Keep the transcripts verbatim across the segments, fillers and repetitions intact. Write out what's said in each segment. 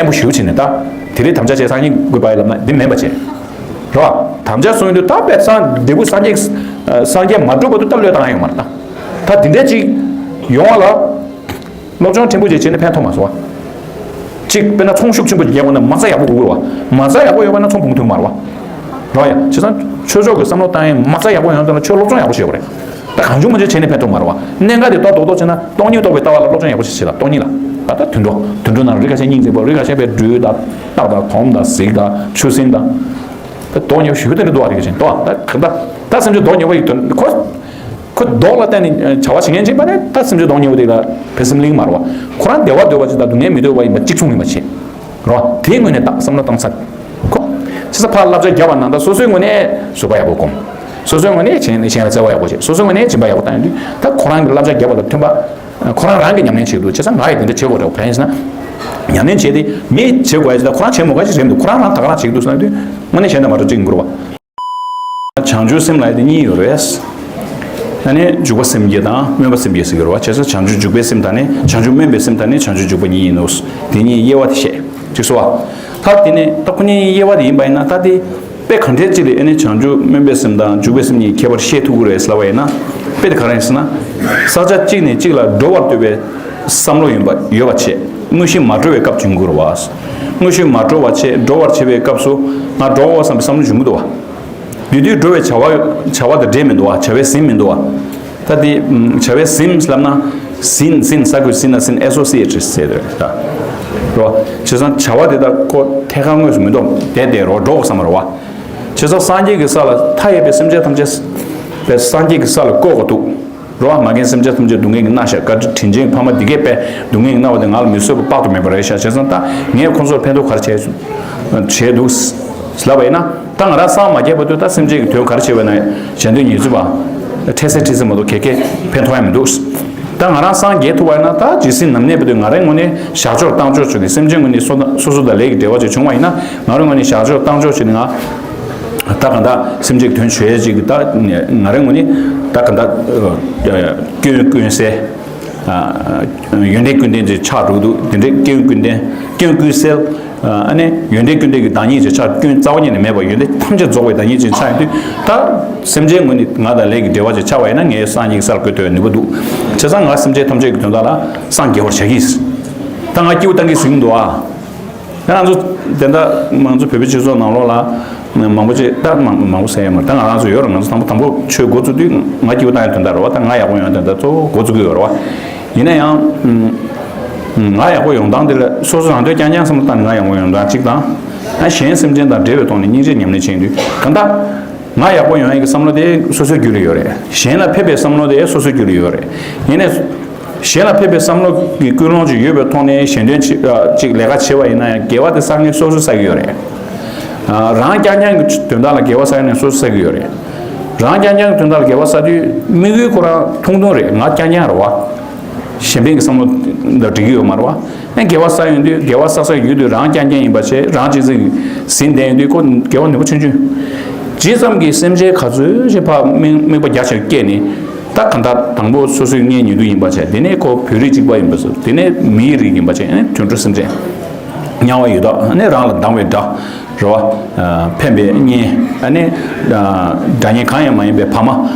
པོ་ཞེ་པོ་བྱས་ནས་ད་དེ་རིང་དམ་བཅའ་བྱས་སངས་རྒྱས་འགོད་པ་ཡིན་ལབ་ན་འདི་མིན་པ་བྱས། རེད་བ། དམ་བཅའ་གསུངས་ཡོང་དུས་ད་དཔེ་སངས་འབྲས་བུ་སངས་རྒྱས་སངས་རྒྱས་མ་གྲུབ་བར་དུ་ད་བློས་བཏང་ཡ་ཡོད་མ་རེད་ད། ད་དེ་འདྲ་ཅིག་ཡོང་བ་ལ། སློབ་སྦྱོང་ཕྲན་བུ་ཅིག་བྱས་ནས་ཕན་ཐོགས་མ་སོང་བ། གཅིག་དཔེར་ན་ཚོང་ཤུགས་ཆེན་པོ་ཅིག་རྒྱག་དགོས་ན་མ་རྩ་ཡག་པོ་དགོས་རེད་བ། མ་རྩ་ཡག་པོ་ཡོད་པ་ན་ཚོང་འབུམ་ཐུབ་མ་རེད་བ། རེད་བ་ཡ། བྱས་ཙང་ཆོས་ཕྱོགས་ཀྱི་བསམ་བློ་བཏང་ཡས་མ་རྩ་ཡག་པོ་ཡོང་ཙང་ཆོས་སློབ་སྦྱོང་ཡག་པོ་བྱེད་དགོས་རེད། ད་གང་བྱུང་མང་བྱུང་བྱས་ནས་ཕན་ཐོགས་མ་རེད་བ། གནད་འགག་དེ་རྟོགས་རྡོག་རྡོག་བྱས་ན་སྟོང་ཉིད་རྟོགས་པའི་ལྟ་བ་ལ་སློབ་སྦྱོང་ཡག་པོ་ཞིག་བྱེད་ལ། སྟོང་ཉིད་ལ། ད་ལྟ་དུད་འགྲོ་དུད་འགྲོ་ནང་རི་ཁ་ཤས་སྙིང་རྗེ་པོ། རི་ཁ་ཤས་པའི་སྦྲུལ་དང་། སྟག་དང་། དོམ་དང་། གཟིག་དང་། ཆུ་སྲིན་དང་། ད་མདོག་ཉེས་པོ་ཞེ་པོ་དེ་འདྲ་འདུག་བ། རི་ཁ་ཤས་འདུག་བ། ད་གང་ལྟར་ད་སེམས་ཅན་མདོག་ཉེས་པོ་ཡི་དོན་ཁོ། ཁོ་མདོག་ལ་བརྟེན་ནས་བྱ་བ་བྱེད་མཁན་ཅིག་ཡིན་པ་ནི་ད་སེམས་ཅན་མདོག་ཉེས་པོ་དེ་ལ་བེད་སེམས་གླེང་མ་རེད་བ། ཁོ་རང་བདེ་བ་འདོད་པ་ཅིག་དང་སྡུག་བསྔལ་མི་འདོད་པ་ཡིན་པ་གཅིག་མཚུངས་ཡིན་པ་བྱེད། རེད་བ། དེའི་ངོས་ནས་ད་བསམ་བློ་བཏང་ཚར། ཁོ། བྱས་ཙང་ཕར་བསླབ་བྱ་བརྒྱབ་པ་ནང་ལྟར་སོ་སོའི་ངོས་ནས་བཟོད་པ་ཡག་པོ་སྒོམ། སོ་སོའི་ངོས་ནས་གཞན་གཞན་ལ་བརྩེ་བ་ཡག་པོ་བྱེད། སོ་སོའི་ངོས་ནས་སྦྱིན་པ་ཡག་པོ་བཏང་ཡོང་དུས་ད་ཁོ་རང་གི་བསླབ་བྱ་བརྒྱབ་པ་དང་མཐུན་པ། ཁོ་རང་རང་གིས་ཉམས་ལེན་བྱེད་དགོས་འདུག་བྱས་ཙང་ང་ཡིས་དེ་འདྲ་བྱེད་དགོས་རེད། གང་ཡིན་ཟེར་ན། ཉམས་ལེན་བྱས་ཏེ་མིས་བྱེད་དགོས་ཡ་ཅིག་དང་ཁོ་རང་བྱེད་མི་དགོས་ཡ་ཅིག་རེད་མི་འདུག་ཁོ་རང་རང་ད་ག་རང་བྱེད་ཀྱི་འདུག་བསམ་དུས་དངོས་གནས་གཞན་དང་མ་འདྲ་གཅིག་ཡིན་དགོས་རེད་བ། བྱང་ཆུབ་སེམས་ལབ་ཡ་དེ་གཉིས་ཡོད་རེད། ཨ་ནི་འཇུག་པ་སེམས་བསྐྱེད་དང་སྨོན་པ་སེམས་བསྐྱེད་ཟེར་གྱི་ཡོད་རེད་བ། བྱས་ཙང་བྱང་ཆུབ་འཇུག་པའི་སེམས་དང་ནི་བྱང་ཆུབ་སྨོན་པའི་སེམས་དང་ནི་བྱང་ཆུབ་འཇུག་པ་གཉིས་ཡིན་ནོ། དེ་གཉིས་དབྱེ་བ་དེ་བཤད་ཅིག་སོ། ད་དེ་ནས་ད་ཁོ་གཉིས་དབྱེ་བ་དེ་ཡིན་པ་ཡིན་ན་ད་དེ། དཔེ་གང་འདྲས་ཅིག་ལས་ཨ་ནི་བྱང་ཆུབ་སྨོན་པའི་སེམས་དང་འཇུག་པའི་སེམས་གཉིས་ཁྱད་པར་ཤེས་ཐུབ་ཀྱི་རེད་ཟེར་ལབ་པ་ཡིན་ན། དཔེ་དེ་ག་རེ་ཡིན་ཟེར་ན། ས་ཆ་གཅིག་ནས་གཅིག་ལ་འགྲོ་བར་འདོད་པའི་བསམ་བློ་ཡིན་པ་ཡོད་པ་བྱས། དངོས་གཞི་མ་གྲོལ་བའི་སྐབས་བྱུང་དགོས་རེད་བ། དངོས་གཞི་མ་གྲོལ་བ་བྱས་འགྲོ་བར་བྱེད་པའི་སྐབས་སུ་ང་འགྲོ་འོ་བསམ་པའི་བསམ་བློ་བྱུང་གི་འདུག་བ། དེ་དུས་འགྲོ་བའི་བྱ་བ་བྱ་བ་དང་འབྲེལ་མི་འདུག་བ། བྱ་བའི་ཟིན་མི་འདུག་བ། ད་དེ་བྱ་བའི་ཟིན་ལབ་ན། ཟིན་ཟིན་ས་ཁུལ་ཟིན་ན་ཟིན་ཨེ་སོ་སི་ཨེ་ཊི་ཟེར་དེ་རེད་ད། རེད་བ། བྱས་ཙང་བྱ་བ་དེ་དག་ཁོ་ཐད་ཀར་དངོས་སུ་མི་འདུག་དེ་དེ་རོ་འགྲོ་འོ་བསམ་པ་རེད་བ། བྱས་ཙང་སངས་རྒྱས་ཀྱི་ས་ལ་མཐའ་ཡས་པའི་སེམས་ཅན་ཐམས་ཅད་པའི་སངས་རྒྱས་ཀྱི་ས་ལ་བཀོད་དགོས་འདུག་རེད་བ། མ་རྒན་སེམས་ཅན་ཐམས་ཅད་སྡུག་བསྔལ་གྱིས་མནར་ཤག་བཀའ་དྲིན་ཅན་ཕ་མ་འདི་གས་པས་སྡུག་བསྔལ་གྱིས་མནར་བ་དེ་ང་ལ་མི་བཟོད་པ་དཔག་ཏུ་མེད་པ་རེད་ཤག་བྱས་ཙང་ད་ངས་ཁོང་ཚོར་ཕན་ཐོགས་ག་རེ་བྱས་བྱས་འདུག་ལབ་པ་ཡིན་ན། ད་ང་རང་སངས་མ་རྒྱས་བར་དུ་ད་སེམས་ཅན་གྱི་དོན་ག་རེ་བྱས་པ་ན་གཞན་དོན་ཉེར་འཚོ་བ། འཕྲལ་སེལ་འཕྲལ་སེལ་མ་གཏོགས་ག་གེ་ཕན་ཐོགས་ཡ་མི་འདུག་ད་ང་རང་སངས་རྒྱས་ཐུབ་པ་ཡིན་ན་ད་ཇི་སྲིད་ནམ་གནས་བར་དུ་ང་རའི་ངོས་ནས་བཞག་ཕྱོགས་བཏང་ཕྱོགས་བྱས་ནས་སེམས་ཅན་ངོས་ནས་སོ་སོ་སོ་དང་ལས་ཀྱི་འབྲེལ་བ་ཅིག་བྱུང་བ་ཡིན་ན་ང་རའི་ངོས་ནས་བཞག་ཕྱོགས་བཏང་ཕྱོགས་བྱས་ནས་ང་། ད་གང་ལྟར་སེམས་ཅན་གྱི་དོན་བྱེད་ཡ་ཅིག་གི་ད་ང་རའི་ངོས་ནས་ད་གང་ལྟར་སྐྱོན་ཀུན་སེལ། ཡོན་ཏན་ཀུན་ལྡན་ཅིག་ཆགས་འགྲོ་གི་འདུག་དེ་འདྲའི་སྐྱོན་ཀུན་ལྡན་སྐྱོན་ཀུན་སེལ། ཨ་ནི་ཡོན་ཏན་ཀུན་ལྡན་གྱི་བདག་ཉིད་ཅིག་ཆགས། སྐྱོན་རྩ་བ་ཉིད་ནས་མེད་པ་ཡོན་ཏན་ཐམས་ཅད་རྫོགས་པའི་བདག་ཉིད་ཅིག་ཆགས་ཡོང་དུས་ད་སེམས་ཅན་ངོས་ནས་ང་དང་ལས་ཀྱི་འབྲེལ་བ་ཅིག་ཆགས་པ་ཡིན་ན་ངའི་སངས་རྒྱས་ཀྱི་ས་ལ་བཀོད་ཐུབ་པའི་ནུས་པ་འདུག་བྱས་ཙང་ང་སེམས་ཅན་ཐམས་ཅད་ཀྱི་དོན་དག་ལ་སངས་རྒྱས་པར་བྱ་གི་ཡིན། ད་ང་སྐྱིད་པོ་བཏང་གི་ཟིན་འདུག་ཨ། ང་ཚོ་དེ་འདྲ་ང་ཚོ་བོད་པའི་སྤྱི་ཚོགས་ནང་ལོགས་ལ་མང་པོ་ཅིག་ད་མང་མང་པོ་ཟེར་ཡ་མ་རེད། ད་ང་རང་ཚོ་ཡོད་རེད། ང་ཚོ་དང་པོ་དང་པོ་ཆོས་འགོ་བཙུགས་དུས་ང་སྐྱིད་པོ་བཏང་ཡ་དོན་དག་རེད་བ། ད་ང་ཡག་པོ་ཡོང་ཡ་དོན་དག་གཙོ་བོ་འགོ་བཙུགས་ཀྱི་ཡོད་རེད་བ། ཡིན་ན་ཡང་ང་ཡག་པོ་ཡོང་སྟངས་དེ་ལ་སོ་སོ་རང་དོན་རྐྱང་རྐྱང་བསམ་བློ་བཏང་ནས་ང་ཡག་པོ་ཡོང་སྟངས་གཅིག་དང་། ཨ་གཞན་སེམས་ཅན་དང་འབྲེལ་བའི་ཐོག་ནས་སྙིང་རྗེ་ཉམས་ལེན་བྱེད་དུས་གང་ལྟར་ང་ཡག་པོ་ཡོང་ཡ་གི་བསམ་བློ་དེ་སོ་སོའི་རྒྱུད་ལ་ཡོད་རེད། གཞན་ལ་ཕན་པའི་བསམ་བློ་དེ་སོ་སོའི་རྒྱུད་ལ་ཡོད་རེད། ཡིན་ནའི། གཞན་ལ་ཕན་པའི་བསམ་བློ་གི་ཀུན་སློང་ཅིག་ཡོད་པའི་ཐོག་ནས་གཞན་དོན་ཅིག་ཅིག་ལས་ཀ་བྱེད་པ་ཡིན་ན་ཡང་དགེ་བ་དེ་བསགས་མཁན་སོ་སོས་བསགས་ཀྱི་ཡོད་རེད། རང་རྐྱང་རྐྱང་གི་དོན་དག་ལ་དགེ་བ་བསགས་ནས་སོ་སོས་བསགས་ཀྱི་ཡོད་རེད། རང་རྐྱང་རྐྱང་གི་དོན་དག་ལ་དགེ་བ་བསགས་དུས་དམིགས་ཡུལ་ཁོ་རང་ཐུང་ཐུང་རེད། ང་རྐྱང་རྐྱང་རེད་བ། གཞན་ཕན་གྱི་བསམ་བློ་དང་འགྲིག་གི་ཡོད་མ་རེད་བ། ཨ་དགེ་བ་བསགས་ཡོང་དུས་དགེ་བ་བསགས་བསགས་ཡོད་དུས་རང་རྐྱང་རྐྱང་ཡིན་པ་བྱས། རང་གཅེས་འཛིན་གྱི་ཟིན་བསྡད་ཡོང་དུས་ཁོ་དགེ་བ་ནུས་པ་ཆུང་ཆུང་། ཇི་ཙམ་གྱིས་སེམས་ཅན་ག་ཚོད་ཅིག་ཕར་དམིགས་དམིགས་པ་རྒྱ་ཆེར་བསྐྱེད་ནས། ད་གང་ལྟར་དང་པོ་སོ་སོའི་ངའི་ཉེ་དུ་ཡིན་པ་བྱས། དེ་ནས་ཁོ་བོད་རིགས་གཅིག་པ་ཡིན་པ་བཟོ། དེ་ནས་མིའི་རིགས་ཡིན་པ་བྱས། ཨ་ནི་དུད་འགྲོ་སེམས་ཅན། དམྱལ་བ་ཡི་དྭགས། ཨ་ནི་རང་ལ་སྡང་བའི་དགྲ། རེད་བ། ཕན་པའི་གཉེན། ཨ་ནི་དགྲ་གཉེན་གང་ཡང་མ་ཡིན་པའི་ཕ་མ།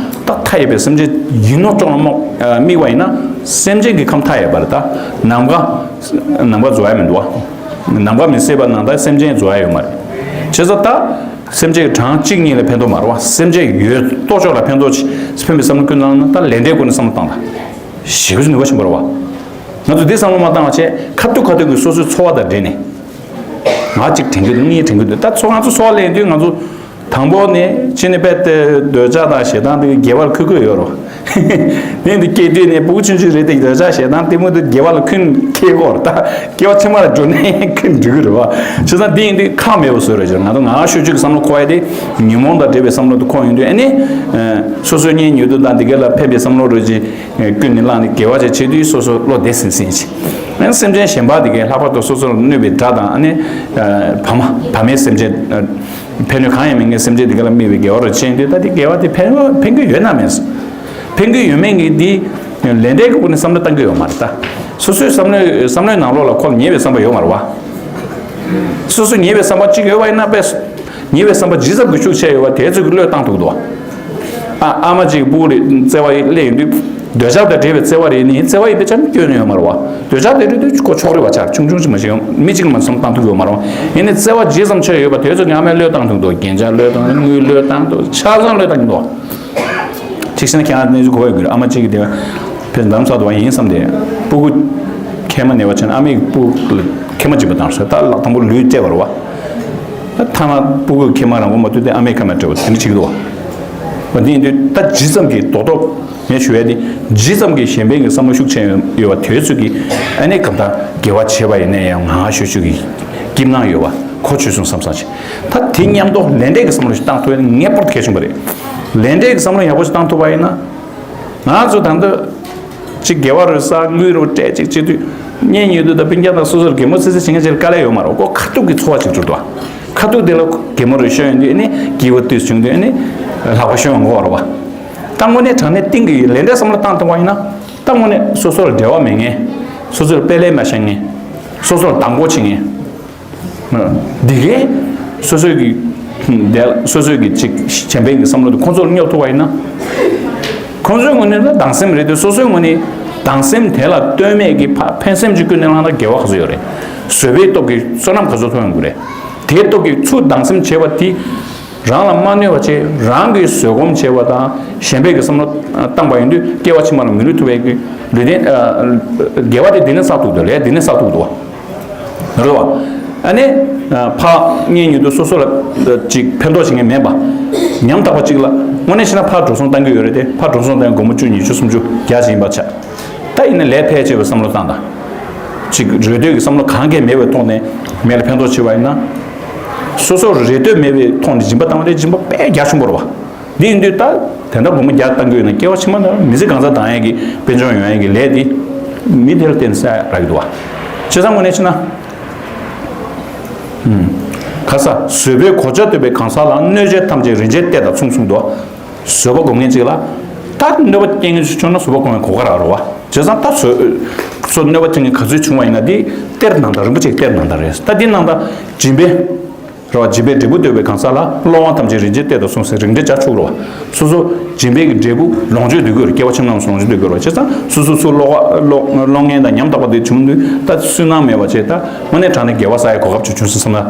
ད་མཐའ་ཡས་པའི་སེམས་ཅན་ཡིན་ནོ་ཅོག་ལ་རྨོངས་དམིགས་པ་ཡིན་ན་སེམས་ཅན་གྱི་ཁམས་མཐའ་ཡས་པ་རེད། ད་ནམ་མཁའ་ནམ་མཁའ་རྫོགས་ཡ་མི་འདུག་བ། ནམ་མཁའ་མི་ཟད་པ་ནང་ལྟར་སེམས་ཅན་རྫོགས་ཡ་ཡོད་མ་རེད། བྱས་ཙང་ད། སེམས་ཅན་གྱི་གྲངས་གཅིག་གཉིས་ལ་ཕན་ཐོགས་མ་རེད་བ། སེམས་ཅན་ཡོད་ཏོག་ཙམ་ལ་ཕན་ཐོགས་ཕན་པའི་བསམ་བློ་ཀུན་བཏང་ན་ད་ལས་འབྲས་སྒོ་ནས་བསམ་བློ་བཏང་དང་། ཞེ་པོ་ཅིག་ནུས་པ་ཆེན་པོ་རེད་བ། ང་ཚོ་འདི་བསམ་བློ་མ་བཏང་བ་བྱས་ཁ་ཐུག་ཁ་ཐུག་གི་སོ་སོའི་འཚོ་བ་དང་འབྲེལ་ནས། ང་གཅིག་དྲན་གྱི་འདུག་གཉིས་དྲན་གྱི་འདུག་ད་ཚོ་ང་ཚོ་འཚོ་བ་ལེན་དུས་ང་ཚོ་དང་པོ་ནས་ཅི་ནས་དཔེ་དེ་འདོད་ཆགས་དང་ཞེ་སྡང་དེ་དགེ་བར་འཁུར་དགོས་ཡོད་རེད་བ། དེ་འདི་སྐྱེས་དུས་ནས་ཕྲུ་གུ་ཆུང་ཆུང་རེད་དེ་འདོད་ཆགས་ཞེ་སྡང་གཏི་མུག་དེ་དགེ་བ་ལ་འཁུར་འཁྱེར་དགོས་རེད་ད། སྐྱེ་བ་ཕྱི་མ་ལ་འགྲོ་ནས་འཁུར་འགྲོ་གི་རེད་བ། བྱས་ཙང་འདི་ཡིན་དུས་ཁག་མེད་པ་བཟོས་རེད་ཅེས། ང་ཚོ་ང་ཤོད་ཅིག་བསམ་བློ་འཁོར་ཡ་དེ་ཉོན་མོངས་དང་འབྲེལ་བའི་བསམ་བློ་དེ་འཁོར་ཡོང་དུས་ཨ་ནི། སོ་སོའི་གཉེན་ཉེ་དུ་དང་དེ་ག་ལ་ཕན་པའི་བསམ་བློ་རེ་ཅིག་ཀུན་ནས་བསླངས་ནས་དགེ་བ་ཅིག་བྱེད་དུས་སོ་སོ་བློ་བདེ་སིང་སིང་ཅིག་ཨ་ནི་སེམས་ཅན་གཞན་པ་དེ་གས་ལྷག་པར་དུ་སོ་སོར་གནོད་པའི་དགྲ་དང་ཨ་ནི། བ་མ་བ་མའི་སེམས་ཅན། ཕན་གནོད་གང་ཡང་མེད་མཁན་སེམས་ཅན་དེ་ག་ལ་དམིགས་པའི་དགེ་བ་རུ་བྱས་དུས་ད་དེ་དགེ་བ་དེ་ཕན་ཕན་གྱི་ཡོད་ན་མེད། ཕན་གྱི་ཡོད་མེད་ཀྱི་འདི་ལས་འབྲས་ཀྱི་སྒོ་ནས་བསམ་བློ་བཏང་གི་ཡོད་མ་རེད་ད། སོ་སོའི་བསམ་བློའི་བསམ་བློའི་ནང་ལོགས་ལ་ཁོ་ལ་ཉེས་པའི་བསམ་པ་ཡོད་མ་རེད་བ། སོ་སོ་ཉེས་པའི་བསམ་པ་གཅིག་ཡོད་པ་ཡིན་ན་པས། ཉེས་པའི་བསམ་པ་ཇི་ཙམ་གྱི་ཤུགས་ཆེ་ཡོད་པ་དེ་ཚོ་གི་བློས་བཏང་ཐུབ་འདུག་ཨ་ཨ་མ་གཅིག་གི་སྤུ་གུ་ལ་བརྩེ་བ་སླེབས་ཡོང་དུས། འདོད་ཆགས་དང་འབྲེལ་བའི་བརྩེ་བ་རེད་ནི། བརྩེ་བ་ཡིན་པའི་ཆ་ནས་སྐྱོན་ཡོད་མ་རེད་བ། འདོད་ཆགས་དེ་འདྲ་དུས་ཁོ་ཕྱོགས་རིས་པ་ཆགས། ཆུང་ཆུང་ཅིག་མ་ཤེས་ཡོང་། མི་གཅིག་ལ་མ་བསམ་བཏང་ཐུབ་ཡོད་མ་རེད་བ། ཡིན་ནའི་བརྩེ་བ་ཇི་ཙམ་ཆེ་ཡོད་པ་དེ་ཚོ་གི་ཨ་མས་བློས་བཏང་ཐུབ་འདུག་རྒྱན་ཆ་བློས་བཏང་། དངུལ་བློས་བཏང་འདུག་ཆ་ཚང་བློས་བཏང་གི་འདུག་གཅིག་བྱས་ན་ཁྱེད་རང་གནས་ཚུལ་གོ་ཡོད་ཀྱི་རེད། ཨ་མ་གཅིག་གིས་དེ་བས་རྡ་རམ་ས་ལ་དུ་བ་ཡིན་བསམ་སྟེ། སྤུ་གུ་ཁལ་མ་ཉོས་པ་བྱས་ན་ཨ་མས་སྤུ་གུ་ལ་ཁལ་མ་གཅིག་པ་བཏང་ཟེར། ད་ལག་དང་པོ་ལུས་སྤྲད་པ་རེད་བ། ད་ཐ་མ་སྤུ་གུ་ཁལ་མ་རང་དགོས་མ་ཐུག་དུས་ཨ་མས་ཁལ་མ་སྤྲད་པ་དེ་འདྲ་བྱེད་ཀྱི་འདུག་བ། འདི་ཡིན་དུས་ད་ཇི་ཙམ་གྱིས་རྡོག་རྡོག་ངས་ཞུ་ཡ་དེ། ཇི་ཙམ་གྱིས་གཞན་ཕན་གྱི་བསམ་བློ་ཤུགས་ཆེན་ཡོད་པ་དེ་ཚོ་གིས་ཨ་ནི་གང་ལྟར་དགེ་བ་བྱས་པ་ཡིན་ན་ཡང་ང་ང་ཤོད་ཤོད་ཀྱི་སྐྱིད་སྣང་ཡོད་པ་གོ་ཆོད་སོང་བསམ་བསམ་བྱས། ད་དེ་མཉམ་དུ་ལས་འབྲས་ཀྱི་བསམ་བློ་ཞིག་བཏང་ཐུབ་ཡ་ནི་ངེས་པར་དུ་གལ་ཆེན་པོ་རེད། ལས་འབྲས་ཀྱི་བསམ་བློ་ཡག་པོ་ཞིག་བཏང་ཐུབ་པ་ཡིན་ན། ང་ཚོ་ད་ལྟ་ཅིག་དགེ་བ་རུ་བསགས། དངུལ་རུ་སྤྲད། ཅིག་བྱེད་དུས་གཉེན་ཉེ་དུ་དང་སྤུན་ཀྱག་དང་སོ་སོར་གད་མོ་ཙི་ཙི་བྱེད་མཁན་ཅིག་ལ་དཀའ་ལས་ཡོད་མ་རེད། ཁོ་ཁ་ཐུག་གི་ཚོར་བ་ཅིག་འགྲོ་འདུག་ཁ་ཐུག་དེ་ལ་གད་མོ་རུ་ཤོར་ཡོང་དུས་ཨ་ནི་སྐྱིད་པ་དུས་བྱུང་དུས་ཨ་ནི་ལྷག་པ་ཤོར་ཡོང་གི་ཡོད་རེད་བ། ད་དངོས་གནས་དྲང་གནས་གཏིང་གི་ལས་འབྲས་བསམ་བློ་བཏང་ཐུབ་པ་ཡིན་ན། ད་དངོས་གནས་སོ་སོར་འབྲེལ་བ་མེད་མཁན། སོ་སོར་དཔེ་ལས་མ་བྱེད་མཁན། སོ་སོར་བདག་པོ་བྱེད་མཁན། འདི་གས་སོ་སོའི་གི་དེ་སོ་སོའི་གི་ཅིག་གཞན་ཕན་གྱི་བསམ་བློ་དེ་ཁོང་ཚོར་སྙོབ་ཐུབ་པ་ཡིན་ན། ཁོང་ཚོའི་ངོས་ནས་ལ་སྡང་སེམས་རེད་དེ། སོ་སོའི་ངོས་ནས་སྡང་སེམས་དེ་ལ་ལྟོས་མེད་ཀྱི་ཕ་ཕན་སེམས་ཀྱི་ཀུན་ནས་བསླངས་ན་དགེ་བ་ག་ཚོད་ཡོད་རེད། བཟོད་པའི་སྟོབས་ཀྱིས་བསོད་ནམས་ག་ཚོད་ཐོབ་ཡོང་གི་རེད། དེའི་སྟོབས་ཀྱིས་ཚུར་སྡང་སེམས་བྱས་པ་དེ་རང་ལ་མ་གནོད་པ་བྱས། རང་གིས་བཟོད་སྒོམ་བྱས་པ་དང་གཞན་ཕན་གྱི་བསམ་བློ་བཏང་པ་ཡིན་དུས་སྐྱེ་བ་ཕྱི་མ་ལ་མི་ལུས་ཐོབ་པའི་གི་ལུས་རྟེན་དགེ་བ་དེ་འདི་ནས་བསགས་ཐུབ་འདུག་ལས་འདི་ནས་བསགས་ཐུབ་འདུག་རེད་བ། ཨ་ནི། ཕ་གཉེན་ཉེ་དུ་སོ་སོ་ལ་ཅིག་ཕན་ཐོགས་བྱེད་མཁན་མེད་པ། ཉམ་ཐག་པ་ཅིག་ལ་དངོས་གནས་བྱས་ན་ཕར་འགྲོ་སོང་བཏང་གི་ཡོད་རེད་དེ། ཕར་འགྲོ་སོང་བཏང་སྒོར་མོ་བཅུ་ཉི་ཤུ་སུམ་ཅུ་བརྒྱ་ཅིག་ཡིན་པ་ཆ། ད་ཡིན་ན་ལས་ཕལ་ཆེ་བའི་བསམ་བློ་བཏང་དང་། ཅིག་རེ་ལྟོས་ཀྱི་བསམ་བློ་གང་གས་མེད་པའི་ཐོག་ནས་མི་ལ་ཕན་ཐོགས་བྱེད་པ་ཡིན་ན། སོ་སོར་རེ་ལྟོས་མེད་པའི་ཐོག་ནས་སྦྱིན་པ་བཏང་བ་དེ་སྦྱིན་པ་དཔེ་རྒྱ་ཆེན་པོ་རེད་བ། འདི་ཡིན་དུས་ད་དེ་འདྲ་སྒོར་མོ་བརྒྱ་བཏང་གི་ཡོད་ན་སྐྱེ་བ་ཕྱི་མ་ན་མི་ཚེ་གང་ཚང་བཏང་ཡས་ཀྱི་དཔལ་འབྱོར་ཡོང་ཡས་ཀྱི་ལས་དེ་མི་དེ་ལ་བརྟེན་ས་རག་གི་འདུག་བ། བྱས་ཙང་དངོས་གནས་བྱས་ན། ཁ་ས་བཟོད་པའི་གོ་ཆ་དོད་པའི་གང་ཟག་ལ། གནོད་བྱེད་ཐམས་ཅད་རིན་ཆེན་གཏེར་དང་མཚུངས་གསུངས་འདུག་བཟོད་པ་སྒོམ་མཁན་ཅིག་ལ་ད་གནོད་པ་སྐྱེལ་མཁན་ཞིག་བྱུང་ན་བཟོད་པ་སྒོམ་མཁན་གོ་ག་རག་རེད་བ། བྱས་ཙང་ད་བཟོད་བཟོད་གནོད་པ་སྐྱེལ་མཁན་ག་ཚོད་བྱུང་བ་ཡིན་ན་དེ་གཏེར་ནང་ལྟར། རིན་པོ་ཆེའི་གཏེར་ནང་ལྟར་རེད། ད་འདི་ནང་ལྟར་སྦྱིན་པའི། རེད་བ། སྦྱིན་པའི་འབྲས་བུ་འདོད་པའི་གང་ཟག་ལ། སློང་བ་ཐམས་ཅད་རིན་ཆེན་གཏེར་དང་མཚུངས་ཟེར། རིན་བྲལ་བྱ་ཆོག་རེད་བ། སོ་སོ་སྦྱིན་པའི་གི་འབྲས་བུ་ལོངས་སྤྱོད་འདོད་ཀྱི་ཡོད་རེད། སྐྱེ་བ་ཕྱི་མ་ལོངས་སྤྱོད་འདོད་ཀྱི་ཡོད་རེད་བ། བྱས་ཙང་སོ་སོ་སོ་སློང་བ་སློང་སློང་མཁན་དང་ཉམ་ཐག་པ་དེ་བྱུང་དུས་ད་སུན་སྣང་མེད་པ་བྱས། ད་དངོས་གནས་དྲང་གནས་དགེ་བ་བསགས་ཡའི་གོ་སྐབས་ཅིག་བྱུང་སོང་བསམ་ན།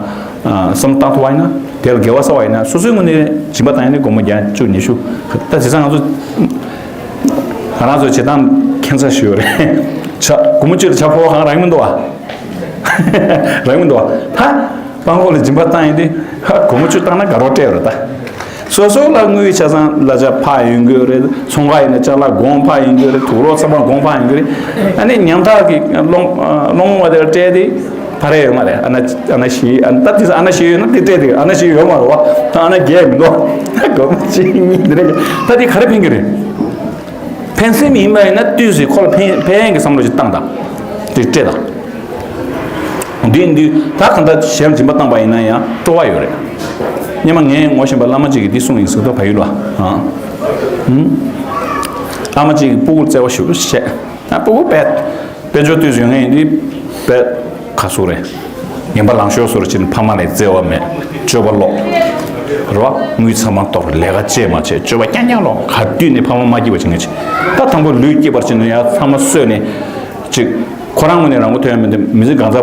བསམ་བཏང་ཐུབ་པ་ཡིན་ན། དེ་ལ་དགེ་བ་བསགས་པ་ཡིན་ན་སོ་སོའི་ངོས་ནས་སྦྱིན་པ་བཏང་ཡ་ནི་སྒོར་མོ་བརྒྱ་བཅུ་ཉི་ཤུ། ད་བྱས་ཙང་ང་ཚོ་ང་རང་ཚོ་བྱེད་སྟངས་ཁྱད་མཚར་ཞིག་ཡོད་རེད། ཇ་སྒོར་མོ་གཅིག་ལ་ཇ་ཕོར་བ་གང་རག་གི་མི་འདུག་བ། རག་མི་འདུག་བ། ད་སྤྲང་པོ་ལ་སྦྱིན་པ་བཏང་ཡིན་དུས་ཧ་སྒོར་མོ་བཅུ་བཏང་ན་དགའ་རོགས་སྤྲད་རེད་ད། སོ་སོ་ལ་དངུལ་ཆ་ཚང་གླ་ཆ་ཕར་ཡོང་གི་ཡོད་རེད། ཚོང་ཁང་ཡིན་ན་ཅ་ལག་གོང་ཕར་ཡོང་གི་ཡོད་རེད། དུག་ལོག་ཚང་མ་གོང་ཕར་ཡོང་གི་རེད། ཨ་ནི་ཉམ་ཐག་གི་སློང་སློང་མོ་བ་དེ་ལ་སྤྲད་དེ་ཕ་རེ་ཡོད་མ་རེད། ཨ་ན་ཨ་ན་བཞི། ཨ་ད་དེ་ཨ་ན་བཞི་ཡོད་ན་དེ་སྤྲད་དེ། ཨ་ན་བཞི་ཡོད་མ་རེད་བ། ད་ཨ་ན་བརྒྱད་མི་འདུག་སྒོར་མོ་གཅིག་གཉིས་དེ་རེད། ད་དེ་ག་རེ་ཕན་གི་རེད། ཕན་སེམས་ཡིན་པ་ཡིན་ན་ཏོག་ཙམ་ཁོ་ལ་ཕན་ཕན་གྱི་བསམ་བློ་ཞིག་བཏང་དང་། དེ་སྤྲད་དང་། འདི་འདི་ད་གང་ལྟར་གཞན་སྦྱིན་པ་བཏང་པ་ཡིན་ན་ཡང་སྤྲོ་བ་ཡོད་རེད། སྔོན་མ་ངས་ངོ་ཤེས་པ་བླ་མ་གཅིག་གིས་འདི་གསུངས་ཡིན་ཟེར་ཏོ་བལ་ཡུལ་ལ། ཨ་ཨ་མ་གཅིག་གིས་སྤུ་གུར་བརྩེ་བ་ཞེ་པོ་བྱས། ཨ་སྤུ་གུ་བས། དཔལ་འབྱོར་དུས་ཡོད་ངེས་འདི་བས་ག་སུ་རེད། ངན་པ་ལང་ཤོར་སོར་ཕྱིན། ཕ་མ་ལ་བརྩེ་བ་མེད། སྤྱོད་པ་ལོག་རེད་བ། དངུལ་ཚང་མ་གཏོར། ལས་ཀ་ཅེས་མ་བྱས། སྤྱོད་པ་རྐྱང་རྐྱང་ལོག་ག་དུས་ནས་ཕ་མ་མ་སྐྱིད་པ་བྱེད་མཁན་ཅིག་ད་དང་པོ་ལུས་སྐྱིད་པར་བྱེད་ནས་ཡ་ཚང་མ་གསོས་ནས་ཅིག་ཁོ་རང་ངོས་ནས་རང་མགོ་ཐོན་ཡ་མི་འདུག་མི་ཚེ་གང་ཚ་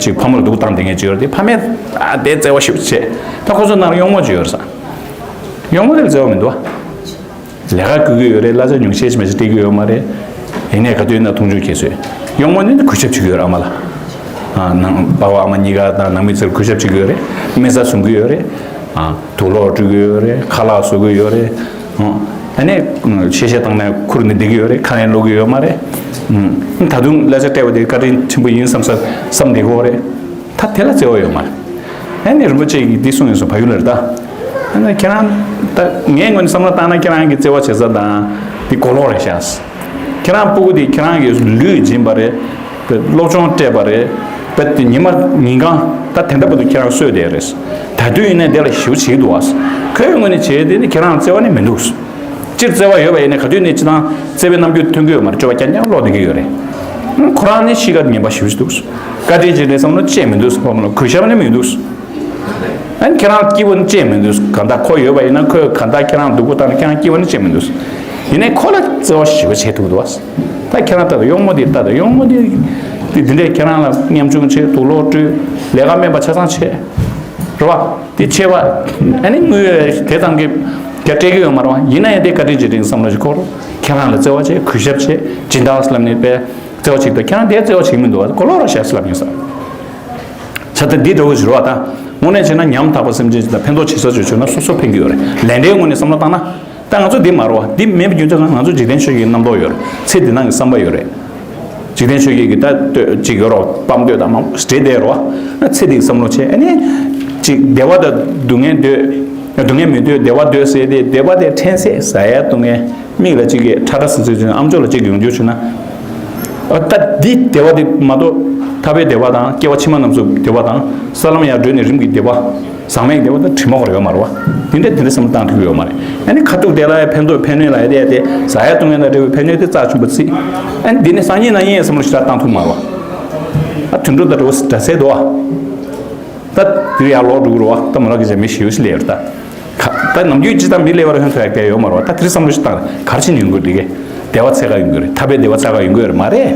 ཅིག་ཕ་མ་ལ་སྡུག་བཏང་བསྡད་མཁན་ཅིག་ཡོད་རེད་དེ། ཕ་མས་ཨ་དེ་བརྩེ་བ་ཞེ་པོ་བྱས། ད་ཁོ་ཚོ་ནང་ལ་གཡོག་མོ་ཅིག་ཡོད་རེད་ས། གཡོག་མོ་དེ་ལ་བརྩེ་བ་མི་འདུག་ཨ། ལས་ཀ་སྐུལ་གྱི་ཡོད་རེད། གླ་ཆ་ཉུང་ཤས་ཤིག་མ་ཞིག་སྤྲད་ཀྱི་ཡོད་མ་རེད། ཡིན་ནའི་ག་དུས་ཡིན་ན་མཐོང་ཆུང་བྱེད་སྲོལ། གཡོག་མོ་ནི་གུས་ཞབས་བྱེད་ཀྱི་ཡོད་རེད་ཨ་མ་ལ། ཨ་ནང་པ་ཕ་ཨ་མ་གཉིས་ཀ་དང་ནང་མི་ཚོར་གུས་ཞབས་བྱེད་ཀྱི་ཡོད་རེད། མེ་བཙའ་བཟུང་གི་ཡོད་རེད། ཨ་དུག་ལོག་བཀྲུ་གི་ཡོད་རེད། ཁ་ལག་བཟོ་གི་ཡོད་རེད། ཨ་ནི་གཤེ་གཤེ་བཏང་ནས་ཁུར་ནས་བསྡད་ཀྱི་ཡོད་རེད། ཁ་ནས་སློག་གི་ཡོད་མ་རེད། ད་དུང་གླ་ཆ་སྤྲད་པ་དེ་བཀའ་དྲིན་ཆེན་པོ་ཡིན་བསམ་ས་བསམ་བསྡད་ཀྱི་ཡོད་རེད། ད་དེ་ལ་བརྩེ་བ་ཡོད་མ་རེད། ཨ་ནི་རིན་པོ་ཆེ་གིས་འདི་གསུངས་ཡོད་སོང་བལ་ཡུལ་ལ་རེད་ད། ཨ་ནི་ཁྱེད་རང་ད་ངའི་ངོས་ནས་བསམ་བློ་བཏང་ན་ཁྱེད་རང་གི་བརྩེ་བ་བྱེད་ས་དང་འདི་གོ་ལོག་རེད་ཤག་ཁྱེད་རང་སྤུ་གུ་འདི་ཁྱེད་རང་གིས་ལུས་སྦྱིན་པ་རེད། སློབ་སྦྱོང་སྤྲད་པ་རེད། དཔེ་དེ་ཉི་མ་ཉིན་གང་ད་དེ་འདྲ་བར་དུ་ཁྱེད་རང་གསོས་བསྡད་རེད། ད་དུས་ཡིན་ནའི་དེ་ལ་ཞེ་པོ་བྱེད་ཀྱི་འདུག་ཨ། ཁོའི་ངོས་ནས་བྱས་དེ་ནི་ཁྱེད་རང་བརྩེ་བ་ནི་མི་འདུག་སྤྱིར་བརྩེ་བ་ཡོད་པ་ཡིན་ན་ག་དུས་ནས་ཅི་དང་བརྩེ་བའི་རྣམ་འགྱུར་ཐོན་གྱི་ཡོད་མ་རེད། སྤྱོད་པ་རྐྱང་རྐྱང་ལོག་བསྡད་ཀྱི་ཡོད་རེད། ཁོ་རང་ནི་གཤིས་ཀ་ངན་པ་ཞེ་པོ་ཞིག་འདུག་བཀའ་དྲིན་རྗེས་དྲན་བསམ་བློ་ཅི་ཡང་མི་འདུག་བསམ་བློ། གུས་ཞབས་ནི་མི་འདུག་ཨ་ནི་ཁྱེད་རང་སྐྱིད་པོ་ནི་ཅི་ཡང་མི་འདུག་གང་ལྟར་ཁོ་ཡོད་པ་ཡིན་ན་ཁོས་གང་ལྟར་ཁྱེད་རང་སྡུག་པོ་བཏང་ནས་ཁྱེད་རང་སྐྱིད་པོ་ནི་ཅི་ཡང་མི་འདུག་ཡིན་ནའི་ཁོ་ལ་བརྩེ་བ་ཞེ་པོ་བྱེད་ཐུབ་འདུག་བ། ད་ཁྱེད་རང་ལྟ་དང་གཡོག་མོ་དེ་ལྟ་དང་གཡོག་མོ་དེ་དེ་འདི་འདྲས་ཁྱེད་རང་ལ་ཉམ་ཆུང་བྱེད། དུག་ལོག་སྤྲུལ། ལས་ཀ་དམན་པ་ཆ་ཚང་བྱེད། རེད་བ། དེ་བྱེད་པ། ཨ་ནི་དངུལ་དེ་ཙམ་གྱིས་རྒྱ་སྤྲད་ཀྱི་ཡོད་མ་རེད་བ། ཡིན་ན་ཡང་དེ་བཀའ་དྲིན་རྗེས་དྲན་བསམ་བློ་ཞིག་འཁོར། ཁྱེད་རང་ལ་བརྩེ་བ་བྱེད། གུས་ཞབས་བྱེད། སྦྱིན་བདག་ལབ་ནས་པས་བརྩེ་བ་ཞིག་དང་། ཁྱེད་རང་དེ་བརྩེ་བ་བྱེད་མི་འདུག་བ། གོ་ལོག་ར་ཤ་སི་ལབ་ཡིན་ས། ཆ་ད་འདི་འདྲ་བོ་ཞིག་རེད་བ། ད་དངོས་གནས་བྱས་ན་ཉམ་ཐག་པ་སེམས་ཅན་ཅིག་དང་ཕན་ཐོགས་བྱེད་ས་ཅིག་བྱུང་ན་སོ་སོ་ཕན་གྱི་ཡོད་རེད། ལས་འབྲས་ངོས་ནས་བསམ་བློ་བཏང་ན། ད་ང་ཚོ་འདི་མ་རེད་བ། འདི་མིན་པའི་རྒྱུ་མཚན་གང་། ང་ཚོ་འཇིག་རྟེན་ཆོས་བརྒྱད་ཀྱི་རྣམ་རྟོག་ཡོད་རེད། ཚེ་འདི་སྣང་གི་བསམ་པ་ཡོད་རེད། འཇིག་རྟེན་ཆོས་བརྒྱད་ཀྱི་ད་ལྟོས་ཅིག་ཡོད་རེད་བ། སྤམ་ལྟོས་དང་མང་པོ་འདྲེས་བསྡད་རེད་བ། ཚེ་འདི་གི་བསམ་བློ་བྱས། ཨ་ནི་ཅིག་བདེ་བ་དང་སྡུག་བསྔལ་འདོད། སྡུག་བསྔལ་མི་འདོད་བདེ་བ་འདོད་ཟེར་ཏེ། བདེ་བ་དེ་ཕྲན་ཚེགས་ཟ་ཡ་འདུག་ངས། མིག་ལ་གཅིག་གིས་ཁྲ་ཁྲ་ཟིང་ཟིང་བྱུང་ན། ཨམ་ཅོག་ལ་གཅིག་ཡོང་རྒྱུ་བྱུང་ན། ཨ་ད་འདི་བདེ་བ་འདི་མ་གཏོགས། ཐར་པའི་བདེ་བ་དང་། སྐྱེ་བ་ཕྱི་མ་རྣམས་སུ་བདེ་བ་དང་། ས་ལམ་ཡར་བགྲོད་ནས་རིམ་གྱིས་བདེ་བ། ཟག་མེད་བདེ་བ་དང་དྲི་མ་ཁོ་ར་ཡོད་མ་རེད་བ། འདི་འདྲ་འདི་འདྲ་བསམ་བློ་བཏང་ཐུབ་ཀྱི་ཡོད་མ་རེད། ཨ་ནི་ཁ་ཐུག་དེ་ལ་ཡ་ཕན་ཐོགས་ཕན་གནོད་ལ་ཡ་དེ་ཡ་དེ་ཟ་ཡ་བཏུང་ཡ་དང་འབྲེལ་བའི་ཕན་གནོད་དེ་རྩ་ཆེན་པོ་བརྩིས། ཨ་ནི་འདི་ནི་སང་ཉིན་གནངས་ཉིན་ཡ་བསམ་བློ་ཞེ་དྲག་བཏང་ཐུབ་མ་རེད་བ། ཨ་དུད་འགྲོ་དང་འདྲ་བོ་འདྲ་ཟེར་འདུག་བ། ད་དེ་ཡར་ལོག་འགྲོ་གི་རེད་བ། ད་མོ་རང་གི་ཅག་མི་ཞེ་པོ་ཞིག་སླེབས་ཡོད་རེད་ད། ད་ནམ་རྒྱུན་ཅི་ལྟར་མི་སླེབས་པར་ཧོན་ཐོ་ཡག་གལ་ཡོད་མ་རེད་བ། ད་དེ་རིང་བསམ་བློ་ཞིག་བཏང་། ག་རེ་བྱས་ནས་ཡོང་གི་རེད། དེ་གས་བདེ་བ་ཚད་ཀ་ཡོང་གི་རེད། ཐར་པའི་བདེ་བ་ཚད་ཀ་ཡོང་གི་རེད་མ་རེད།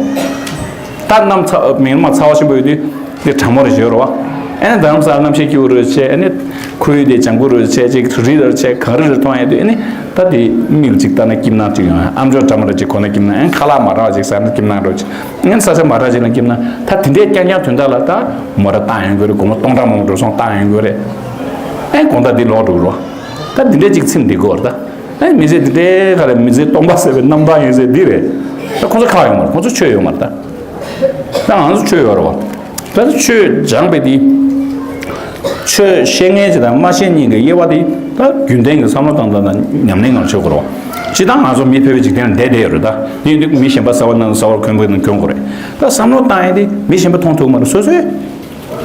ད་གནམ་ཚ་མིག་མ་ཚ་བ་ཆེན་པོ་ཡོད་དུས་དེ་གྲང་མོ་རེ་བྱེད་རོ་བ། ཨ་ནི་རྡ་རམ་ས་ལ་གནམ་གཤིས་སྐྱིད་པོ་རེ་བྱས། ཨ་ནི་ཁོར་ཡུག་དེ་ལྗང་ཁུ་རེ་བྱས། ཅིག་རི་རེ་བྱས། གངས་རི་རེ་མཐོང་ཡ་དུས། ཨ་ནི་ད་དེ་མིག་ལ་ཅིག་ལྟ་ན་སྐྱིད་སྣང་ཅིག་ཡོང་། ཨམ་ཅོག་འདྲ་མོ་འདྲ་ཅིག་གོ་ན་སྐྱིད་སྣང་། ཨ་ནི་ཁ་ལག་མ་འདྲ་བ་ཅིག་ཟ་ན་སྐྱིད་སྣང་འདྲ་བོ་ཅིག་ཨ་ནི་ས་ཆ་མ་འདྲ་ཅིག་ལ་སྐྱིད་སྣང་། ད་དེ་འདྲའི་རྐྱང་རྐྱང་དོན་དག་ལ་ད་མོ་ར་བཏང་ཡོང་གི་རེད། སྒོར་མོ་སྟོང་ཕྲག་མང་པོ་འགྲོ་སོང་བཏང་ཡོང་གི་རེད། ཨེ་དགོང་དག་འདི་ལོག་འགྲོ་གི་རེད་བ། ད་འདི་འདྲས་ཅིག་ཚིམ་བསྡད་དགོས་རེད་ད། ཨེ་མི་ཚེ་འདི་འདྲའི་ཁ་ལ་མི་ཚེ་སྟོང་པ་ཟེར་བའི་རྣམ་ཐར་ཡིན་ཟེར་འདི་རེད། ད་ཁོང་ཚོ་ཁག་ཡོད་མ་རེད། ཁོང་ཚོ་ཆོས་ཡོད་མ་རེད་ད། ད་ང་ཚོ་ཆོས་ཡོད་རེད་བ། ད་ཆོས་སྦྱངས་པའི་འདི། ཆོས་ཤེས་མཁན་ཅིག་དང་མ་ཤེས་མཁན་གྱི་དབྱེ་བ་འདི། ད་རྒྱུན་ལྡན་གྱི་བསམ་བློ་བཏང་སྟངས་དང་ཉམས་ལེན་ངང་བྱེད་དགོས་རེད་བ། སྤྱིར་བཏང་ང་ཚོ་མི་ཕལ་པའི་འཇིག་རྟེན་ལ་བསྡད་བསྡད་ཡོད་རེད་ད། འདི་འདི་མི་གཞན་པ་ཟ་བ་ན་ཟ་བར་གོན་པ་ན་གྱོན་དགོས་རེད། ད་བསམ་བློ་བཏང་ཡས་འདི་མི་གཞན་པ་མཐོང་ཐུབ་མ་རེད། སོ་སོའི།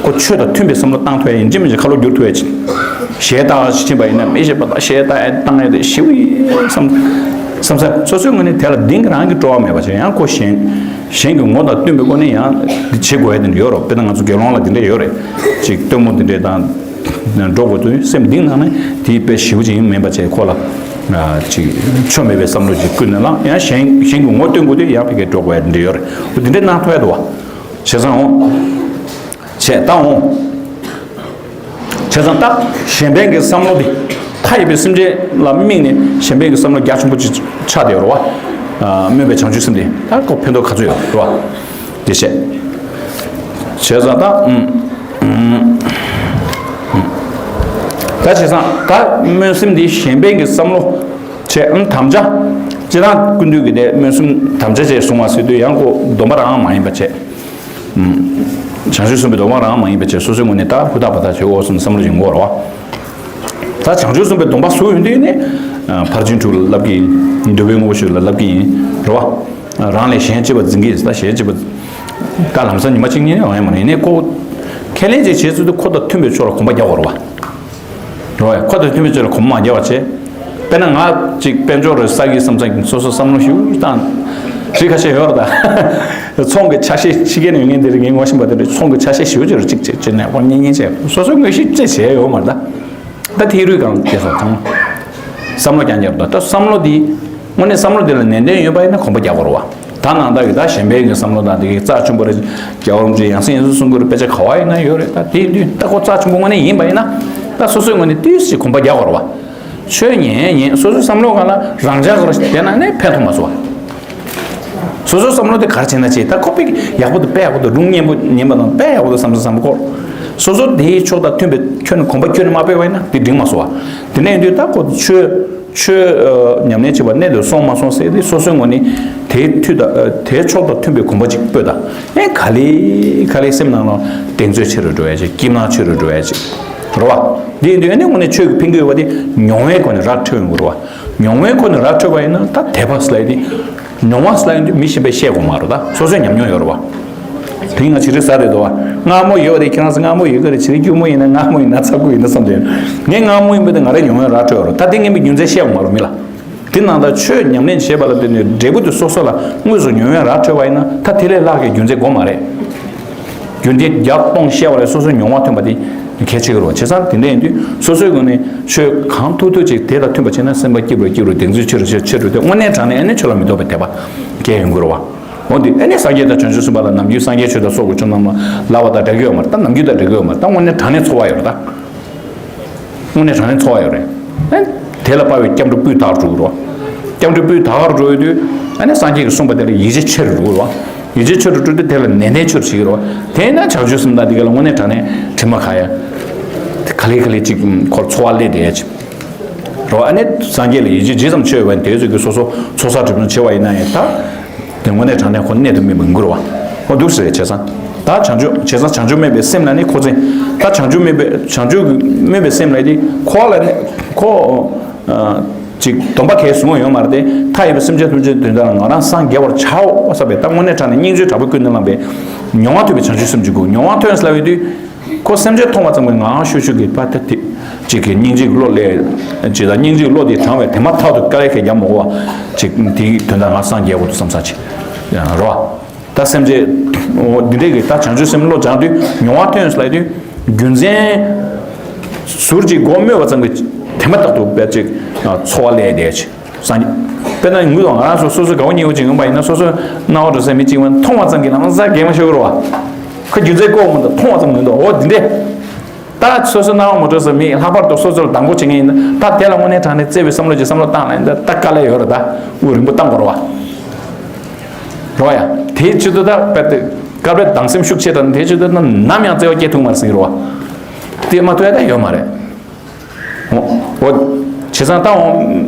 ཁོ་ཆོས་དང་མཐུན་པའི་བསམ་བློ་བཏང་ཐུབ་ཡ་ཡིན་གཅིག་མིན་གཅིག་ཁ་ལོ་བསྒྱུར་ཐུབ་ཡ་ཅིག་གཞས་བཏང་ཕྱིན་པ་ཡིན་ན་མི་གཞན་པ་དང་གཞས་བཏང་ཡ་བཏང་ཡ་དེ་ཞེ་པོ་ཡིན་བསམ། བསམ་ས་སོ་སོའི་ངོས་ནས་དེ་ལ་གདེང་རང་གི་སྤྲོ་བ་མེད་པ་བྱས། ཡང་ཁོ་གཞན། གཞན་གྱི་ངོ་དང་བསྟུན་པའི་སྒོ་ནས་ཡང་འདི་བྱེད་དགོས་ཡ་དེ་འདྲ་ཡོད་རེད། དཔེར་ན་ང་ཚོ་དགེ་སློང་ལ་དེ་འདྲ་ཡོད་རེད། ཅིག་སྟོན་མོ་དེ་འདྲས་དང་འགྲོ་དགོས་དུས་སེམས་གཏིང་ནང་ནས་དེའི་དཔེ་ཞེ་པོ་ཅིག་མིན་པ་བྱས། ཁོ་ལ་ཅིག་ཆོ་མེད་པའི་བསམ་བློ་ཅིག་ཀུན་ནས་བསླངས། ཡང་གཞན་གཞན་གྱི་ངོ་སྟོན་དགོས་དུས་ཡང་ཕ་གིར་འགྲོ་དགོས་ཡ་དེ་འདྲ་ཡོད་རེད། འོ་དེ་འདྲས་གནང་ཐུབ་ཡ་འདུག་བ། བྱས་ཙང་འོང་། བྱས་ཙང་ད་གཞན་ཕན་གྱི་བསམ་བློ་འདི། མཐའ་ཡས་པའི་སེམས་ཅན་ལ་དམིགས་ནས་གཞན་ཕན་གྱི་བསམ་བློ་རྒྱ་ཆེན་པོ་ཅིག་ཆགས་བསྡད་ཡོད་རེད་བ། སྨོན་པའི་བྱང་ཆུབ་སེམས་འདི་ད་ཁོ་ཕན་ཐོགས་ག་ཚོད་ཡོད་རེད་བ། དེ་བྱས། བྱས་ཙང་ད་ཨུམ། ད་བྱས་ཙང་ད་སྨོན་སེམས་འདི་གཞན་ཕན་གྱི་བསམ་བློ་བྱས། ཨུམ་དམ་བཅའ། སྤྱིར་བཏང་སྐུ་མདུན་གྱི་དེ་སྨོན་སེམས་དམ་བཅའ་བཅས་གསུང་བ་ཟེར་དུས་ཡང་ཁོ་སྡོམ་པ་རང་མ་ཡིན་པ་བྱས། བྱང་ཆུབ་སེམས་དཔའི་སྡོམ་པ་རང་མ་ཡིན་པ་བྱས། སོ་སོའི་ངོས་ནས་ད་ཧུར་ཐག་བ་ཐག་བྱེད་དགོས་བསམ་བསམ་བློ་ཞིག་འོང་གི་རེད་བ། ད་བྱང་ཆུབ་སེམས་དཔའི་སྡོམ་པ་ཟུག་ཡོང་དུས་ནི། ཕར་ཕྱིན་དྲུག་ལ་བསླབ་ཀྱི་ཡིན། འདོད་པའི་དངོས་པོ་ཞིག་ལ་བསླབ་ཀྱི་ཡིན། རེད་བ། རང་ལས་གཞན་གཅེས་པར་འཛིན་གྱི་ཡིན། ད་གཞན་གཅེས་པར། ད་ལམ་སང་ཉི་མ་གཅིག་གཉིས་ཡོང་ཡ་མ་རེད། ནས་ཁོ། ཁས་ལེན་ཅིག་བྱེད་ཚུལ་དུ་ཁོ་དང་མཐུན་པའི་ཕྱོགས་ལ་གོམ་པ་རྒྱག་དགོས་རེད་བ། རོ། ཁོ་དང་མཐུན་པའི་ཕྱོགས་ལ་གོམ་མ་རྒྱག་པ་བྱས། དཔེར་ན་ང་ཅིག་དཔལ་འབྱོར་རེ་བསགས་ཀྱི་བསམ་བསམ་གྱི་སོ་སོ་བསམ་བློ་ཞིག་བཏང་། རིགས་ཁ་ཤས་ཡོད་རེད་ད། ཚོང་གི་ཆ་ཤས་ཕྱི་རྒྱལ་ནས་ཡོང་མཁན་དེ་རིགས་ངས་ངོ་ཤེས་པ་དེ་འདྲ། ཚོང་གི་ཆ་ཤས་ཞེ་པོ་ཅིག་རེ་གཅིག་བྱས་བྱས་ནས་ཁོ་གཉེན་ཉེ་བྱས། སོ་སོའི་ངོས་ཤེས་ཅི་བྱས་ཡོད་མ་རེད་ད། ད་དེའི་རུས་གང་དེ་སོགས་ཚང་མ། བསམ་བློ་རྐྱང་རྐྱང་རེད་ད། བསམ་བློ་དེ། དངོས་གནས་བསམ་བློ་དེ་ལ་ནན་ཏན་ཡོད་པ་ཡིན་ན་གོམ་པ་རྒྱག་དགོས་རེད་བ། ད་ནང་ལྟར་གྱི་ད་གཞན་ཕན་གྱི་བསམ་བློ་དང་དེ་གའི་རྩ་ཆེན་པོ་རེད། རྒྱལ་བ་རིན་པོ་ཆེ་ཡང་སེ་ཡང་སེ་གསུང་གི་རེད། དཔེ་ཆ་ག་བ་ཡིན་ན་ཡོད་རེད། ད་དེ་ཡིན་དུས་ད་ཁོ་རྩ་ཆེན་པོ་དངོས་གནས་ཡིན་པ་ཡིན་ན། ད་སོ་སོའི་ངོས་ནས་ཏོག་ཙམ་གོམ་པ་རྒྱག་དགོས་རེད་བ། ཆོས་ཉན་ཉན་སོ་སོའི་བསམ་བློ་སྒང་ལ་རང་འཇགས་སྒང་ལ་བསྡད་ན་ནི་ཕན་ཐོགས་མ་སོང་བ། སོ་སོའི་བསམ་བློ་དེ་ག་རེ་བྱས་ན་བྱས། ད་ཁོ་དཔེ་ཡག་པོ་དང་དཔེ་ཡག་པོ་དང་ལུང་སྙན་པོ་ཉན་པ་དང་དཔེ་ཡག་པོ་དང་བསམ་བསམ་བསམ་ཁོ། སོ་སོ་དེའི་ཕྱོགས་དང་མཐུན་པའི་ཁྱོན་ནས་གོམ་པ་ཁྱོན་ནས་མ་སྤོས་པ་ཡིན་ན་དེ་འགྲིག་མ་སོང་བ། དེ་འདྲ་ཡིན་དུས་ད་ཁོ་ཆོས། ཆོས་ཨ་ཉམས་ལེན་བྱེད་པ་གནད་དུ་སོང་མ་སོང་ཟེར་ཏེ་སོ་སོའི་ངོས་ནས་དེའི་མཐུ་དང་ཨ་དེའི་ཕྱོགས་དང་མཐུན་པའི་གོམ་པ་ཅིག་སྤོས་དང་། ཨེ་ག་ལེ་ག་ལེ་སེམས་ནང་ལ་གདེང་ཚོད་ཆེ་རུ་འགྲོ་ཡ་ཅིག་སྐྱིད་སྣང་ཆེ་རུ་འགྲོ་ཡ་ཅིག་རེད་བ། དེ་ཡིན་དུས་ཨ་ནི་དངོས་གནས་ཆོས་ཀྱི་ཕན་གྱི་ཡོད་པ་དེ་མྱོང་བའི་སྒོ་ནས་ར་འཕྲོད་ཡོང་གི་རེད་བ། མྱོང་བའི་སྒོ་ནས་ར་འཕྲོད་པ་ཡིན་ན་ད་དད་པ་ཟེར་ཡ་དེ། མྱོང་བ་ཟེར་ཡ་དེ་མི་གཞན་པས་བཤད་དགོས་མ་རེད་ད། སོ་སོའི་ཉམས་མྱོང་ཡོད་རེད་བ། དེ་ང་ཕྱི་རེ་ཟ་རེད་དོ། མངར་མོ་ཡོད་རེད། ཁྱེད་རང་ཚོ་མངར་མོ་ཡོད་གི་རེད། ཕྱི་རེ་སྐྱུར་མོ་ཡིན་ན་མངར་མོ་ཡིན་ན་ཚ་ཁུ་ཡིན་ན་བསམ་དེ། ངས་མངར་མོ་ཡིན་པ་དེ་ང་རའི་མྱོང་བའི་ར་འཕྲོད་ཡོད་རེད་ད། དེ་ངས་མི་རྒྱུ་མཚན་བཤད་དགོས་མ་རེད་མི་ལ། དེ་ནང་ལྟར་ཆོས་ཉམས་ལེན་བྱེད་པ་ལ་བརྟེན་ནས་འབྲས་བུ་དེ་སོ་སོ་ལ་དངོས་སུ་མྱོང་བའི་ར་འཕྲོད་པ་ཡིན་ན་ད་དེ་ལས་ལྷག་གི་རྒྱུ་མཚན་དགོས་མ་རེད། ཡོན་ཏན་བརྒྱ་སྟོང་བཤད་པ་ལས་སོ་སོའི་མྱོང་བ་ཐོན་པ་དེ་གལ་ཆེ་གི་རེད་བ། བྱས་ཙང་དེ་འདྲ་ཡིན་དུས་སོ་སོའི་སྒོ་ནས་ཆོས་གང་ཐུབ་ཐུབ་ཅིག་དེ་དང་མཐུན་པ་བྱས་ན་སེམས་པ་སྐྱིད་པོ་སྐྱིད་རུང་གདེང་ཚོད་ཆེ་རུ་ཆེ་རུ་ཆེ་རུ་དེ་དངོས་གནས་དྲང་གནས་ཨ་ནི་ཆོས་ལ་མི་ལྡོག་པའི་དད་པ་སྐྱེ་ཡོང་གི་རེད་བ། འོ་འདི་ཨ་ནི་སངས་རྒྱས་དང་བྱང་ཆུབ་སེམས་དཔའ་ལ་ནམ་རྒྱུན་སངས་རྒྱས་ཆོས་དང་སོགས་ཀྱི་ཆོས་རྣམས་ལ་ལབ་པ་དང་འདྲ་གི་ཡོད་མ་རེད། ད་ནམ་རྒྱུན་དང་འདྲ་གི་ཡོད་མ་རེད། ད་དངོས་གནས་དྲང་གནས་ཚོར་བ་ཡོད་རེད་ད། དངོས་གནས་དྲང་གནས་ཚོར་བ་ཡོད་རེད། ཨ་ནི་དེ་ལ་དཔག་པའི་སྐྱབས་འགྲོ་སྤུས་དག་འགྲོ་གི་རེད་བ། སྐྱབས་འགྲོ་སྤུས་དག་འགྲོ་ཡོད་དུས་ཨ་ནི་སངས་རྒྱས་ཀྱིས་གསུངས་པ་དེ་ལ་ཡིད་ཆེས་ཆེ་རུ་འགྲོ་གི་རེད་བ། ཡིད་ཆེས་ཆེ་རུ་འགྲོ་དུས་དེ་ལ་ནན་ཏན་ཆེ་རུ་བྱེད་ཀྱི་རེད་བ། དེས་ན་བྱང་ཆུབ་སེམས་དང་འདི་ག་ལ་དངོས་གནས་དྲང་གནས་དྲི་མ་ག་ཡ། ག་ལེ་ག་ལེ་ཅིག་ཁོར་ཚོར་བ་སླེབས་བསྡད་ཡ་ཅིག་རེད་བ། ཨ་ནི་སངས་རྒྱས་ལ་ཡིད་ཆེས་ཇི་ཙམ་ཆེ་བ་ཡིན་དེ་ཚོ་གི་སོ་སོ་ཚོགས་བསགས་སྒྲིབ་སྦྱོང་བྱེད་པ་ཡིན་ན་ཡང་ད། དེ་དངོས་གནས་དྲང་གནས་ཁོ་གནད་དུ་སྨིན་པ་ཡིན་དགོས་རེད་བ། ཨོ་འདུག་ཟེར་བྱས་ཙང་། ད་བྱང་ཆུབ་བྱས་ཙང་བྱང་ཆུབ་སྨོན་པའི་སེམས་ལ་ནི་ཁོ་ཚེ། ད་བྱང་ཆུབ་སྨོན་པའི་བྱང་ཆུབ་སྨོན་པའི་སེམས་ལ་དེ་ཁོ་ལ་ནི་ཁོ། ཅིག་སྡོམ་པ་གས་བཟུང་བ་ཡོད་མ་རེད་དེ། མཐའ་ཡས་པའི་སེམས་ཅན་ཐམས་ཅད་དོན་དག་ལ་ང་རང་སངས་རྒྱས་པར་བྱའོ་བསམ་པའི་ད་དངོས་གནས་དྲང་གནས་སྙིང་རྗེའི་དྲག་པོས་ཀུན་ནས་བསླངས་པའི་མྱོང་བ་ཐོས་པའི་བྱང་ཆུབ་སེམས་ཀྱི་སྒོ་མྱོང་བ་ཐོས་ཟེར་བའི་དུས། ཁོ་སེམས་ཅན་མཐོང་བ་ཙམ་གྱིས་ངང་ཤུགས་ཤུགས་ཀྱིས་པ་ཏི་ཏི། ཅིག་གི་སྙིང་རྗེའི་བློ་ལས། ཅིག་དང་སྙིང་རྗེའི་བློ་དེ་དྲང་བས་དེ་མ་ཐག་ཏུ་དཀའ་ལས་ཁེལ་རྒྱག་མ་དགོས་པ། ཅིག་དེའི་དོན་དག་ང་སངས་རྒྱས་དགོས་འདུག་བསམ་ས་ཅིག་རོ། ད་སེམས་ཅན། འོ་འདི་འདྲས་ཀྱི་ད་བྱང་ཆུབ་སེམས་བློ་སྦྱང་དུས་མྱོང་བ་ཐོན་ཟེར་ལབ་དུས། རྒྱུ་མཚན། ཟུར་གཅིག་མགོ་སྨོས་པ་ཙམ་གྱིས་དེ་མ་ཐག་ཏུ་དཔེ་ཅིག་ཚོར་བ་སླེབས་བསྡད་ཅིག་སངས་རྒྱས། དཔེར་ན་ངུས་དང་ང་རང་ཚོ་སོ་སོའི་དགའ་བོ་ཉེ་བོ་ཅིག་ཡོང་པ་ཡིན་ན་སོ་སོའི་སྣང་བ་འགྲོ་ས་མི་གཅིག་མ་མཐོང་བ་ཙམ་གྱིས་ལམ་སང་གད་མོ་ཤོར་གི་རེད་བ། ཁོ་རྒྱུ་མཚན་ཀོ་མི་འདུག་མཐོང་བ་ཙམ་ངུས་འདུག་འོ་འདི་འདྲས། ད་སོ་སོའི་སྣང་བ་མ་འགྲོ་ས་མི་ལྷག་པར་དུ་སོ་སོ་ལ་སྡང་པོ་བྱེད་མཁན་ཡིན་ན་ད་དེ་ལ་དངོས་གནས་དྲང་གནས་བརྩེ་བའི་བསམ་བློ་ཅིག་བསམ་བློ་བཏང་ལ་ཡིན་ད་ད་དཀའ་ལས་ཡོད་རེད་ད། དབུགས་རིང་པོ་བཏང་དགོས་རེད་བ། རེད་བ་ཡ། དེའི་ཆེད་དུ་ད་དཔེ་དེ་དཀར་པོའི་སྡང་སེམས་ཤུགས་ཆེ་དྲགས་ན་དེའི་ཆེད་དུ་ད་ནམ་ཡང་བརྩེ་བ་སྐྱེ་ཐུབ་མ་རེད་ཟེར་གི་རེད་བ། དེ་མ་ཐུབ་ཡ་ད་ཡོད་མ་རེད། འོ། བྱས་ཙང་ད་འོ།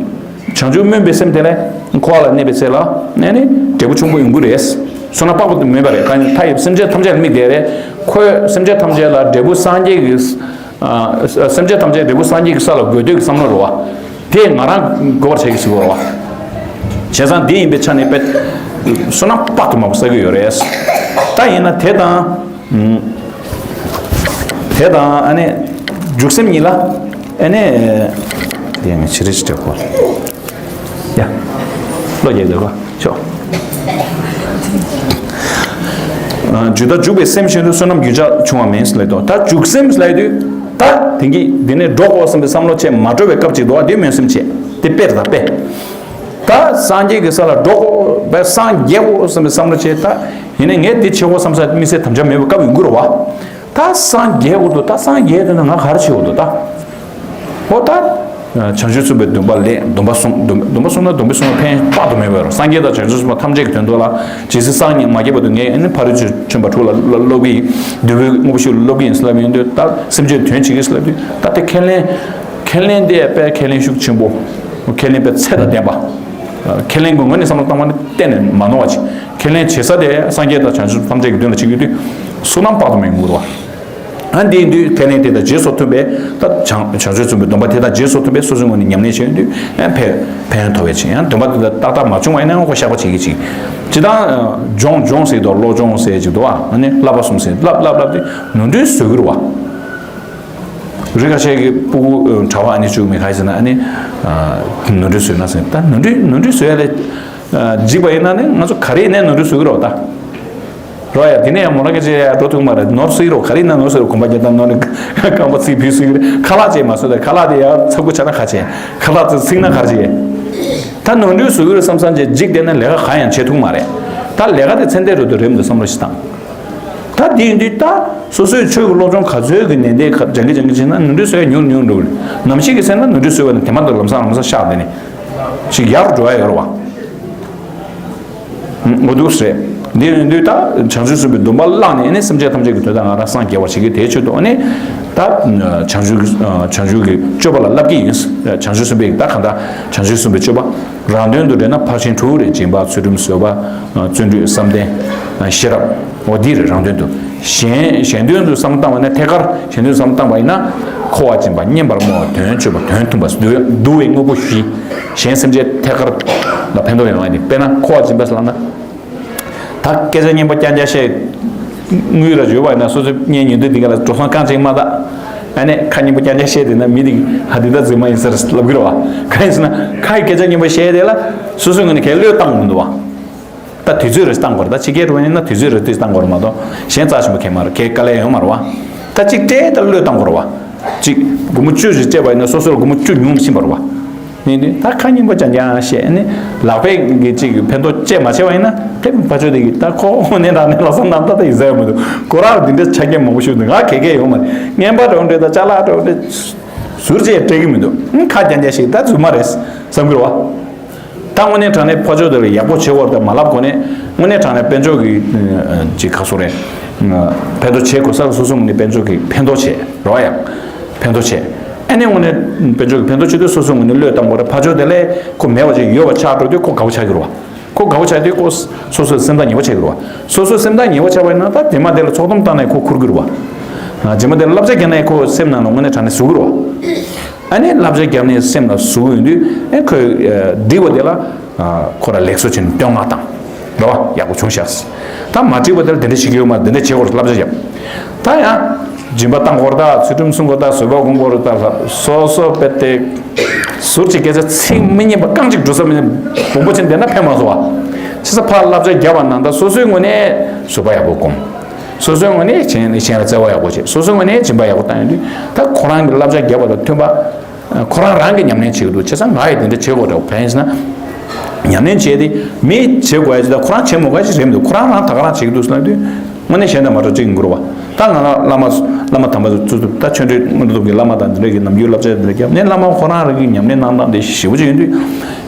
བྱང་ཆུབ་སྨོན་པའི་སེམས་དེ་ལས་འཁོར་བ་ལ་གནས་པའི་ཚེ་ལ་ནས་ནི་འབྲས་བུ་ཆེན་པོ་ཡོང་གི་རེད། བསོད་ནམས་དཔག་ཏུ་མེད་པ་རེད། གང་ཡིན་མཐའ་ཡས་སེམས་ཅན་ཐམས་ཅད་ལ་དམིགས་ཏེ་རེད། ཁོས་སེམས་ཅན་ཐམས་ཅད་ལ་འབྲས་བུ་སངས་རྒྱས་ཀྱི། ཨ། སེམས་ཅན་ཐམས་ཅད་འབྲས་བུ་སངས་རྒྱས་ཀྱི་ས་ལ་འགོད་འདོད་ཀྱི་བསམ་བློ་རེད་བ། དེ་ང་རང་འགོད་པར་བྱེད་ཀྱི་ཟེར་བ་རེད་བ། བྱས་ཙང་འདི་ཡིན་པའི་ཆ་ནས་དཔེ། བསོད་ནམས་དཔག་ཏུ་མེད་པ་བསགས་ཀྱི་ཡོད་རེད། ད་ཡིན་ན་དེ་དང་། དེ་དང་ཨ་ནི། འཇུག་སེམས་གཉིས་ལ། ཨ་ནི། དེ་ཡང་ཕྱི་རིལ་ཞིག་སྤྲད་གོ། ཡ། བློ་རྒྱག་དགོས་གོ་ཤོག་འཇུག་ད་འཇུག་པའི་སེམས་བཞིན་དུ་བསོད་ནམས་རྒྱུན་ཆགས་འབྱུང་བ་མིན་ལབ་དོ། ད་འཇུག་སེམས་ལབ་དུས། ད་དེང་གི་འདི་ནས་འགྲོ་དགོས་བསམ་པའི་བསམ་བློ་ཆེ་མ་འགྲོ་བའི་སྐབས་ཅིག་འདུག་བ། དེ་སྨོན་སེམས་ཆེ། དེ་དཔེ་རེད་ད་དཔེ། ད་སངས་རྒྱས་ཀྱི་ས་ལ་འགྲོ་དགོས་བས་སངས་རྒྱས་དགོས་བསམ་པའི་བསམ་བློ་ཆེ་ད། ཡིན་ནའི་ངས་དེ་བྱེད་དགོས་བསམ་ས་དམིགས་བསལ་དམ་བཅའ་མེད་པའི་སྐབས་ཡོང་གི་རེད་བ། ད་སངས་རྒྱས་དགོས་འདུག་ད་སངས་རྒྱས་དེ་ན་ང་ག་རེ་བྱེད་དགོས་འདུག་ད། ཨོ་ད། བྱང་ཆུབ་སེམས་དཔའི་སྡོམ་པ་ལས་སྡོམ་པ་སྲུང་སྡོམ་སྡོམ་པ་སྲུང་ན་སྡོམ་པའི་སྲུང་བ་ཕན་དཔག་ཏུ་མེད་པ་ཡོད་རེད། སངས་རྒྱས་དང་བྱང་ཆུབ་སེམས་དཔའ་ཐམས་ཅད་ཀྱི་དོན་དུ་ལ་ཇི་སྲིད་སངས་རྒྱས་མ་རྒྱས་བར་དུ་ངས་ཨ་ནི་ཕ་རོལ་ཏུ་ཕྱིན་པ་དྲུག་ལ་སློབ་སློབ་ཀྱི་ཡིན། འདུལ་བའི་དངོས་པོ་ཞིག་ལ་སློབ་ཀྱི་ཡིན་ཟེར་ལབ་ཡོང་དུས་ད་སེམས་ཅན་དོན་བྱེད་ཀྱི་ཟེར་ལབ་དུས་ད་དེ་ཁས་ལེན། ཁས་ལེན་དེ་དཔེ་ཁས་ལེན་ཤུགས་ཆེན་པོ། ཁས་ལེན་དཔེ་ཚད་དང་ལྡན་པ། ཁས་ལེན་གྱི་ངོས་ནས་བསམ་བློ་བཏང་བ་ནི་གཏན་ནས་མ་ནོར་བ་ཅིག་ཁས་ལེན་བྱེད་ས་དེ་སངས་རྒྱས་དང་བྱང་ཆུབ་ཐམས་ཅད་ཀྱི་དོན་ལ་བྱེད་ཀྱི་ཡོད་དུས་བསོད་ནམས་དཔག་ཏུ་མེད་པ་ཡོང་གི་རེད་བ། ཨ་འདིའི་དུས་ཁས་ལེན་དེ་དང་རྗེས་སུ་མཐུན་པའི་ད་བྱང་བྱང་ཆུབ་སེམས་དཔའི་སྡོམ་པ་དེ་དང་རྗེས་སུ་མཐུན་པའི་སོ་སོའི་ངོས་ནས་ཉམས་ལེན་བྱེད་ཡོང་དུས་ཨ་ཕན་ཕན་ཐོགས་པའི་ཆེད་ཡང་སྡོམ་པ་དེ་དག་ཏག་ཏག་མ་བྱུང་བ་ཡིན་ན་ཡང་ཁོ་བཤགས་པ་བྱེད་ཀྱི་ཅིག་ཇི་ལྟར་སྦྱོང་སྦྱོང་ཟེར་དང་བློ་སྦྱོང་ཟེར་ཅིག་འདུག་བ། ཨ་ནི་བསླབ་པ་གསུམ་ཟེར་བསླབ་བསླབ་བསླབ་དུས་ནོར་འཁྲུལ་བཟོ་གི་རེད་བ། རི་ཁ་ཤས་ཀྱི་སྤུ་གུ་གྲྭ་པ་ཨ་ནི་བཅུག་མི་ཁ་ཤས་ཟེར་ན་ཨ་ནི། ནོར་འཁྲུལ་བཟོས་ན་ཟེར་ད་ནོར་འཁྲུལ་ནོར་འཁྲུལ་བཟོ་ཡ་ལས། འཇིགས་པ་ཡིན་ན་ནི་ང་ཚོ་ག་རེ་ཡིན་ནའི་ནོར་འཁྲུལ་བཟོ་གི་རེད་ད། རོ་ཡ་དེ་ནས་ཡང་མོ་ལ་སྐད་ཆ་ཡ་འགྲོ་ཐུབ་མ་རེད། ནོར་སྲིད་རོ་ག་རེ་ཡིན་ན་ནོར་སྲིད་རོ་གོམ་པ་རྒྱག་སྟངས་ནོར་ནི་ཁ་ལག་ཅིག་མ་བཟོས་ད་ཁ་ལག་དེ་ཡར་ཚ་པོ་ཆགས་ན་ག་བྱེད། ཁ་ལག་དེ་ཚིག་ན་ག་བྱེད། ད་ནོར་འཁྲུལ་བཟོ་གི་རེད་བསམ་བསམ་བྱས་འཇིགས་བསྡད་ན་ལས་ཀ་གང་ཡང་བྱེད་ཐུབ་མ་རེད། ད་ལས་ཀ་དེ་ཚེ་འདས་རོལ་དུ་རེད་མི་འདུག་བསམ་བློ་ཞིག་བཏང་། ད་དེ་ཡིན་དུས་ད་སོ་སོའི་ཆོས་ཀྱི་སློབ་སྦྱོང་ག་ཚོད་ཀྱི་ནན་ཏན་ག་སྦྱང་གི་སྦྱང་གི་བྱས་ན་ནོར་འཁྲུལ་བཟོ་ཡ་ཉུང་ཉུང་འགྲོ་གི་རེད། ནམ་ཞིག་གི་ཚེ་ན་ནོར་འཁྲུལ་བཟོས་པ་ནི་དེ་མ་ཐག་ལམ་སང་ལམ་སང་བཤགས་ཏེ་ནི་ཞིག་ཡར་འགྲོ་ཡ་ཡོད་རེད་བ། འོ་འདུག་ཟེར། འདི་ཡིན་དུས་ད་བྱང་ཆུབ་སེམས་དཔའི་སྡོམ་པ་བླངས་ནས་ཨ་ནི་སེམས་ཅན་ཐམས་ཅད་ཀྱི་དོན་དག་ང་རང་སངས་རྒྱས་པར་བྱེད་ཀྱི་དེའི་ཆེད་དུ་ཨ་ནི་ད་བྱང་ཆུབ་ཀྱི་བྱང་ཆུབ་ཀྱི་སྤྱོད་པ་ལ་བསླབ་ཀྱི་ཡིན། བྱང་ཆུབ་སེམས་དཔའི་ད་གང་ལྟར་བྱང་ཆུབ་སེམས་དཔའི་སྤྱོད་པ་རང་དོན་དུ་འདྲེས་ན་ཕར་ཕྱིན་དྲུག་རེད། སྦྱིན་པ་ཚུལ་ཁྲིམས་བཟོད་པ་བརྩོན་འགྲུས་བསམ་གཏན་ཤེས་རབ། འོ་འདི་རེད་རང་དོན་དུ། གཞན་གཞན་དོན་དུ་བསམ་བློ་བཏང་བ་ན་ཐད་ཀར་གཞན་དོན་བསམ་བློ་བཏང་བ་ཡིན་ན་འཁོར་བ་འབྱིན་པ་བསྙེན་པར་བསྔོ་བ་དོན་སྤྱོད་པ་དོན་མཐུན་པ་བསྡུ་བའི་དངོས་པོ་བཞི། གཞན་སེམས་ཅན་ཐད་ཀར་ལ་ཕན་ཐོགས་ཡོང་བ་ཡིན་དཔེར་ན་འཁོར་བ་འབྱིན་པ་ཟེར་ལབ་ན། ད་སྐད་ཆ་སྙན་པོ་རྐྱང་རྐྱང་བཤད། དངུལ་ར་ཡོད་པ་ཡིན་ན་སོ་སོའི་གཉེན་ཉེ་དུ་འདི་ག་ལ་འགྲོ་སོང་རྐང་གཅིག་མ་གཏོགས། ཨ་ནི་ཁ་སྙན་པོ་རྐྱང་རྐྱང་བཤད་དེ་ན་མི་འདི་ཧ་འདི་ད་རྫུན་མ་ཡིན་ཟེར་ལབ་གི་རེད་བ། གང་ཡིན་ཟེར་ན་ཁ་ཡི་སྐད་ཆ་སྙན་པོ་བཤད་དེ་ལ་སོ་སོའི་ངོས་ནས་གལ་བློས་བཏང་མི་འདུག་བ། ད་དུས་ཚོད་རེ་བཏང་དགོས་རེད། ད་ཕྱི་རྒྱལ་འགྲོ་ཡིན་ན་དུས་ཚོད་རེ་དུས་བཏང་དགོས་རེད་མ་གཏོགས་གཞན་རྩ་ཆེན་པོ་གང་མ་རེད། གང་དཀའ་ལས་ཡོད་མ་རེད་བ། ད་གཅིག་སྤྲད་ད་བློས་བཏང་དགོས་རེད་བ། གཅིག་སྒོར་མོ་བཅུ་ཞིག་སྤྲད་པ་ཡིན་ན་སོ་སོར་སྒོར་མོ་བཅུ་ཉུང་ཕྱིན་པ་རེད་བ། ཡིན་དུས་ད་ཁ་སྙན་པོ་རྐྱང་རྐྱང་བཤད་ནས་ལག་པས་གི་གཅིག་གི་ཕན་ཐོགས་བཅས་མ་བྱས་པ་ཡིན་ན་དེ་ཕར་ཕྱོགས་དེ་གི་ད་ཁོ་དངོས་གནས་དྲང་གནས་ལྷག་བསམ་རྣམ་དག་ད་ཡིན་ས་ཡོད་མི་འདུག་ཁོ་རང་འདི་འདྲའི་ཆ་རྐྱེན་མང་པོ་ཞིག་འདུག་ང་ག་གེ་ཡོད་མ་རེད། རྔན་པ་འདྲ་བོ་འདྲ་ད་ཅ་ལག་འདྲ་བོ་འདྲ་ཟུར་བཅད་སྤྲད་གི་མི་འདུག་ཁ་རྐྱང་རྐྱང་ཞིག་ད་རྫུན་མ་རེད་བསམ་གི་རེད་བ། ད་དངོས་གནས་དྲང་གནས་ཕར་ཕྱོགས་དེ་ལ་ཡག་པོ་བྱེད་དགོས་རེད་ད་མ་ལབ་གོང་ནས་དངོས་གནས་དྲང་གནས་དཔལ་འབྱོར་གྱི་ཅིག་ཁ་སོ་རེད། ཕན་ཐོགས་བྱེད་དགོས་ས་ལ་སོ་སོ་ངོས་ནས་དཔལ་འབྱོར་གྱི་ཕན་ཐོགས་བྱེད་རོགས་ཡང་ཕན་ཐོགས་བྱེད། ཨ་ནི་དངོས་གནས་དཔལ་འབྱོར་གྱི་ཕན་ཐོགས་བྱེད་དུས་སོ་སོ་ངོས་ནས་བློས་བཏང་དགོས་རེད། ཕར་ཕྱོགས་དེ་ལས་ཁོ་མེད་པ་ཅིག་ཡོད་པ་ཆགས་འགྲོ་དུས་ཁོ་དགའ་པོ་ཆགས་ཀྱི་རེད་བ། ཁོ་དགའ་པོ་ཆགས་དུས་ཁོ་སོ་སོའི་སེམས་ཐག་ཉེ་པོ་ཆགས་ཀྱི་རེད་བ། སོ་སོའི་སེམས་ཐག་ཉེ་པོ་ཆགས་པ་ཡིན་ན་ད་དེ་མ་དེ་ལ་ཚོགས་གཏམ་བཏང་ནས་ཁོ་ཁུར་གྱི་རེད་བ། རྗེས་མ་དེ་ལ་བསླབ་བྱ་བརྒྱབ་ནས་ཁོ་སེམས་ནང་ལ་དངོས་གནས་དྲང་གནས་ཟུག་གི་རེད་བ། ཨ་ནི་བསླབ་བྱ་བརྒྱབ་ནས་སེམས་ལ་ཟུག་ཡོང་དུས་ཨ་ཁོས་འགྲིག་པ་དེ་ལ་ཁོ་ར་ལེགས་སོ་བྱས་ནས་བསྟོད་བསྔགས་བཏང་། རེད་བ། ཡག་པོ་བྱུང་ཤག་ད་མ་འགྲིག་པ་དེ་ལ་དེ་འདྲ་བྱེད་ཀྱི་ཡོད་མ་རེད། དེ་འདྲ་བྱེད་དགོས་རེད། བསླབ་བྱ་བརྒྱབ། ད་ཡང་སྦྱིན་པ་བཏང་དགོས་རེད། ད་ཚུལ་ཁྲིམས་སྲུང་དགོས་རེད། ད་བཟོད་པ་སྒོམ་དགོས་རེད། ད་ལ་སོ་སོ་དཔེ་དེ་ཟུར་གྱི་སྐད་ཆ་ཚིག་མི་སྙན་པ་རྐང་གཅིག་འགྲོ་ས་མི་སྙན་བོང་བུ་ཆེན་དེ་འདྲ་ཕན་མ་སོང་བ། བྱས་ཙང་ཕར་བསླབ་བྱ་བརྒྱབ་པ་ནང་ད་སོ་སོའི་ངོས་ནས་བཟོད་པ་ཡག་པོ་སྒོམ། སོ་སོའི་ངོས་ནས་གཞན་གཞན་ལ་བརྩེ་བ་ཡག་པོ་བྱེད། སོ་སོའི་ངོས་ནས་སྦྱིན་པ་ཡག་པོ་བཏང་ཡོང་དུས་ད་ཁོ་རང་གི་བསླབ་བྱ་བརྒྱབ་པ་དང་མཐུན་པ། ཁོ་རང་རང་གིས་ཉམས་ལེན་བྱེད་ཀྱི་འདུག་བྱས་ཙང་ང་ཡིས་དེ་འདྲ་བྱེད་དགོས་རེད། བས་ན་ཉམས་ལེན་བྱས་ཏེ་མིས་བྱེད་དགོས་ཡ་ཅིག་དང་ཁོ་རང་བྱེད་མི་དགོས་ཡ་ཅིག་རེད་མི་འདུག་ཁོ་རང་རང་ད་ག་རང་བྱེད་ཀྱི་འདུག་ཟེར་ན་དུས་དངོས་གནས་གཞན་དང་མ་འདྲ་ཅིག་ཡིན་དགོས་རེད་བ། ད་ང་ལ་བླ་མ་བླ་མ་དམ་པ་ཚོ་ཚུལ་ཁྲིམས་ད་ཆོས་འབྲེལ་དངོས་གྲུབ་ཀྱི་བླ་མ་དང་འདི་འདྲ་གི་ནམ་རྒྱུན་བསླབ་བྱ་འདི་འདྲ་བརྒྱབ་ནས་བླ་མ་ཁོ་རང་རང་གི་ཉམས་ལེན་གནང་སྟངས་དེ་ཞེ་པོ་ཅིག་ཡིན་དུས་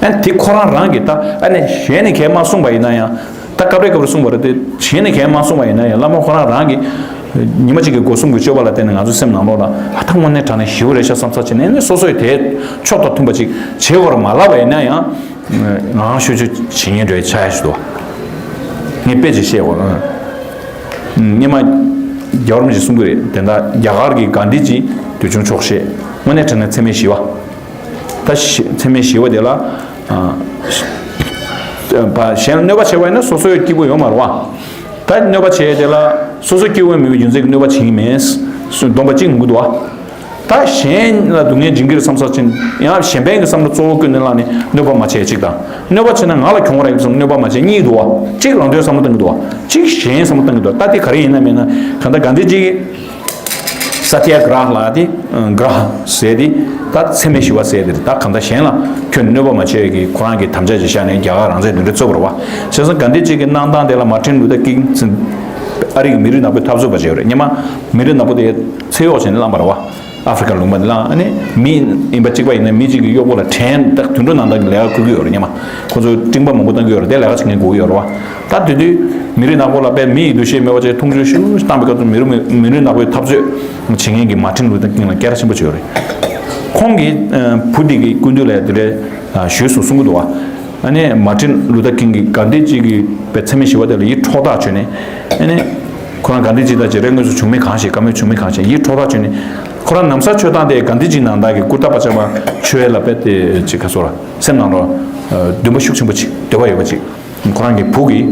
ཨ་དེ་ཁོ་རང་རང་གི་ད་ཨ་ནི་གཞན་ནས་གས་མ་གསུངས་པ་ཡིན་ན་ཡང་། ད་སྐབས་རེ་སྐབས་རེ་གསུངས་པ་རེད་དེ་གཞན་ནས་གས་མ་གསུངས་པ་ཡིན་ན་ཡང་བླ་མ་ཁོ་རང་རང་གིས་ཉི་མ་གཅིག་གི་སྒོ་གསུམ་གྱི་སྤྱོད་པ་ལ་བརྟེན་ནས་ང་ཚོའི་སེམས་ནང་ལོགས་ལ་ཨ་ད་དངོས་གནས་དྲང་གནས་ཞེ་པོ་རེད་ཤག་བསམ་ཚར་བྱས་ནས་ནི་སོ་སོས་དེའི་ཕྱོགས་དང་མཐུན་པ་ཅིག་བྱེད་དགོས་རེད་མ་ལབ་པ་ཡིན་ན་ཡང་ང་རང་ཤོད་ཆོས་བྱེད་ཉན་འགྲོ་ཡི་ཆ་ཡ་ཞིག་འདུག་ངས་དཔེ་ཅིག་བཤད་དགོས་ཨ། སྔོན་མ་རྒྱལ་བ་རིན་པོ་ཆེས་གསུང་གི་རེད། དེ་འདྲ་རྒྱ་གར་གྱི་གྷན་དྷི་ཇི་དུས་ཆུང་ཆོག་ཤེས་དངོས་གནས་དྲང་གནས་འཚེ་མེད་ཞི་བ། ད་ཞི་འཚེ་མེད་ཞི་བ་དེ་ལ་ཨ་ཞི་བ་གཞན་ལ་གནོད་པ་བྱས་པ་ཡིན་ན་སོ་སོའི་སྐྱིད་པོ་ཡོད་མ་རེད་བ། ད་གནོད་པ་བྱས་དེ་ལ་སོ་སོ་སྐྱིད་པོ་མེད་པའི་རྒྱུ་མཚན་གྱིས་གནོད་པ་བྱེད་ཀྱི་མེད་སྡོམ་པ་གཅིག་འགུག་འདུག་བ། ད་གཞན་ལ་སྡུག་བསྔལ་འབྱིན་གྱི་རེད་བསམ་ས་ཅིག་ཡང་གཞན་ཕན་གྱི་བསམ་བློ་གཙོ་བོ་བཀོད་ནས་བླངས་ནས་གནོད་པ་མ་བྱས་གཅིག་དང་། གནོད་པ་བྱས་ན་ང་ལ་གྱོང་རག་གི་བསམ་གནོད་པ་མ་བྱས་གཉིས་འདུག་བ། གཅིག་རང་དོན་བསམ་བློ་གཏང་གི་འདུག་བ། གཅིག་གཞན་བསམ་བློ་གཏང་གི་འདུག་ད་དེ་ག་རེ་ཡིན་ན་མིན་ན་གང་ལྟར་གྷན་དྷི་ཇི་གིས། ས་ཏི་ཡ་གྷ་ར་ལབ་དེ། གྷ་ར་ཟེར་དེ། ད་འཚེ་མེད་ཞི་བ་ཟེར་དེ་རེད། ད་གང་ལྟར་གཞན་ལ་ཁྱོད་གནོད་པ་མ་བྱས་ཀྱི་ཁོ་རང་གི་དམ་བཅའ་ཅིག་བཞག་ནས་རྒྱ་གར་རང་བཙན་དེ་འདྲ་རྩོད་པ་རེད་བ། བྱས་ཙང་གྷན་དྷི་ཇི་གི་གནང་སྟངས་དེ་ལ་མར་ཊིན་ལུ་ཐར་ཀིང་ཟེར། ཨ་རི་གི་མི་རིགས་ནག་པོའི་འཐབ་རྩོད་པ་ཅིག་ཡོད་རེད། སྔོན་མ་མི་རིགས་ནག་པོ་དེ་ཚེ་གཡོག་བྱས་ནས་བླངས་པ་རེད་བ། ཨ་ཧྥི་རི་ཀ་ལུང་པ་དེ་བླངས་ཨ་ནི་མི་ཡིན་པ་གཅིག་པ་ཡིན་ན་མི་གཅིག་གི་གཡོག་པོ་ལ་བྲན་ད་དུད་འགྲོ་ནང་ལྟར་གྱི་ལས་ཀ་ཁུར་གྱི་ཡོད་རེད། སྔོན་མ་ཁོ་ཚོས་སྤྲིངས་པ་མང་པོ་བཏང་གི་ཡོད་རེད། དེ་ལས་ཀ་བྱེད་མཁན་དགོས་ཀྱི་ཡོད་རེད་བ། ད་དེ་དུས་མི་རིགས་ནག་པོ་ལ་དཔེ་མི་ཡི་འདུ་ཤེས་མེད་པ་བྱས་མཐོང་ཆུང་ཞེ་པོ་བཏང་པའི་སྐབས་སུ་མི་རིགས་མི་རིགས་ནག་པོའི་འཐབ་རྩོད་བྱེད་མཁན་གྱི་མར་ཊིན་ལུ་ཐར་ཀིང་ལ་སྐད་གྲགས་ཆེན་པོ་བྱས་ཡོད་རེད། ཁོང་གི་བུ་དེ་གི་སྐུ་མདུན་ལ་དེ་འདྲའི་ཞུས་སུ་གསུང་གི་འདུག་བ། ཨ་ནི་མར་ཊིན་ལུ་ཐར་ཀིང་གིས་གྷན་དྷི་ཇི་གི་དཔེ་འཚེ་མེད་ཞི་བ་དེ་ལ་ཡིད་འཕྲོག་ཐག་ཆོད་ནས་ཨ་ནི་ཁོ་རང་གྷན་དྷི་ཇི་དང་ཅིག་རེས་དངོས་སུ་བྱུང་མིན་གང་ཤེས་བཀའ་མོལ་བྱུང་མིན་གང་ཤེས་ཡིད་འཕྲོག་ཐག་ཆོད་ནས་ཁོ་རང་ནམ་ཟླ་ཆོས་ཐང་དེ་གྷན་དྷི་ཇི་ནང་ལྟར་གྱི་ཀུར་ཏ་པ་ཇ་མ་ཆོས་ལ་དཔེ་དེ་ཅིག་ག་སོ་ར་སེམས་ནང་ལ་འདུན་པ་ཤུགས་ཆེན་པོ་ཅིག་འདོད་པ་ཡོད་པ་ཅིག་ཁོ་རང་གི་བུ་གིས་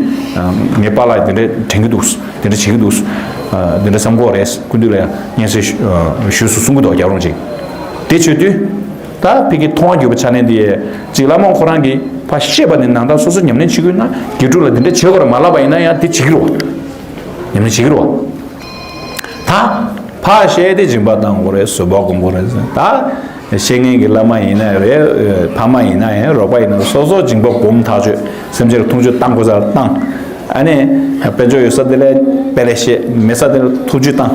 ངའི་པཱ་ལགས་དེ་འདྲ་དྲན་གྱི་འདུག་དེ་འདྲ་བྱེད་ཀྱི་འདུག་དེ་འདྲ་བསམ་གྱི་ཡོད་རེད། སྐུ་མདུན་ལ་ཡང་སྙན་སེང་ཞུས་སུ་གསུང་གི་འདུག་རྒྱལ་བ་རིན་པོ་ཆེ་དེ་བྱེད་དུས། ད་ཕ་གི་མཐོང་བ་བརྒྱུད་པ་ཆ་ནས་འདི་ཅིག་བླ་མ་ཁོ་རང་གིས་ཕར་བཤད་པ་ནི་ནང་ལྟར་སོ་སོ་ཉམས་ལེན་བྱེད་དགོས་ན་དགེ་ཕྲུག་ལ་འདི་འདྲ་བྱེད་དགོས་རེད་མ་ལབ་པ་ཡིན་ན་ཡང་དེ་བྱེད་ཀྱི་རེད་བ། ཉམས་ལེན་བྱེད་ཀྱི་རེད་བ། ད་ཕར་བཤད་དེ་སྦྱིན་པ་བཏང་དགོས་རེད། བཟོད་པ་སྒོམ་དགོས་རེད་ཟེར། ད་བཤད་མཁན་གྱི་བླ་མ་ཡིན་ན་རེད། ཕ་མ་ཡིན་ན་ཡང་རོགས་པ་ཡིན་ན་སོ་སོ་སྦྱིན་པ་སྒོམ་ཐག་ཆོད། སེམས་ཅན་ལ་མཐོང་ཆུང་བཏང་དགོས་ས་ལ་བཏང་། ཨ་ནི། དཔལ་འབྱོར་ཡོད་ས་དེ་ལ་དཔེ་ལེགས་བཤད། མེད་ས་དེ་ལ་ཐུགས་རྒྱུད་བཏང་།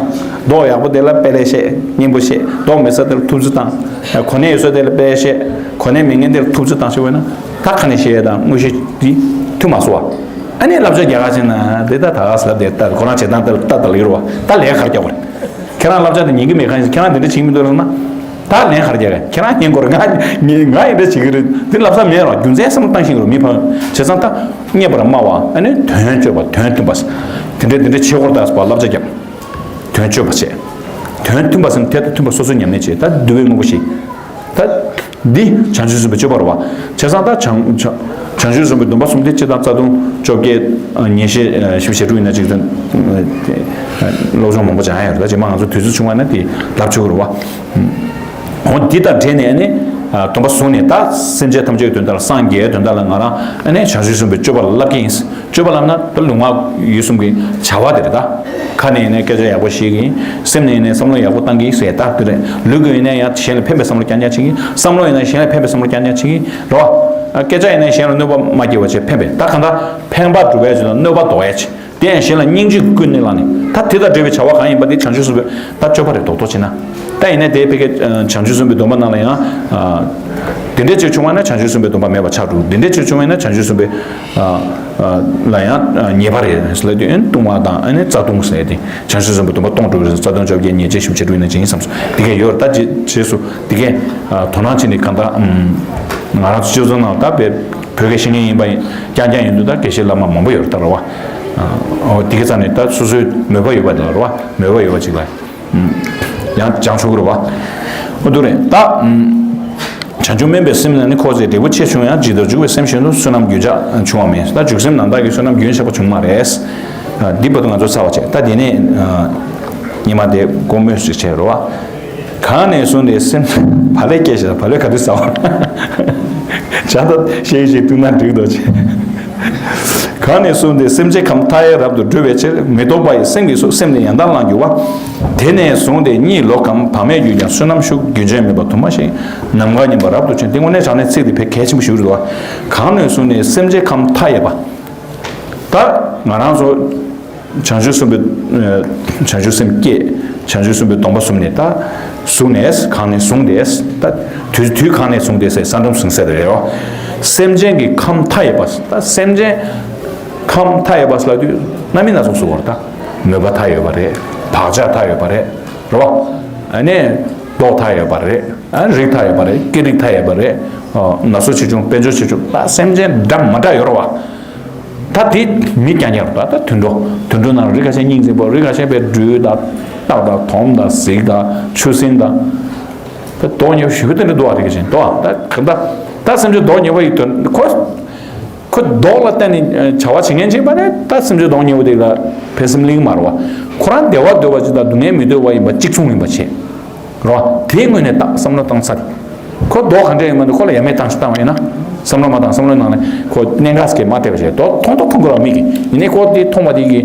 མདོག་ཡག་པོ་དེ་ལ་དཔེ་ལེགས་བཤད་སྙན་པོ་བཤད། མདོག་མེད་ས་དེ་ལ་ཐུགས་རྒྱུད་བཏང་། གོ་གནས་ཡོད་ས་དེ་ལ་དཔེ་ལེགས་བཤད། གོ་གནས་མེད་མཁན་དེ་ལ་ཐུགས་རྒྱུད་བཏང་ཞེས་པ་ན་ད་ཁ་ནས་བཤད་ཡ་དང་དངོས་གཞི་འདི་མཐུན་མ་སོང་བ། ཨ་ནི་བསླབ་བྱ་རྒྱག་ག་ཕྱིན་ན་དེ་ད་ད་ག་ཟེར་ལབ་དེ་ལྟ་ཁོ་རང་བྱེད་སྟངས་དེ་ལ་ལྟ་ད་ལ་ཡོད་རེད་བ། ད་ལས་ཀ་རྒྱག་དགོས་རེད། ཁྱེད་རང་བསླབ་བྱ་དེ་ཉན་གི་མེད་ག་ཁྱེད་རང་དེ་འདྲ་བྱེད་ཀྱི་མི་འདུག་ལབ་ན། ད་ལན་ག་རེ་རྒྱག་ག་ཁྱེད་རང་ཉན་དགོས་རེད། ང་ང་ཡིན་འདྲ་བྱེད་ཀྱི་རེད། འདི་ལབ་ས་མེད་རོགས། རྒྱུ་མཚན་བསམ་བློ་བཏང་ཤེས་ཀྱི་རོགས། མི་ཕངས། བྱས་ཙང་ད་རྙེད་པར་སྨྲ་བ་ཨ་ནི་དོན་སྤྱོད་པ་དོན་མཐུན་པ། དེ་འདྲ་དེ་འདྲ་བྱེད་དགོས་རེད་ད་ཟེར་བ་བསླབ་བྱ་རྒྱབ། དོན་སྤྱོད་པ་བྱས། དོན་མཐུན་པ་ཟེར་ན་དེ་དང་མཐུན་པ་སོ་སོ་ཉམས་ལེན་བྱས་ད་འདུལ་བའི་དངོས་པོ་ཞིག་ད་འདི་བྱང་ཆུབ་སེམས་དཔའི་སྤྱོད་པ་རེད་བ། བྱས་ཙང་ད་བྱང་བྱང་བྱང་ཆུབ་སེམས་དཔའི་སྡོམ་པ་གསུམ་སྟེ་སྤྱིར་བཏང་རྩ་ལྟུང་བཅོ་བརྒྱད་ཉེས་བཤད་བཞི་བཅུ་ཞེ་དྲུག་ཡིན་ན་གཅིག་ཙམ་སློབ་སྦྱོང་མང་པོ་སྦྱང་ཡ་ཡོད་རེད། ད་རྗེས་མ་ང་ཚོ་དུས་ཚོད་བྱུང་བ་ན་དེ་ལབ་ཆོག་གི་རེད་བ། འོ་འདི་དང་འབྲེལ་ནས་ནི་ སྡོམ་པ་བཟུང་ནས་ད་སེམས་ཅན་ཐམས་ཅད་ཀྱི་དོན་དག་ལ་སངས་རྒྱས་དོན་དག་ལ་ང་རང་ཨ་ནི་བྱང་ཆུབ་སེམས་དཔའི་སྤྱོད་པ་ལ་བསླབ་ཀྱི་ཡིན། སྤྱོད་པ་ལབ་ན་ད་ལུས་ངག་ཡིད་གསུམ་གྱི་བྱ་བ་དེ་རེད་ད། ཁ་ནས་ཡིན་ནའི་སྐད་ཆ་ཡག་པོ་བཤད་ཀྱི་ཡིན། སེམས་ནས་ཡིན་ནའི་བསམ་བློ་ཡག་པོ་བཏང་གི་ཡིན་ཟེར་ད་དེ་རེད། ལུས་ཀྱིས་ཡིན་ནའི་ཡང་གཞན་ལ་ཕན་པའི་བསམ་བློ་རྐྱང་རྐྱང་བྱེད་ཀྱི་ཡིན། བསམ་བློ་ཡིན་ནའི་གཞན་ལ་ཕན་པའི་བསམ་བློ་རྐྱང་རྐྱང་བྱེད་ཀྱི་ཡིན་རེད་བ། སྐད་ཆ་ཡིན་ནའི་གཞན་ལ་གནོད་པ་མ་སྐྱེལ་བ་བྱས་ཕན་པའི་ད་གང་ལྟར་ཕན་པ་སྒྲུབ་ཡ་ཅིག་དང་གནོད་པ་ཟློག་ཡ་ཅིག་དེ་ཡང་གཞན་ལ་སྙིང་རྗེ་ཀུན་ནས་བསླངས་ནས་ད་དེ་དང་འབྲེལ་བའི་བྱ་བ་གང་ཡིན་པ་དེ་བྱང་ཆུབ་སེམས་དཔའི་ད་སྤྱོད་པ་རེད་རྡོག་རྡོག་བྱས་ན། ད་ཡིན་ནའི་དེ་ཕ་གི་བྱང་ཆུབ་སེམས་དཔའི་སྡོམ་པ་ནང་ལ་ཡང་དེ་འདྲས་ཅིག་བྱུང་བ་ན་བྱང་ཆུབ་སེམས་དཔའི་སྡོམ་པ་མེད་པ་ཆགས་འགྲོ། དེ་འདྲས་ཅིག་བྱུང་བ་ན་བྱང་ཆུབ་སེམས་དཔའི་ལ་ཡང་ཉེས་པ་རེད་ཟེར་ལབ་དུས་ཨེ་ལྟུང་བ་དང་ཨ་ནི་རྩ་ལྟུང་ཟེར་ཏེ་བྱང་ཆུབ་སེམས་དཔའི་སྡོམ་པ་གཏོང་འགྲོ་རེད། རྩ་ལྟུང་བཅོ་བརྒྱད་ཉེས་བྱས་ཞིབ་བྱེད་འགྲོ་ཡིན་ན་ཅི་ཡིན་བསམ་སོང་དེ་གས་ཡོད་རེད། ད་རྗེས་རྗེས་སུ་དེ་གས་དོ་སྣང་བྱས་ནས་གང་ལྟར་ང་རང་ཚོ་སྤྱི་ཚོགས་ནང་ད་བོད་བོད་སྐད་ཤེས་མཁན་ཡིན་པ་རྐྱང་རྐྱང་ཡིན་འདུག་ད་དགེ་བཤེས་བླ་མ་མང་པོ་ཡོད་རེད་ད་རེད་བ། འོ་དེ་ག་ཙམ་ནས་ད་སོ་སོའི་མོས་པ་ཡོད་པ་དེ་ལ་རེད་བ། མོས་པ་ཡོད་པ་ཅིག་ལ་ཡང་སྦྱང་ཆོག་གི་རེད་བ། འོ་འདུག་རེད་ད། བྱང་ཆུབ་སྨོན་པའི་སེམས་ལ་ནི་འཁོར་ཚེ་འབྲས་བུ་ཆེ་བྱུང་ཡང་། ཇི་ལྟར་འཇུག་པའི་སེམས་གཞན་དུ་བསོད་ནམས་རྒྱུན་ཆགས་བྱུང་བ་མིན། ད་འཇུག་སེམས་ནང་དག་གི་བསོད་ནམས་རྒྱུན་ཆགས་པ་བྱུང་མ་རེད། འདི་བར་དུ་ང་ཚོ་ཚར་བ་བྱས་ད་དེ་ནས་ཉི་མ་དེ་དགོང་མོ་ཞིག་བྱས་རེད་བ། གང་ནས་བཟུང་སྟེ་སེམས་བ་ལས་སྐྱེས་ཤིང་བ་ལས་ག་དུས་ཟ་བ། བྱ་དང་ཤེས་ཤིང་བཏུང་ན་འགྲིག་འདུག་ཅེས། གང་ནས་བཟུང་སྟེ་སེམས་ཅན་ཁམས་མཐའ་ཡས་རབ་ཏུ་སྒྲོལ་བའི་ཕྱིར་མི་ལྡོག་པ་ཡི་སེམས་ཀྱིས་སོ་སེམས་ནི་ཡང་དག་བླངས་གྱུར་པ། དེ་ནས་བཟུང་སྟེ་གཉིད་ལོག་གམ་བག་མེད་གྱུར་ཀྱང་བསོད་ནམས་ཤུགས་རྒྱུན་ཆད་མེད་པར་དུ་མ་ཞིག་ནམ་མཁའ་ཉིད་པ་རབ་ཏུ་བྱོན། དེ་དངོས་གནས་དྲང་གནས་ཚིག་འདི་དཔེ་གལ་ཆེན་པོ་ཞིག་རེད་འདུག་བ། གང་ནས་བཟུང་ནས་སེམས་ཅན་ཁམས་མཐའ་ཡས་པ། ད་ང་རང་ཚོ་བྱང་ཆུབ་སེམས་དཔའི་བྱང་ཆུབ་སེམས་བསྐྱེད། བྱང་ཆུབ་སེམས་དཔའི་སྡོམ་པ་བཟུང་ནས་ད་བཟུང་ནས་གང་ནས་བཟུང་སྟེ་ད་དུས་དུས་གང་ནས་བཟུང་སྟེ་ཟེར་ས་འདྲ་བཟུང་ཟེར་རེད་བ། སེམས་ཅན་གྱི་ཁམས་མཐའ་ཡས་པ་ད་སེམས་ཅན་ཁམས་མཐའ་ཡས་པ་ཟེར་ལབ་དུས་རྣམ་སྨིན་སྣ་ཚོགས་སུ་བར་ད་མོས་པ་མཐའ་ཡས་པ་རེད། བག་ཆགས་མཐའ་ཡས་པ་རེད་རེད་བ། ཨ་ནི་མདོག་མཐའ་ཡས་པ་རེད། ཨ་རིགས་མཐའ་ཡས་པ་རེད། སྐད་རིགས་མཐའ་ཡས་པ་རེད། ན་སོ་ཆེ་ཆུང་དཔལ་འབྱོར་ཆེ་ཆུང་ད་སེམས་ཅན་འདྲ་མ་འདྲ་ཡོད་རེད་བ། ད་དེ་མི་རྐྱང་རྐྱང་རེད། ད་ད་དུད་འགྲོ་དུད་འགྲོ་ནང་རིགས་ཁ་ཤས་སྙིང་རྗེ་པོ་རིགས་ཁ་ཤས་པའི་སྦྲུལ་དང་སྟག་དང་དོམ་དང་གཟིག་དང་ཆུ་སྲིན་དང་ད་མདོག་ཉེས་པ་ཞེ་པོ་དེ་འདྲ་འདུག་བ། རིགས་ཁ་ཤས་འདུག་བ། ད་གང་ལྟར་ད་སེམས་ཅན་མདོག་ཉེས་པ་ཡི་དོན་ཁོ་ཁོ་མདོག་ལ་བརྟེན་ནས་བྱ་བ་བྱེད་མཁན་ཅིག་ཡིན་པ་ནི་ད་སེམས་ཅན་མདོག་ཉེས་པོ་དེ་ལ་ཕན་སེམས་གླེང་མ་རེད་བ། ཁོ་རང་བདེ་བ་འདོད་པ་ཅིག་དང་སྡུག་བསྔལ་མི་འདོད་པ་ཡིན་པ་གཅིག་མཚུངས་ཡིན་པ་བྱས། རོ། དེའི་ངོས་ནས་ད་བསམ་བློ་བཏང་ཚར། ཁོ་མདོག་ག་འདྲ་ཡིན་མ་འདུག་ཁོ་ལ་ཡ་མེད་བཏང་ཞིག་བཏང་བ་ཡིན་ན། བསམ་བློ་མ་བཏང་བསམ་བློའི་ནང་ནས་ཁོ་གནད་འགག་ཟེར་མ་སྤྲད་པ་བྱས་མདོག་མཐོང་མདོག་ཁོང་ཁོ་ལ་མིག་གིས་ཡིན་ནའི་ཁོ་དེ་མཐོང་བ་དེ་གིས་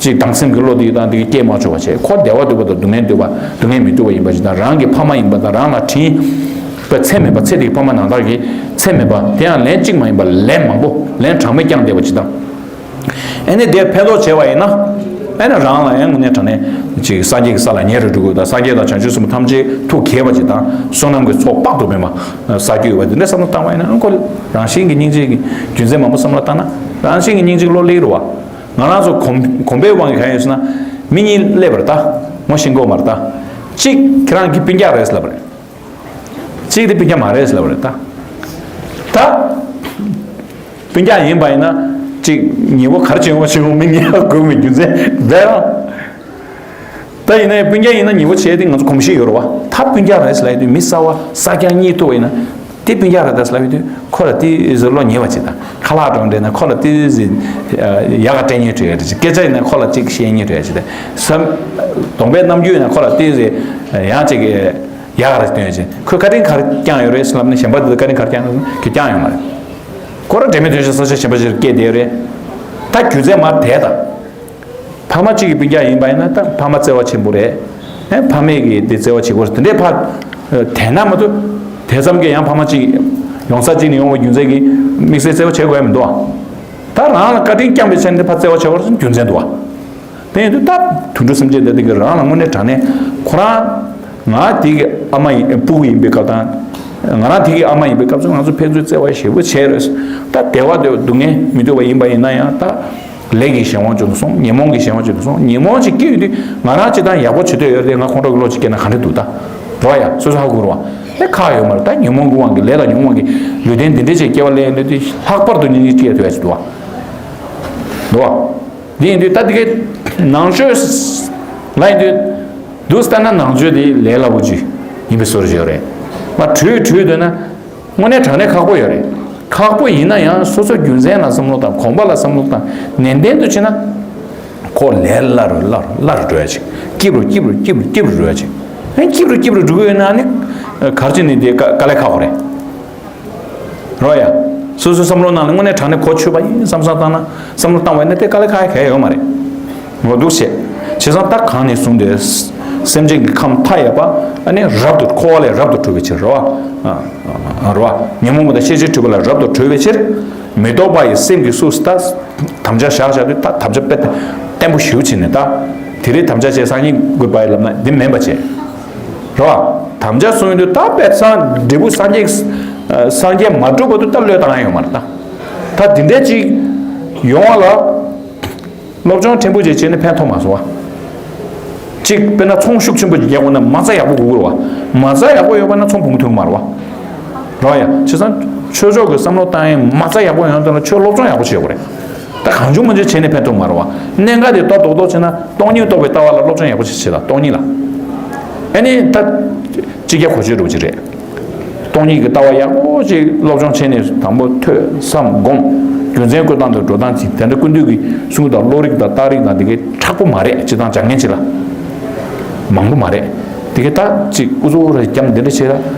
ཅིག་སྡང་སེམས་ཀྱི་བློ་དེ་དང་དེ་གིས་སྐྱེ་མ་ཆོག་པ་བྱས་ཁོ་བདེ་བ་འདོད་པ་དང་སྡུག་བསྔལ་འདོད་པ་སྡུག་བསྔལ་མི་འདོད་པ་ཡིན་པ་ཞིག་དང་རང་གི་ཕ་མ་ཡིན་པ་དང་རང་ལ་དྲིན་པ་ཚད་མེད་པ་ཚེ་འདིའི་ཕ་མ་ནང་ལྟར་གྱི་ཚད་མེད་པ་དེ་ཡང་ལན་གཅིག་མ་ཡིན་པ་ལན་མང་པོ་ལན་གྲངས་མེད་བསྐྱངས་བསྡད་པ་ཅིག་དང་། ཨེ་ནི་དེར་ཕན་ཐོགས་བྱས་པ་ཡིན་ན། ཨེ་ནི་རང་ལ་ཡང་དངོས་གནས་དྲང་གནས་ཅིག་སངས་རྒྱས་ཀྱི་ས་ལ་ཉེ་རུ་འགྲོ་དགོས་དང་སངས་རྒྱས་དང་བྱང་ཆུབ་སེམས་དཔའ་ཐམས་ཅད་ཐུགས་དགྱེས་པ་ཅིག་དང་བསོད་ནམས་ཀྱི་ཚོགས་དཔག་ཏུ་མེད་པ་བསགས་རྒྱུ་ཡོད་པ་འདི་འདྲ་བསམ་བློ་བཏང་བ་ཡིན་ན་ཨ་ཁོ་རང་བཞིན་གྱི་སྙིང་རྗེ་གི་རྒྱུ་མཚན་མང་པོ་བསམ་བློ་བཏང་ན་རང་བཞིན་གྱི་སྙིང་རྗེ་བློ་ལེགས་རུ་བ། ང་རང་ཚོ་གོམས་གོམས་པའི་དབང་གིས་གང་ཡོད་ཟེར་ན་མི་གཉིས་སླེབས་པར་ད་ངོ་ཤེས་དགོས་མ་རེད་ད། གཅིག་ཁྱེད་རང་གི་སྤུན་ཀྱག་རེད་ཟེར་ལབ་པ་རེད། གཅིག་དེ་སྤུན་ཀྱག་མ་རེད་ཟེར་ལབ་པ་རེད་ད། ད། སྤུན་ཀྱག་ཡིན་པ་ཡིན་ན་གཅིག་ཉེ་བོ་ག་རེ་བྱེད་འོང་བྱེད་འོང་མི་ཉེ་བ་དགོས་མི་རྒྱུ་མཚན་རྦད་རང་། ད་ཡིན་ན་ཡང་སྤུན་ཀྱག་ཡིན་ན་ཉེ་བོ་བྱས་ཏེ་ང་ཚོ་གོམས་གཤིས་ཡོད་རེད་བ། ད་སྤུན་ཀྱག་རེད་ཟེར་ལབ་ཡོང་དུས་མི་གསར་བ་གསར་རྐྱང་གཉིས་ཐུག་པ་ཡིན་ན་དེ་སྤུན་ཀྱག་རེད་ད་ཟེར་ལབ་ཡོང་དུས་ཁོ་ལ་དེ་ཟེར་བློ་ཉེ་བ་ཅིག་དང་ཁ་ལག་འགྲོ་འདྲེ་ན་ཁོ་ལ་དེ་ཟེར་ཡག་ག་སྤྲད་ཉེ་འགྲོ་ཡ་རེད་ཅིག་སྐད་ཆ་ཡིན་ན་ཁོ་ལ་གཅིག་བཤད་ཉེ་འགྲོ་ཡ་ཅིག་དང་བསམ། གདོང་པའི་རྣམ་འགྱུར་ཡིན་ན་ཁོ་ལ་དེ་ཟེར་ཡང་ཅིག་ཡག་རེད་སྟོན་ཅིང་ཁོས་བཀའ་དྲིན་ག་རེ་བསྐྱངས་ཡོད་རེད་ཟེར་ལབ་ནས་གཞན་པ་འདི་ལ་བཀའ་དྲིན་ག་རེ་བསྐྱངས་ཡོད་ན་གི་བསྐྱངས་ཡོད་མ་རེད། ཁོ་རང་འབྲེལ་མེད་དོན་ཞིག་ས་ཆ་གཞན་པ་ཞིག་སྐྱེས་བསྡད་རེད། ད་རྒྱུ་མཚན་མ་དེ་དང་། ཕ་མ་གཅིག་གི་སྤུན་ཀྱག་ཡིན་པ་ཡིན་ན་ད་ཕ་མ་བརྩེ་བ་ཆེན་པོ་རེད། ཨེ་ཕ་མེས་ཀྱི་དེ་བརྩེ་བ་བྱེད་དགོས་རེད་དེ་འདྲའི་ཕ། དེ་ན་མ་གཏོགས། དེ་ཙམ་གྱིས་ཡང་ཕ་མ་གཅིག་ཡོང་ས་གཅིག་ནས་ཡོང་བའི་རྒྱུ་མཚན་གྱིས་དམིགས་བསལ་བརྩེ་བ་བྱེད་དགོས་ཡ་མི་འདུག་ཨ། ད་རང་ལ་བཀའ་དྲིན་བསྐྱངས་པའི་ཆ་ནས་ཕ་བརྩེ་བ་བྱེད་དགོས་རེད་རྒྱུ་མཚན་འདུག་ཨ། དེ་ཡིན་དུས་ད་དུད་འགྲོ་སེམས་ཅན་དེ་དག་གིས་རང་ལ་དངོས་གནས་དྲང་གནས་ཁོ་རང་ང་དེ་གི་ཨ་མ་ཡིན་སྤུ་གུ་ཡིན་པའི་སྐབས་དང་། ང་རང་དེ་གི་ཨ་མ་ཡིན་པའི་སྐབས་སུ་ང་ཚོ་ཕན་ཚུན་བརྩེ་བ་ཞེ་པོ་བྱས་རེད། ད་བདེ་བ་འདོད་སྡུག་བསྔལ་མི་འདོད་པ་ཡིན་པ་ཡིན་ན་ཡང་ད་ལས་ཀྱི་གཞན་དབང་ཅིག་ཏུ་སོང་ཉོན་མོངས་ཀྱི་གཞན་དབང་ཅིག་ཏུ་སོང་ཉོན་མོངས་ཅིག་སྐྱེ་ཡོད་དུས་ང་རང་ཅིག་དང་ཡག་པོ་བྱེད་འདོད་ཡོད་དེ་ང་ཁོང་ཁྲོ་གི་བློ་ཅིག་སྐྱེས་ན་ག་འདྲ་འདུག་ད་རོ་ཡ་སོ་སོ་ཧ་གོ་རོ་བ་ཨེ་ཁག་ཡོད་མ་རེད། ད་ཉོན་མོངས་ཀྱི་དབང་གིས་ལས་དང་ཉོན་མོངས་ཀྱི་ལུས་རྟེན་འདི་འདྲ་ཅིག་སྐྱེ་བ་ལེན་ཡོད་དུས་ལྷག་པར་དུ་སྙིང་རྗེ་སྐྱེ་ཐུབ་ཡ་ཅིག་འདུག་བ། འདུག་བ། འདི་ཡིན་དུས་ད་འདི་གའི་ནང་ཆོས་ལ་ཡིན་དུས་འདུག་ལྟ་ན་ནང་ཆོས་འདི་ལས་སླ་པོ་ཅིག་ཡིན་པའི་བཟོ་འདྲ་ཅིག་ཡོད་རེད། མ་བྲོས་བྲོས་འདོད་ན་དངོས་གནས་དྲང་གནས་ཁག་པོ་ཡོད་རེད། ཁག་པོ་ཡིན་ན་ཡང་སོ་སོ་རྒྱུ་མཚན་ལ་བསམ་བློ་དང་དགོངས་པ་ལ་བསམ་བློ་དང་ནན་ཏན་དུ་བྱས་ན་ཁོ་ལས་སླ་རུ་སླ་རུ་སླ་རུ་འགྲོ་ཡ་ཅིག་སྐྱིབ་རུ་སྐྱིབ་རུ་སྐྱིབ་རུ་སྐྱིབ་རུ་འགྲོ་ཡ་ཅིག་ཨེ་སྐྱིབ་རུ་སྐྱིབ་རུ་འགྲོ་གི་ཡོད་ན་ནི་ གར་ཅི་ནི་དེ་དཀའ་དཀའ་ལས་ཁག་པོ་རེད། རོ་ཡ། སོ་སོའི་བསམ་བློ་ནང་ལ་དངོས་གནས་དྲང་གནས་གོ་ཆོད་པ་ཡིན་བསམ་བསམ་བཏང་ན་བསམ་བློ་བཏང་བ་ཡིན་ན་དེ་དཀའ་ལས་ཁག་གང་ཡང་ཡོད་མ་རེད། ངོ་སྡུག་བྱེད། བྱས་ཙང་ད་གང་ནས་བཟུང་སྟེ། སེམས་ཅན་གྱི་ཁམས་མཐའ་ཡས་པ། ཨ་ནི་རབ་ཏུ་འཁོར་བ་ལས་རབ་ཏུ་གྲོལ་བའི་ཕྱིར་རོ། ཨ། རོ། ཉོན་མོངས་པ་དང་ཤེས་བྱའི་སྒྲིབ་པ་ལས་རབ་ཏུ་གྲོལ་བའི་ཕྱིར། མི་ལྡོག་པ་ཡི་སེམས་ཀྱིས་སུ་ད། དམ་བཅའ་བཞག་བཞག་དུས་ད་དམ་བཅའ་དཔེ་བརྟན་པོ་ཞེ་པོ་བྱས་ནས་ད། དེ་རིང་དམ་བཅའ་བྱས་སང་ཉིན་དགོས་པ་ཡི་ལབ་ན་འདི་མིན་པ་བྱས། རོ། དམ་བཅའ་བཟུང་ཡོང་དུས་ད་དཔེ་སངས་འབྲས་བུ་སངས་རྒྱས། སངས་རྒྱས་མ་གྲུབ་བར་དུ་ད་བློས་བཏང་ཡ་ཡོད་མ་རེད་ད། ད་འདི་འདྲས་ཅིག་ཡོང་བ་ལ། སློབ་སྦྱོང་ཕྲན་བུ་ཅིག་བྱས་ནས་ཕན་ཐོགས་མ་སོང་བ། གཅིག་དཔེར་ན་ཚོང་ཤུགས་ཆེན་པོ་ཅིག་རྒྱག་དགོས་ན་མ་རྩ་ཡག་པོ་དགོས་ཀྱི་རེད་བ། མ་རྩ་ཡག་པོ་ཡོད་པ་ན་ཚོང་བུང་ཐོན་གྱི་མ་རེད་བ། རོ་ཡ། བྱས་ཙང་ཆོས་ཕྱོགས་ཀྱི་བསམ་བློ་བཏང་ཡས་མ་རྩ་ཡག་པོ་ཡོང་དོན་ལ་ཆོས་སློབ་སྦྱོང་ཡག་པོ་བྱེད་དགོས་རེད། ད་གང་བྱུང་མང་བྱུང་བྱས་ནས་ཕན་ཐོགས་མ་རེད་བ། གནད་འགག་དེ་ཏོག་ཏོག་ཏོག་བྱས་ན་སྟོང་ཉིད་རྟོགས་པའི་ལྟ་བ་ལ་སློབ་སྦྱོང་ཡག་པོ་བྱེད་བྱེད་ད་སྟོང་ཉིད་ལ། ཨ་ནི་ད། སྤྱི་རྒྱ་གོ་ཆོད་འགྲོ་གི་རེད། སྟོང་ཉིད་ཀྱི་ལྟ་བ་ཡག་པོ་ཅིག་སློབ་སྦྱོང་བྱས་ནས་དང་པོ་ཐོས་བསམ་སྒོམ། རྒྱུ་མཚན་བཀོད་སྟངས་དང་འགྲོ་སྟངས་ཅིག་དེ་འདྲ་ཀུན་འདུས་ཀྱི་གསུང་དང་བློ་རིག་དང་རྟགས་རིགས་དང་དེ་གའི་མཁྲེགས་པོ་མ་རེད་སྤྱིར་བཏང་སྦྱང་མཁན་ཅིག་ལ། མང་པོ་མ་རེད། དེ་གའི་ད་ཅིག་ཨུ་ཚུགས་རེ་རྒྱབ་འདི་འདྲ་བྱས་ལ།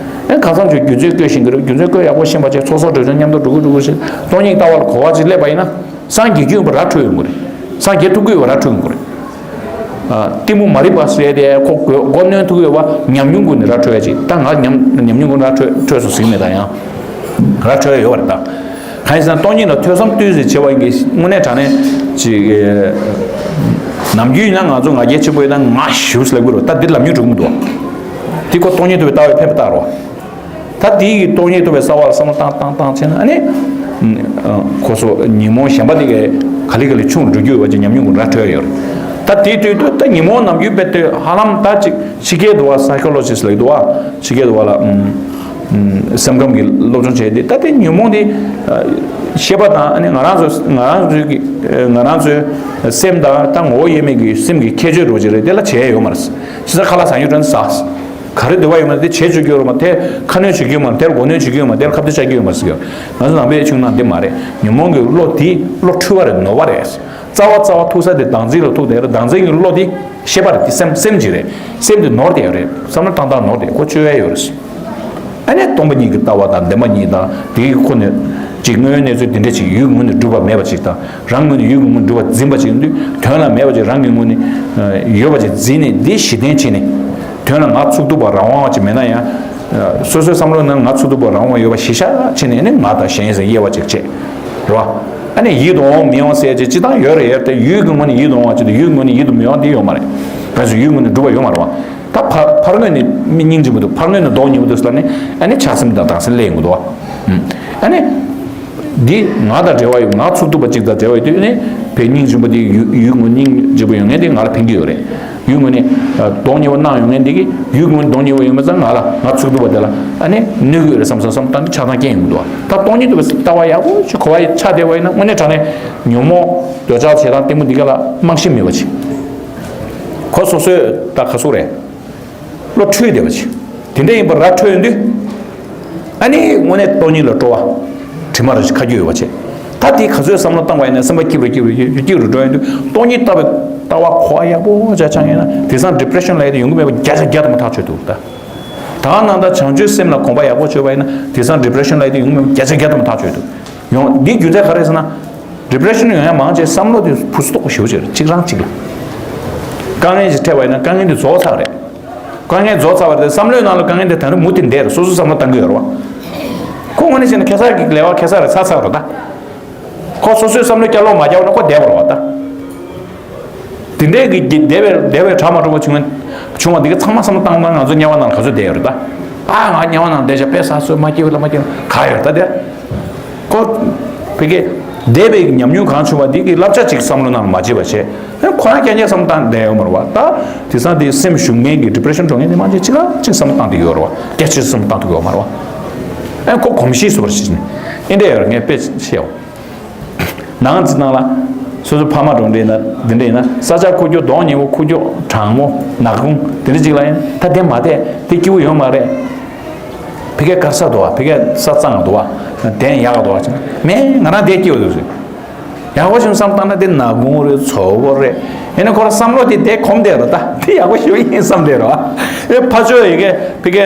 ཨེ་གང་འཚམ་ཅིག་རྒྱུ་མཚན་བཀོད་ཤེས་ཀྱི་རེད། རྒྱུ་མཚན་བཀོད་ཡག་པོ་ཤེས་པ་ཅིག་ཚོགས་གསོག་གྲོས་ཆོད་མཉམ་དུ་འགྲོ་གི་འགྲོ་གི་ཞེས་སྟོང་ཉིད་ལྟ་བ་ལ་གོ་བ་ཅིག་སླེབས་པ་ཡིན་ན། སངས་རྒྱས་རྒྱུ་ཡོད་པ་ར་འཕྲོད་ཡོང་གི་རེད། སངས་རྒྱས་ཐུབ་ཀྱི་ཡོད་པ་ར་འཕྲོད་ཡོང་གི་རེད། ཨ། གཏི་མུག་མ་རིག་པ་ཟེར་ཏེ་ཁོ་མགོ་མགོ་གནོན་ཐུབ་ཀྱི་ཡོད་པ་ཉམས་མྱོང་སྒོ་ནས་ར་འཕྲོད་ཡ་ཅིག་ད་ང་ཉམས་ཉམས་མྱོང་སྒོ་ནས་ར་འཕྲོད་འཕྲོད་སོང་ཟིན་མེད་ད་ཡང་། ར་འཕྲོད་ཡ་ཡོད་པ་རེད་ད། གང་ཡིན་ཟེར་ན་སྟོང་ཉིད་ལ་ཐོས་བསམ་བཏུས་ཟེར་བྱེད་པ་ཡིན་གྱི་དངོས་གནས་དྲང་གནས་ཅིག་ནམ་རྒྱུན་ཡིན་ན་ང་ཚོ་ང་རྒྱལ་ཆེན་པོ་ཡིན་ན་ང་ཞེ་པོ་ཟེར་ལབ་ཀྱི་རེད། ད་འདི་ལབ་མྱོང་འགྲོ་གི་མི་འདུག་དེ་ཁོ་སྟོང་ཉིད་རྟོགས་པའི་ལྟ་བའི་ཕན་པ་ལྟ་རོགས། ད་དེའི་སྟོང་ཉིད་རྟོགས་པའི་རྩ་བ་ལ་བསམ་བློ་བཏང་བཏང་བཏང་བྱས་ན་ཨ་ནི། ཁོ་ཚོ་ཉོན་མོངས་གཞན་པ་དེ་གས་ག་ལེ་ག་ལེ་ཆུང་རུ་འགྲོ་རྒྱུ་ཡོད་པ་ཅིག་ཉམས་མྱོང་གི་ར་འཕྲོད་ཡོད་རེད། ད་དེའི་དུས་དུ་ད་ཉོན་མོངས་ནམ་རྒྱུན་དཔེ་ལྟོས་ཧ་ལམ་ད་ཅིག་ཕྱི་རྒྱལ་དུ་བ་སའི་ཀོ་ལོ་ཇི་སི་ལབ་འདུག་བ། ཕྱི་རྒྱལ་དུ་བ་ལ་སེམས་ཁམས་ཀྱི་སློབ་སྦྱོང་བྱས་ཏེ་ད་དེ་ཉོན་མོངས་དེ་ཤེས་པ་དང་ཨ་ནི་ང་རང་ཚོ་ང་རང་ཚོའི་གི་ང་རང་ཚོའི་སེམས་དང་ད་ངོ་བོ་དབྱེར་མེད་ཀྱི་སེམས་ཀྱི་ཁྱད་ཆོས་འདྲ་བོ་ཅིག་རེད། དེ་ལ་བྱེད་ཡ་ཡོད་མ་རེད། ཕྱི་ས་ཁ་ལག་ཟ་ཡུལ་དྲན་ཟ། ག་རེ་འདོད་པ་ཡོད་མ་རེད། དེ་བྱེད་བཅུག་རྒྱུ་ཡོད་མ་རེད། དེར་ཁ་སྣོན་བྱེད་རྒྱུ་ཡོད་མ་རེད། དེར་གོ་སྣོན་བྱེད་རྒྱུ་ཡོད་མ་རེད། དེར་ཁ་གཏད་བཅག་རྒྱུ་ཡོད་མ་རེད་ཟེར་གྱི་ཡོད། ང་ཚོ་ནང་པའི་ཆོས་ནང་འདི་མ་རེད། ཉོན་མོངས་ཀྱི་བློ་དེ་བློ་འཁྲུལ་བ་རེད། ནོར་བ་རེད། རྩ་བ་རྩ་བ་ཐུག་ས་དེ་བདག་འཛིན་ལ་ཐུག་དེ་རེད། བདག་འཛིན་གྱི་བློ་དེ་ཤེས་པ་རེད། དེ་སེམས་སེམས་ཀྱི་རེད། སེམས་དེ་ནོར་དེ་རེད། བསམ་བློ་བཏང་སྟངས་ནོར་དེ་ཁོ་བཅོས་ཡ་ཡོད་རེད། ཨ་ནི་སྟོང་པ་ཉིད་ཀྱི་ལྟ་བ་དང་བདེན་པ་གཉིས་དང་དེའི་ཁོ་ནས་ཅིག་དངོས་ཡོད་གནས་ཚུལ་དེ་འདྲ་ཅིག་ཡུལ་ངོས་ནས་གྲུབ་པ་མེད་པ་ཅིག་དང་། རང་ངོས་ནས་ཡུལ་གྱི་ངོས་ནས་གྲུབ་པ་འཛིན་པ་ཅིག་ཡིན་དུས་དོན་ལ་མེད་པ་ཅིག་རང་གི་ངོས་ནས་ཡོད་པ་ཅིག་འཛིན་ནས་འདི་གཞི་རྟེན་བྱས་ནས་དོན་ལ་ང་ཚུགས་ཐུབ་པ་རང་དབང་བ་ཅིག་མེད་ན་ཡང་། སོ་སོའི་བསམ་བློ་ནང་ང་ཚུགས་ཐུབ་པ་རང་དབང་ཡོད་པ་གཞི་བཞག་བྱས་ནས་ནི་ང་དང་གཞན་ཟེར་དབྱེ་བ་ཅིག་བྱས། རེད་བ། ཨ་ནི་ཡིད་དུ་འོང་མི་འོང་ཟེར་ཅིག་སྤྱི་བཏང་ཡོད་རེད། ཡོད་དེ་ཡུལ་གྱི་ངོས་ནས་ཡིད་དུ་འོང་བ་ཅིག་དང་ཡུལ་ངོས་ནས་ཡིད་དུ་མི་འོང་དེ་ཡོད་མ་རེད། ག་ཚོད་ཡུལ་ངོས་ནས་གྲུབ་པ་ཡོད་མ་རེད་བ། ད་ཕར་ཕར་ངོས་ནས་སྙིང་རྗེ་མི་འདུག་ཕར་ངོས་ནས་ལྡོག་ཉེ་པོ་འདུག་ཟེར་ལ་ནི་ཨ་ནི་ཆགས་སེམས་དང་སྡང་སེམས་སླེབས་ཡོང་གི་འདུག་བ། ཨ་ནི། འདི་ང་དང་འབྲེལ་བ་ཡོད། ང་ཚུགས་ཐུབ་པ་ཅིག་དང་འབྲེལ་བ་ཡོད་དུས་ནི་བའི་སྙིང་རྗེ་མོ་དེ་ཡུལ་ཡུལ་ངོས་སྙིང་རྗེ་པོ་ཡོད་མཁན་དེ་ང་ལ་ཕན་གྱི་ཡོད་རེད། ཡུལ་ངོས་ནས་ལྡོག་ཉེ་པོ་གནང་ཡོང་མཁན་དེ་གིས་ཡུལ་ངོས་ལྡོག་ཉེ་པོ་ཡོད་མ་ཚད་ང་ལ་ང་ཚུགས་ཐུབ་པ་དེ་ལ་ཨ་ནི་གནོད་ཀྱི་ཡོད་རེད་བསམ་བསམ་བསམ་བཏང་གི་ཆགས་སྡང་སྐྱེ་ཡོང་གི་འདུག་ད་སྟོང་ཉིད་དུ་ལྟ་བ་ཡག་པོ་ཅིག་གོ་བ་ཡི་ཆགས་བསྡད་པ་ཡིན་ན་དངོས་གནས་དྲང་གནས་ཉོན་མོངས་འདོད་ཆགས་ཞེ་སྡང་གཏི་མུག་འདི་ག་ལ་རྨང་གཞི་མེད་པ་ཅིག་ཁོ་སོ་སོས་ད་ག་ཟེར་རེད། བློ་འཁྲུལ་བསྡད་པ་ཅིག་དེ་འདྲ་ཡིན་པ་ར་འཕྲོད་ཡོང་དུས། ཨ་ནི་དངོས་གནས་སྟོང་ཉིད་ལ་སྤྲོ་བ། དྲི་མ་རེ་ཞིག་ཁ་རྒྱུ་ཡོད་པ་བྱས། ད་དེ་ག་ཚོད་བསམ་བློ་བཏང་བ་ཡིན་ན་སེམས་པ་སྐྱིད་རུ་སྐྱིད་རུ་སྐྱིད་རུ་འགྲོ་ཡོང་དུས་སྟོང་ཉིད་ལྟ་བའི་ལྟ་བ་གོ་བ་ཡག་པོ་ཅིག་ཆགས་ཡོང་ན་དེང་སང་ཌི་པི་རེ་ཤན་ལབ་ཡ་དེ་ཡོང་གི་མེད་པ་བརྒྱ་ཆ་བརྒྱ་དང་མ་ཐག་ཆོད་འདུག་ད། ད་ག་ནང་ལྟར་བྱང་ཆུབ་སེམས་ལ་གོམས་པ་ཡག་པོ་བྱས་པ་ཡིན་ན་དེང་སང་ཌི་པི་རེ་ཤན་ལབ་ཡ་དེ་ཡོང་གི་མེད་པ་བརྒྱ་ཆ་བརྒྱ་དང་མ་ཐག་ཆོད་འདུག་ཡོང་འདི་རྒྱུ་མཚན་ག་རེ་ཟེར་ན། ཌི་པི་རེ་ཤན་ཡོང་ཡ་མང་ཆེ་བསམ་བློ་དེ་ཕུ་སུ་གཏོགས་པོ་ཞེ་པོ་ཅིག་རེད། གཅིག་རང་གཅིག་ལ། དཀའ་ངལ་ཅིག་འཕྲད་པ་ཡིན་ན་དཀའ་ངལ་དེ་རྫོགས་ཚར་རེད། དཀའ་ངལ་རྫོགས་ཚར་བ་རེད་དེ་བསམ་བློའི་ནང་ལ་དཀའ་ངལ་དེ་ད་རུང་མུ་མཐུད་བསྡད་རེད། སོ་སོའི་བསམ་བློ་བཏང་གི་ཡོད་རེད་བ། ཁོ་དངོས་གནས་བྱས་ན་ཁེ་སར་གྱི་ལས་ཀ་ཁེ་སར་རེད་ཚར་ཚར་རེད་ད། ཁོ་སོ་སོའི་བསམ་བློ་བསྐྱར་ལོག་མ་རྒྱག་ན་ཁོ་བསྡད་པ་རེད་བ་ད། དེ་འདྲའི་གི་བདེ་བའི་བདེ་བའི་གྲ་མ་གྲུབ་པ་བྱུང་བ་བྱུང་བ་འདི་ག་ཚང་མ་བསམ་བློ་བཏང་ན་ང་ཚོ་དམྱལ་བ་ནང་ལ་ག་ཚོད་བསྡད་ཡོད་རེད་ད། ཨ་ང་དམྱལ་བ་ནང་བསྡད་བྱ་དཔེ་ས་སོས་མ་སྐྱིད་པ་ལ་མ་སྐྱིད་པ་ག་ཡོད་རེད་ད་དེ། ཁོ། བི་གེ། བདེ་བའི་ཉམས་མྱོང་གང་བྱུང་བ་འདི་གི་བསླབ་བྱ་ཅིག་བསམ་བློ་ནང་ལ་མ་བརྗེད་པ་བྱས། ཨ་ཁོ་རང་རྐྱང་རྐྱང་བསམ་བློ་བཏང་བསྡད་ཡོད་མ་རེད་བ་ད། དེང་སང་དེ་སེམས་ཞུམ་མཁན་གི་ཌི་པི་རེ་ཤན་འགྲོ་མཁན་དེ་མང་ཆེ་ཅིག་ལ་ཅིག་བསམ་བློ་བཏང་བསྡད་ཡོད་རེད་བ། རྒྱ་ཆེ་ཤོས་བསམ་བློ་བཏང་ཐུབ་ཡོད་མ་རེད་བ། ཨ་ཁོ་གོམས་གཤིས་སུ་བར་ཞིག་ནས་ཨེ་འདྲ་ཡོད་རེད་ངས་དཔེ་བཤད་འོ། ནང་ཚིག་ནང་ལ། སོ་སོ་ཕ་མ་གྲོངས་འདྲ་ཡིན་ན་འདི་འདྲ་ཡིན་ན་ས་ཆ་ཁུག་ཀྱོག་གདོང་ཉེ་བོ་ཁུག་ཀྱོག་གྲང་མོ་ནག་ཁུང་དེ་འདྲ་ཅིག་ལ་ཡིན་ད་དེ་མ་བསྡད་དེ་སྐྱིད་པོ་ཡོད་མ་རེད། ཕ་གིར་དཀར་ས་འདུག་བ། ཕ་གིར་ས་གཙང་འདུག་བ། གདན་ཡག་འདུག་བ། མེད་ང་རང་བསྡད་སྐྱིད་པོ་འདུག་ཟེར། ཡག་པོ་བྱུང་བསམ་བཏང་ན་དེ་ནག་ཁུང་རེད། ཚ་པོ་རེད། དེ་ནས་ཁོ་རང་བསམ་བློ་དེ་དེ་གོམས་བསྡད་རོ། ད་དེ་ཡག་པོ་ཞིག་ཡིན་བསམ་བསྡད་རོ། ཨེ་ཕ་ཆོས་ཡི་གེ་ཕི་གེ་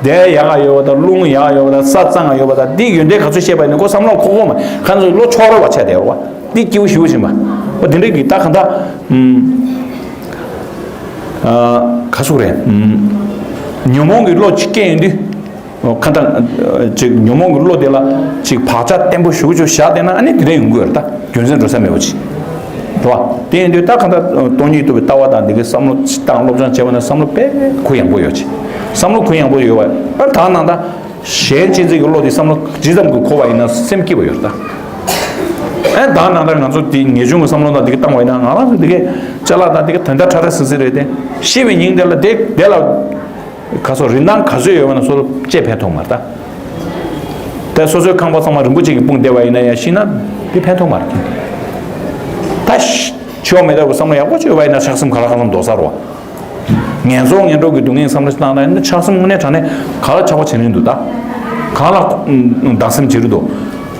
དེ་ཡག་ག་ཡོད་པ་དང་། རླུང་ཡག་ག་ཡོད་པ་དང་། ས་གཙང་ག་ཡོད་པ་དང་། དེ་ཡོན་ཏན་ག་ཚོད་ཤེས་པ་ཡིན་ན་ཁོ་བསམ་བློ་འཁོར་གོ་མ། ཁ་ཚོད་བློ་ཆོག་རོ་བ་ཆ་དེ་རོ། དེ་སྐྱིད་པོ་ཞིག་ཕྱིན་པ། ཨོ་དེ་འདྲ་གི་ད་ག་ད་ཨུམ། ཨ་ག་སུ་རེད། ཨུམ། ཉོན་མོངས་ཀྱི་བློ་གཅིག་སྐྱེས་ཡོང་དུས། ཁ་ད་ཅིག་ཉོན་མོངས་ཀྱི་བློ་དེ་ལ་ཅིག་བག་ཆགས་བརྟན་པོ་ཞེ་པོ་ཅིག་བཞག་བསྡད་ན། ཨ་ནི་དེ་འདྲ་ཡོང་གི་ཡོད་རེད། ད་རྒྱུ་མཚན་འགྲོ་ས་མེད་པ་ཅིག་རེད་བ། དེ་ཡིན་དུས་ད་ག་ད་སྟོང་ཉིད་རྟོགས་པའི་ལྟ་བ་དང་འདི་གའི་བསམ་བློ་བཏང་སློབ་སྦྱོང་བྱས་པ་ན་བསམ་བློ་དཔེ་གུ་ཡངས་པོ་ཡོད་ཅིག་བསམ་བློ་གུ་ཡངས་པོ་ཡོད་པ། ཨ་ད་ནང་ད་གཞན་གཅེས་འཛིན་གྱི་བློ་དེ་བསམ་བློ་ཇི་ཙམ་གྱིས་འཁོར་བ་ཡིན་ན་སེམས་སྐྱིད་པོ་ཡོད་རེད་ད། ཨ་ད་ནང་ད་ང་ཚོ་དེ་ངེས་འབྱུང་གི་བསམ་བློ་དང་འདི་གའི་བཏང་བ་ཡིན་ན། ང་རང་ཚོ་འདི་གའི་ཅ་ལག་དང་འདི་གའི་དོན་དག་ཁྲ་ཁྲ་སིང་སིང་རེད་དེ། ཤི་བའི་ཉིན་དེ་ལ་དེ་དེ་ལ། ག་སོ་རིན་ཐང་ག་ཚོད་ཡོད་པ་ན་སོ་སོ་ལྕེ་ཕན་ཐོགས་མ་རེད་ད། ད་སོ་སོའི་ཁང་པ་ཚང་མ་རིན་པོ་ཆེ་གིས་སྤུངས་བསྡད་པ་ཡིན་ན་ཡང་ཤི་ན་དེ་ཕན་ཐོགས་མ་རེད། ད་ཤི་ཤི་བ་མེད་པའི་བསམ་བློ་ཡག་པོ་བྱས་པ་ཡིན་ན་ཆགས་སེམས་ག་ལ་གང་འཚམ་ལྡོག་ས་རེད་བ། ངན་སོང་ངན་འགྲོ་གི་སྡུག་བསྔལ་བསམ་བློ་ཞིག་བཏང་ན་ཡང་ཆགས་སེམས་དངོས་གནས་དྲང་གནས་ག་ལ་ཆགས་པ་བྱེད་ནི་འདུག་ད་གང་ལ་བདག་སེམས་བྱེད་རེད་འདུག་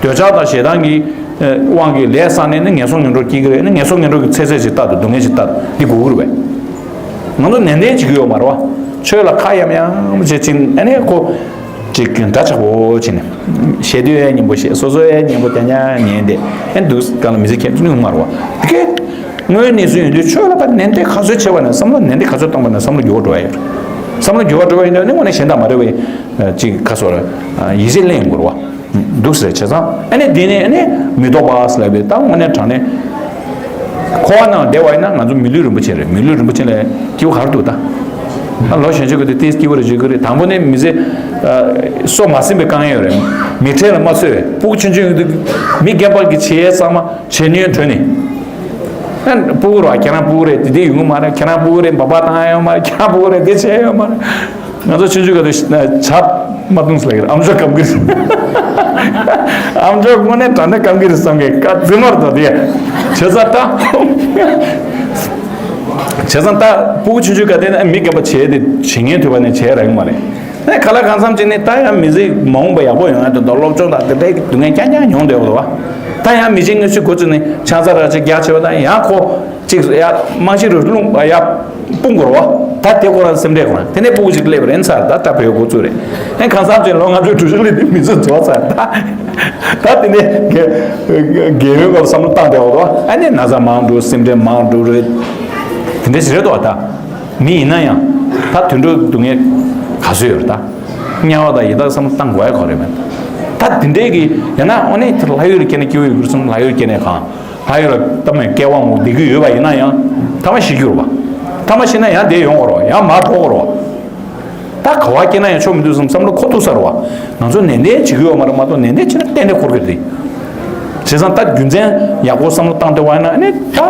འདོད་ཆགས་དང་ཞེ་སྡང་གི་དབང་གིས་ལས་བསགས་ནས་ནི་ངན་སོང་ངན་འགྲོར་སྐྱེ་གི་རེད། ནི་ངན་སོང་ངན་འགྲོ་གི་ཚེ་ཚད་ཅིག་ལྟར་དུ་སྡུག་བསྔལ་ཅིག་ལྟར་དུ་འདི་དགོས་ཀྱི་རེད་པས། ང་ཚོ་ནན་ཏན་བྱེད་ཀྱི་ཡོད་མ་རེད་བ། ཆོས་ལ་ཁ་ཡམ་ཡམ་བྱེད་ཕྱིན། ཨ་ནི་ཁོ་ཅིག་འདྲ་ཆགས་པོ་བྱེད་ནས། བཤད་དུས་ཨེ་སྙན་པོ་བཤད། སོ་སོ་ཨེ་སྙན་པོ་རྐྱང་རྐྱང་ཉན་ཏེ། ཨེ་འདུག་ག་ལ་མི་ཚེ་ཁྱད་ཅིག་ཡོང་མ་རེད་བ། དེ་གས་དངོས་ཡོད་གནས་ཚུལ་ཡིན་དུས་ཆོས་ལ་ཕར་ནན་ཏན་ག་ཚོད་བྱས་པ་ན། བསམ་བློ་ནན་ཏན་ག་ཚོད་བཏང་པ་ན་བསམ་བློ་འགྱུར་བ་འགྲོ་ཡ་ཡོད་རེད། བསམ་བློ་འགྱུར་བ་འགྲོ་བ་ཡིན་དུས་ནི་དངོས་གནས་གཞན་དང་མ་འདྲ་བའི་ཅིག་ག་སོ་ར་ཡིད་ཆེས་ལེན་དགོས་རེད་བ། འདུག་ཟེར་བྱས་ཙང་། ཨ་ནི་འདི་ནས་ཨ་ནི་མི་ལྡོག་པ་ཟེར་ལབ་པའི་ད་དངོས་གནས་དྲང་གནས་འཁོར་བ་ནང་བསྡད་པ་ཡིན་ན་ང་ཚོ་མི་ལུས་རིན་པོ་ཆེ་རེད། མི་ལུས་རིན་པོ་ཆེ་ལས་སྐྱིད་པོ་ག་རེ་འདུག་ད། ཨ་ལོ་གཞོན་ཆེ་གི་དུས་དེ་སྐྱིད་པོ་རེད་བརྗོད་ཀྱི་རེད། དང་པོ་ནས་མི་ཚེ་ཨ་སོ་མ་ཟིན་པའི་དཀའ་ངལ་ཡོད་རེད། མི་ཁྲེལ་ལ་མ་ཚོས། སྤུ་གུ་ཆུང་ཆུང་ཡོད་དུས་མི་རྒན་པ་གི་བྱེད་ཡས་ཚང་མ་བྱེད་ནུས་གྲོལ་ནས། ཨ་སྤུ་གུ་ར་ཁྱེད་རང་སྤུ་གུ་རེད། དེ་དེ་ཡོང་གི་མ་རེད། ཁྱེད་རང་སྤུ་གུ་རེད། འབའ་འབའ་བཏང་ཡ་ཡོད་མ་རེད། ཁྱེད་རང་སྤུ་གུ་རེད། དེ་བྱས་ཡོད་མ་རེད། ང་ཚོ་ཆུང་ཆུང་ག་དུས་ཇ་མ་བཏུང་ཟེར་ལ་ཡོད་རེད། ཨམ་ཅོག་སྐམ་གི་རེད། ཨམ་ཅོག་དངོས་གནས་དྲང་གནས་སྐམ་གི་རེད་བསམ་གི། བཀའ་བརྩི་མར་དོ་དེ་བྱས་ཙང་ད། བྱས་ཙང་ད་སྤུ་གུ་ཆུང་ཆུང་ག་དེ་ནས་མི་རྒན་པ་བྱས་ཏེ་བྱེད་ཉན་ཐུབ་པ་ནས་བྱས་ར་ཡོང་མ་རེད། ཨེ་ག་ལ་གང་འཚམ་བྱས་ནས་ད་ཡང་མི་ཚེ་མ་འོངས་པ་ཡག་པོ་ཡོང་ཡ་དོན་དུ་སློབ་སྦྱོང་དང་དེ་འདྲའི་སྡུག་བསྔལ་རྐྱང་རྐྱང་མྱོང་བསྡད་ཡོད་རེད་བ། ད་ཡང་མི་ཆེན་དངོས་སུ་འགོ་བཙུགས་ནས་ཆང་ས་ར་ཅིག་རྒྱག་བྱས་པ་དང་ཡང་ཁོ། གཅིག་ཡ་རྨང་གཞི་རུ་རླུང་ཡ་སྤུངས་དགོས་རེད་བ། ད་དེ་ཁོ་རང་སེམས་ཁྲལ་ཁོ་རང་དེ་ནས་སྤུ་གུ་གཅིག་སླེབས་རན་ཚར། ད་ད་བོད་འགོ་བཙུགས་རེད། ཨེ་གང་འཚམ་ཅིག་ལོ་ལྔ་བཅུ་དྲུག་ཅུ་སླེབས་དུས་མི་ཚེ་རྫོགས་ཚར། ད་ད་དེ་ནས་རྒས་རྒས་ཡོལ་སྐབས་བསམ་བློ་བཏང་བསྡད་འོ་དོ། ཨ་ནི་ན་ཚ་མང་འགྲོ། སེམས་ཁྲལ་མང་འགྲོ་རེད། དེ་འདྲ་ཞིག་རེད་དོ། ད་མི་ཡིན་ན་ཡང་ད་དུད་འགྲོ་སྡུག་བསྔལ་ག་ཚོད་ཡོད་རེད། ད་དམྱལ་བ་དང་ཡི་དྭགས་བསམ་བློ་བཏང་དགོས་ཡ་ག་རེ་མེད། ད་དེ་འདྲའི་གི་ཡང་ན་ཨོ་ནི་དེ་ལྷ་ཡུལ་སྐྱེས་ན་སྐྱིད་པོ་ཡོད་ཀྱི་རེད་བསམ། ལྷ་ཡུལ་སྐྱེས་ན་གང་། ལྷ་ཡུལ་ལ་ལྟ་མོས་སྐལ་བ་མང་པོ་བསྡད་ཀྱི་ཡོད་པ་ཡིན་ན་ཡང་ཐ་མ་ཤི་རྒྱུ་རེད་བ། ཐ་མ་ཤི་ན་ཡང་དེ་ཡོང་གི་རེད་བ། ཡང་མར་འགྲོ་གི་རེད་བ། ད་ག་བ་སྐྱེས་ན་ཡང་ཆོ་མི་འདུག་བསམ་བསམ་བློ་འཁོར་ཐུབ་ས་རེད་བ། ང་ཚོ་ནན་ཏན་བྱེད་ཀྱི་ཡོད་མ་རེད་མ་གཏོགས། ནན་ཏན་བྱས་ན་གཏན་ནས་འཁོར་གྱི་རེད། བྱས་ཙང་ད་རྒྱུ་མཚན་ཡག་པོ་བསམ་བློ་བཏང་བསྡད་པ་ཡིན་ན་ཨ་ནི་ད།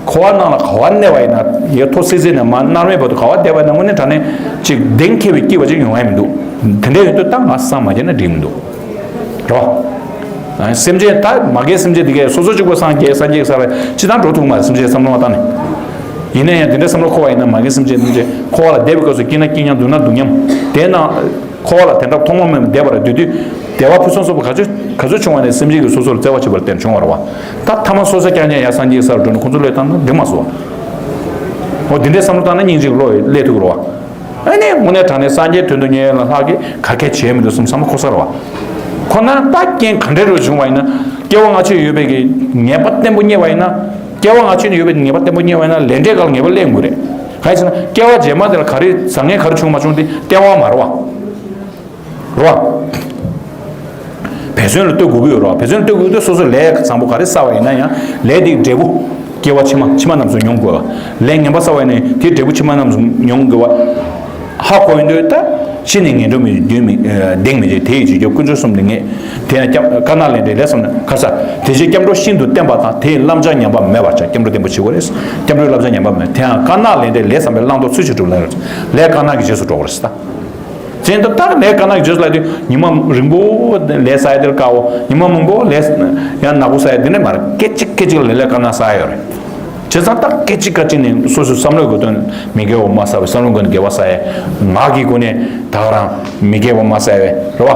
འཁོར་བ་ནང་ལ་ག་བ་གནས་པ་ཡིན་ན། ཡ་མཐོ་སི་སི་ནས་མར་མནར་མེད་བར་དུ་ག་བ་བསྡད་པ་ཡིན་ན་དངོས་གནས་དྲང་གནས་ཅིག་གདེང་འཁེལ་བའི་སྐྱིད་པ་ཅིག་ཡོང་ཡ་མི་འདུག་དེ་འདྲ་ཡོད་དུས་ད་ང་སངས་མ་རྒྱས་ན་འགྲིག་མི་འདུག་རོ། ཨ་སེམས་ཅན་ད་མ་རྒན་སེམས་ཅན་དེ་གས་སོ་སོ་གཅིག་པོ་སངས་རྒྱས་སངས་རྒྱས་ས་རེད་ཅི་ད་འགྲོ་ཐུབ་མ་རེད། སེམས་ཅན་བསམ་བློ་མ་བཏང་ནས། ཡིན་ན་ཡང་དེ་འདྲ་བསམ་བློ་འཁོར་བ་ཡིན་ན་མ་རྒན་སེམས་ཅན་སེམས་ཅན་འཁོར་བ་ལ་བསྡད་པའི་སྐབས་སུ་སྐྱིད་ན་སྐྱིད་མཉམ་སྡུག་ན་སྡུག་མཉམ་དེ་ན། འཁོར་བ་ལ་དེ་འདྲ་ཐོག་མ་མེད་པར་བསྡད་པ་རེད། དུས་དུས་བདེ་བ་ཕུན་སུམ་ཚོགས་པ་ག་ཚོད་ག་ཚོད་བྱུང་བ་ནས་སེམས་ཅན་གྱིས་སོ་སོར་བརྩེ་བ་བྱེད་པར་བརྟེན་བྱུང་བ་རེད་བ། ད་ཐ་མ་སོ་སོ་རྐྱང་རྐྱང་ཡར་སངས་རྒྱས་ས་རུ་འགྲོ་ནས་ཁོང་ཚོ་བློས་བཏང་ན་འགྲིག་མ་སོང་བ། འོ་འདི་འདྲའི་བསམ་བློ་བཏང་ན་སྙིང་རྗེ་གི་བློ་སླེབས་ཐུབ་ཀྱི་རེད་བ། ཨ་ནི་དངོས་གནས་དྲང་གནས་སངས་རྒྱས་དོན་དུ་གཉེར་ཡོད་ལ་ལྷག་གི་ག་གེ་བྱས་མི་འདུག་བསམ་བསམ་བློ་འཁོར་ས་རེད་བ། ཁོ་ན་ད་རྐྱེན་ག་འདྲ་རུ་བྱུང་བ་ཡིན་ན། སྐྱེ་བ་སྔ་ཕྱི་ཡོད་པའི་གི་ངེས་པ་བརྟན་པོ་རྙེད་པ་ཡིན་ན། སྐྱེ་བ་སྔ་ཕྱི་ནས་ཡོད་པའི་ངེས་པ་བརྟན་པོ་རྙེད་པ་ཡིན་ན་ལས་འབྲས་སྐབས་ལ་ངེས་པ་སླེབས་དགོས་རེད། གང་ཡིན་ཟེར་ན་སྐྱེ་བ་རྗེས་མ་དེ་ལ་ག་རེ་བཟང་ངན་ག་རེ་བྱུང་མ་བྱུང་དེ་བརྟེན་དབང་མ་རེད་བ། རེད་བ། འབད་བརྩོན་ལ་ལྟོས་དགོས་ཀྱི་ཡོད་རེད་བ། འབད་བརྩོན་ལ་ལྟོས་དགོས་ཀྱི་ཡོད་དུས་སོ་སོས་ལས་བཟང་པོ་ག་རེ་བསགས་པ་ཡིན་ན་ཡང་ལས་དེའི་འབྲས་བུ་སྐྱེ་བ་ཕྱི་མ་ཕྱི་མ་རྣམས་སུ་མྱོང་དགོས་བ། ལས་ངན་པ་བསགས་པ་ཡིན་ན་དེའི་འབྲས་བུ་ཕྱི་མ་རྣམས་སུ་མྱོང་དགོས་བ། ཧ་གོ་ཡོང་དུས་ད་ཕྱི་ནས་ངན་འགྲོ་མི་རྒྱུན་མི་གདེང་མི་འཇིགས། དེ་ཡི་རྗེས་སྐྱོབ་དཀོན་མཆོག་གསུམ་ལས་ངེས། དེ་ཡང་སྐྱབས་དཀར་ནག་ལས་འབྲས་ལས་བསམ་ན་ཁ་ས་དེ་རྗེས་སྐྱབས་འགྲོ་ཤིན་ཏུ་བརྟན་པ་དང་དེའི་བསླབ་བྱ་ཉམས་པ་མེད་པར་བྱ། སྐྱབས་འགྲོ་བརྟན་པོ་བྱེད་དགོས་རེད། སྐྱབས་འགྲོའི་བསླབ་བྱ་ཉམས་པ་མེད། དེ་ཡང་དཀར་ནག་ལས་འབྲས་ལས་བསམ་པའི་བླང་དོར་ཚུལ་གྱིས་གྲུབ་ལ་ལས་དཀར་ནག་གི་རྗེས་སུ་འགྲོ་དགོས་རེད་ཟེར་ད། ཅན་དུ་ལྟར་ལས་དཀར་ནག་གི་རྗེས་སུ་ལ་དུས་ཉི་མ་རིང་པོ་ལས་བསགས་ཡ་དེར་དཀའ་བོ། ཉི་མ་མང་པོ་ལས་ཡང་ནག་པོ་བསགས་ཡ་དེ་འདྲ་མ་རེད། སྐད་ཅིག་སྐད་ཅིག་ལ་ལས་དཀར་ནག་བསགས་ཡ་ཡོད་རེད། བྱས་ཙང་ད་སྐད་ཅིག་སྐད་ཅིག་ནས་སོ་སོའི་བསམ་བློའི་སྒོ་དོན་མི་དགེ་བ་མ་བསགས་པའི་བསམ་བློའི་སྒོ་ནས་དགེ་བ་བསགས་ཡ། ངག་གི་སྒོ་ནས་ད་ག་རང་མི་དགེ་བ་མ་བསགས་པའི་རེད་བ།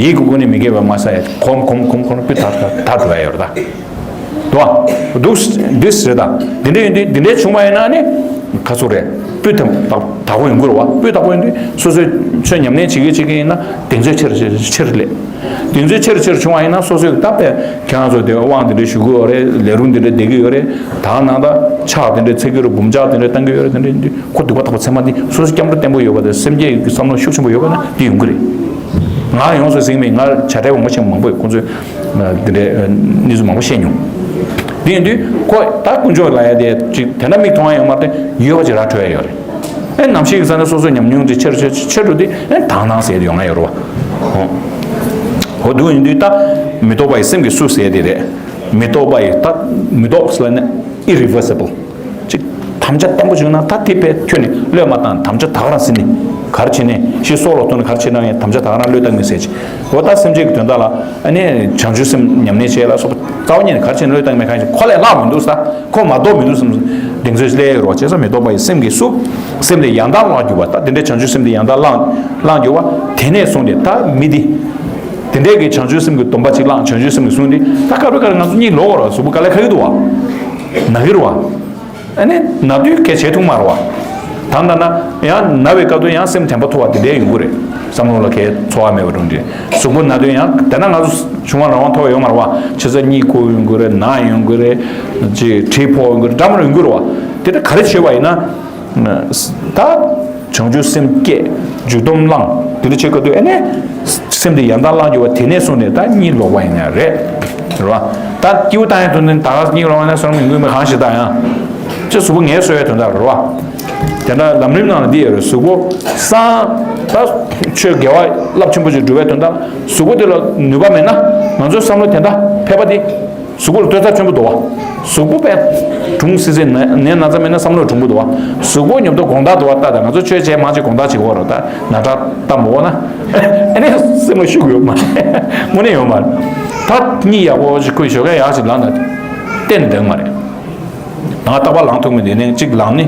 ཡིད་ཀྱི་སྒོ་ནས་མི་དགེ་བ་མ་བསགས་ཡ་གོམས་གོམས་གོམས་གོམས་པའི་ད་ད་ད་འགྲོ་ཡ་ཡོད་རེད་ད། འདུག་བ། འདུག་འདི་ཟེར་ད། འདི་འདྲ་ཡིན་དུས་འདི་འདྲ་བྱུང་བ་ཡིན་ན་ནི། ག་ཚོད་རེད། སྤུས་དག་དག་པོ་ཡོང་གི་རེད་བ། སྤུས་དག་པོ་ཡིན་དུས་སོ་སོས་ཆོས་ཉམས་ལེན་བྱེད་ཀྱི་བྱེད་ཀྱི་ཡིན་ན་གདེང་ཚོད་ཆེར་ཆེར་ཆེར་སླེབས། གདེང་ཚོད་ཆེར་ཆེར་བྱུང་བ་ཡིན་ན་སོ་སོས་ད་དཔེ་ཁྱེད་རང་ཚོ་དེ་དབང་དེ་འདྲ་ཞུ་གི་ཡོད་རེད། ལས་རུང་དེ་འདྲ་བསྡད་ཀྱི་ཡོད་རེད། ད་ནང་ད་ཕྱག་དེ་འདྲ་འཚལ་གྱི་རེད། འབུམ་ཕྱག་དེ་འདྲ་བཏང་གི་ཡོད་རེད། དེ་འདྲ་ཡིན་དུས་ཁོ་སྡིག་པ་དག་པ་ཚད་མ་འདི་སོ་སོ་སྐྱབས་འགྲོ་བརྟན་པོ་ཡོད་པ་དང་སེམས་བསྐྱེད་ཀྱི་བསམ་བློ་ཤུགས་ཆེན་པོ་ཡོད་པ་ན་འདི་ཡོང་གི་རེད། ང་ཡོངས་སུ་ཟིན་མེད། ང་བྱ་བྲལ་བ་མ་ཤེས་མང་པོ་ཡོད། ཁོང་ཚོས་འདི་འདྲའི་གནས་ཚུལ་མང་པོ་བཤད་མྱོང་། འདི་ཡིན་དུས་ཁོ་ད་དཀོན་མཆོག་ལབ་ཡ་དེ་ཅིག་དེ་འདྲ་མིག་མཐོང་ཡ་ཡོད་མ་རེད། ཡོད་པ་ཅིག་ར་འཕྲོད་ཡ་ཡོད་རེད། ཨེ་ནམ་ཞིག་གི་ས་ནས་སོ་སོའི་ཉམས་མྱོང་དེ་ཆེར་ཆེར་ཆེར་འགྲོ་དུས་ཨེ་དག་སྣང་ཟེར་དེ་ཡོང་ང་ཡོད་རེད་བ། འོ་འདུག་ཡིན་དུས་ད་མི་རྟོག་པ་ཡི་སེམས་ཀྱི་སུ་ཟེར་དེ་རེད། མི་རྟོག་པ་ཡི་ད་མི་རྟོག་ཟེར་ན་irreversible། ཅིག་དམ་བཅའ་བརྟན་པོ་བྱུང་ན་ད་དེ་དཔེ་ཁྱོད་ནི་བློས་མ་བཏང་། དམ་བཅའ་ད་ག་རང་ཟིན་ནི་ག་རེ་བྱེད་ནས་ཤི་སྲོག་ལ་ཐུག་ནས་ག་རེ་བྱེད་ན་ཡང་དམ་བཅའ་ད་ག་རང་བློས་བཏང་མི་ཟེར་ཅིག་འོ་ད་སེམས་ཅན་གྱི་དོན་དག་ལ་ཨ་ནི་བྱང་ཆུབ་སེམས་ཉམས་ལེན་བྱེད་ལ་སོགས་པ་རྩ་བ་ཉིད་ནས་ག་རེ་བྱེད་ན་བློས་བཏང་མི་གང་ཞིག་ཁོ་ལས་ལྷག་མི་འདུག་ས། ཁོ་མ་གཏོགས་མི་འདུག་བསམ། གདེང་ཚོད་སླེབས་ཡོད་རེད་བ། བྱས་ཙང་མི་རྟོག་པ་ཡི་སེམས་ཀྱི་སུ། སེམས་དེ་ཡང་དག་བླངས་གྱུར་པ། ད་དེ་འདྲའི་བྱང་ཆུབ་སེམས་དེ་ཡང་དག་བླངས་བླངས་གྱུར་པ། དེ་ནས་བཟུང་སྟེ་ད་མི་འདི། དེ་འདྲའི་གི་བྱང་ཆུབ་སེམས་ཀྱི་སྡོམ་པ་ཅིག་བླངས། བྱང་ཆུབ་སེམས་ཀྱི་བཟུང་སྟེ་ད་སྐབས་རེ་སྐབས་རེ་ང་ཚོ་གཉིད་ལོག་གི་རེད་བ། གཟུགས་པོ་དཀའ་ལས་ཁག་གི་འདུག་བ། ན་གི་རེད་བ། ཨ་ནི་ན་དུས་སྐད་བྱེད་ཐུབ་མ་རེད་བ། ད་ལྟ་ན་ཡང་ན་བའི་སྐབས་དུ་ཡང་སེམས་དྲན་པ་ཐོར་བ་དེ་འདྲའི་ཡོང་གི་རེད། བསམ་བློ་ལ་གའི་ཚོར་བ་མེད་པ་འགྲོ་འདྲ། གཟུགས་པོ་ན་དུས་ཡང་དེ་ན་ང་ཚོ་བྱུང་བ་རང་དབང་ཐོབ་ཡོང་མ་རེད་བ། ཆེ་ས་གཉིད་ཁུག་ཡོང་གི་རེད། ན་ཡོང་གི་རེད། ཅེས་གྲིབ་ཕོག་ཡོང་གི་རེད། འདྲ་མི་འདྲ་ཡོང་གི་རེད་བ། དེ་འདྲ་ག་རེ་བྱས་པ་ཡིན་ན། ད་བྱང་ཆུབ་སེམས་བསྐྱེད། འཇུག་སྡོམ་བླངས། དེ་འདྲ་བྱེད་སྐབས་དུ་ཨ་ནི་སེམས་དེ་ཡང་དག་བླངས་གྱུར་པ་དེ་ནས་བཟུང་ནས་ད་གཉིད་ལོག་པ་ཡིན་ན་རེད། རེད་བ། ད་སྐྱིད་པོ་བཏང་ཡའི་དོན་དུ་ད་ག་གཉིད་ལོག་པ་ཡིན་ན་བསམ་བློ་ཡོང་གི་མེད། གང་ཞིག་ད་ཡང་ཅི་གཟུགས་པོ་ངལ་གསོ་ཡའི་དོན་དག་རེད་བ། དེ་འདྲ་ལམ་རིམ་ནང་ལ་འདི་ཡོད་རེད། གཟུགས་པོ་སང་ད་ཆོས་དགེ་བ་རླབས་ཆེན་པོ་ཞིག་སྒྲུབ་པའི་དོན་དག་གཟུགས་པོ་དེ་ལ་ནུས་པ་མེད་ན་ང་ཚོའི་བསམ་བློ་དེ་འདྲ་ཕལ་པ་དེ། གཟུགས་པོ་ལ་ལྟོས་ཚང་ཆེན་པོ་འདུག་བ། གཟུགས་པོ་པས་གྲུང་སི་སི་ནད་ནད་ན་ཚ་མེད་ན་བསམ་བློ་གྲུང་པོ་འདུག་བ། གཟུགས་པོ་ཉོབ་ཏོ་དགོང་དག་འདུག་བ། ལྟ་དང་ང་ཚོ་ཆོས་བྱས་མང་ཆེ་དགོང་དག་བྱེད་ཀྱི་ཡོད་རེད། ད་ན་ཁྲག་བཏང་མོ་ན་ཨ་ནི་སེམས་ལ་ཤུགས་ཡོད་མ་རེད། དངོས་གནས་ཡོད་མ་རེད། ད་གཉིད་ཡག་པོ་ཞིག་ཁུག་ཞོགས་ཀས་ཡག་ཞིག་ལངས་ན་གཏན་འདེགས་མ་རེད། ང་རྟག་པར་ལངས་ཐུབ་མི་འདི་ནས་གཅིག་ལངས་ནི་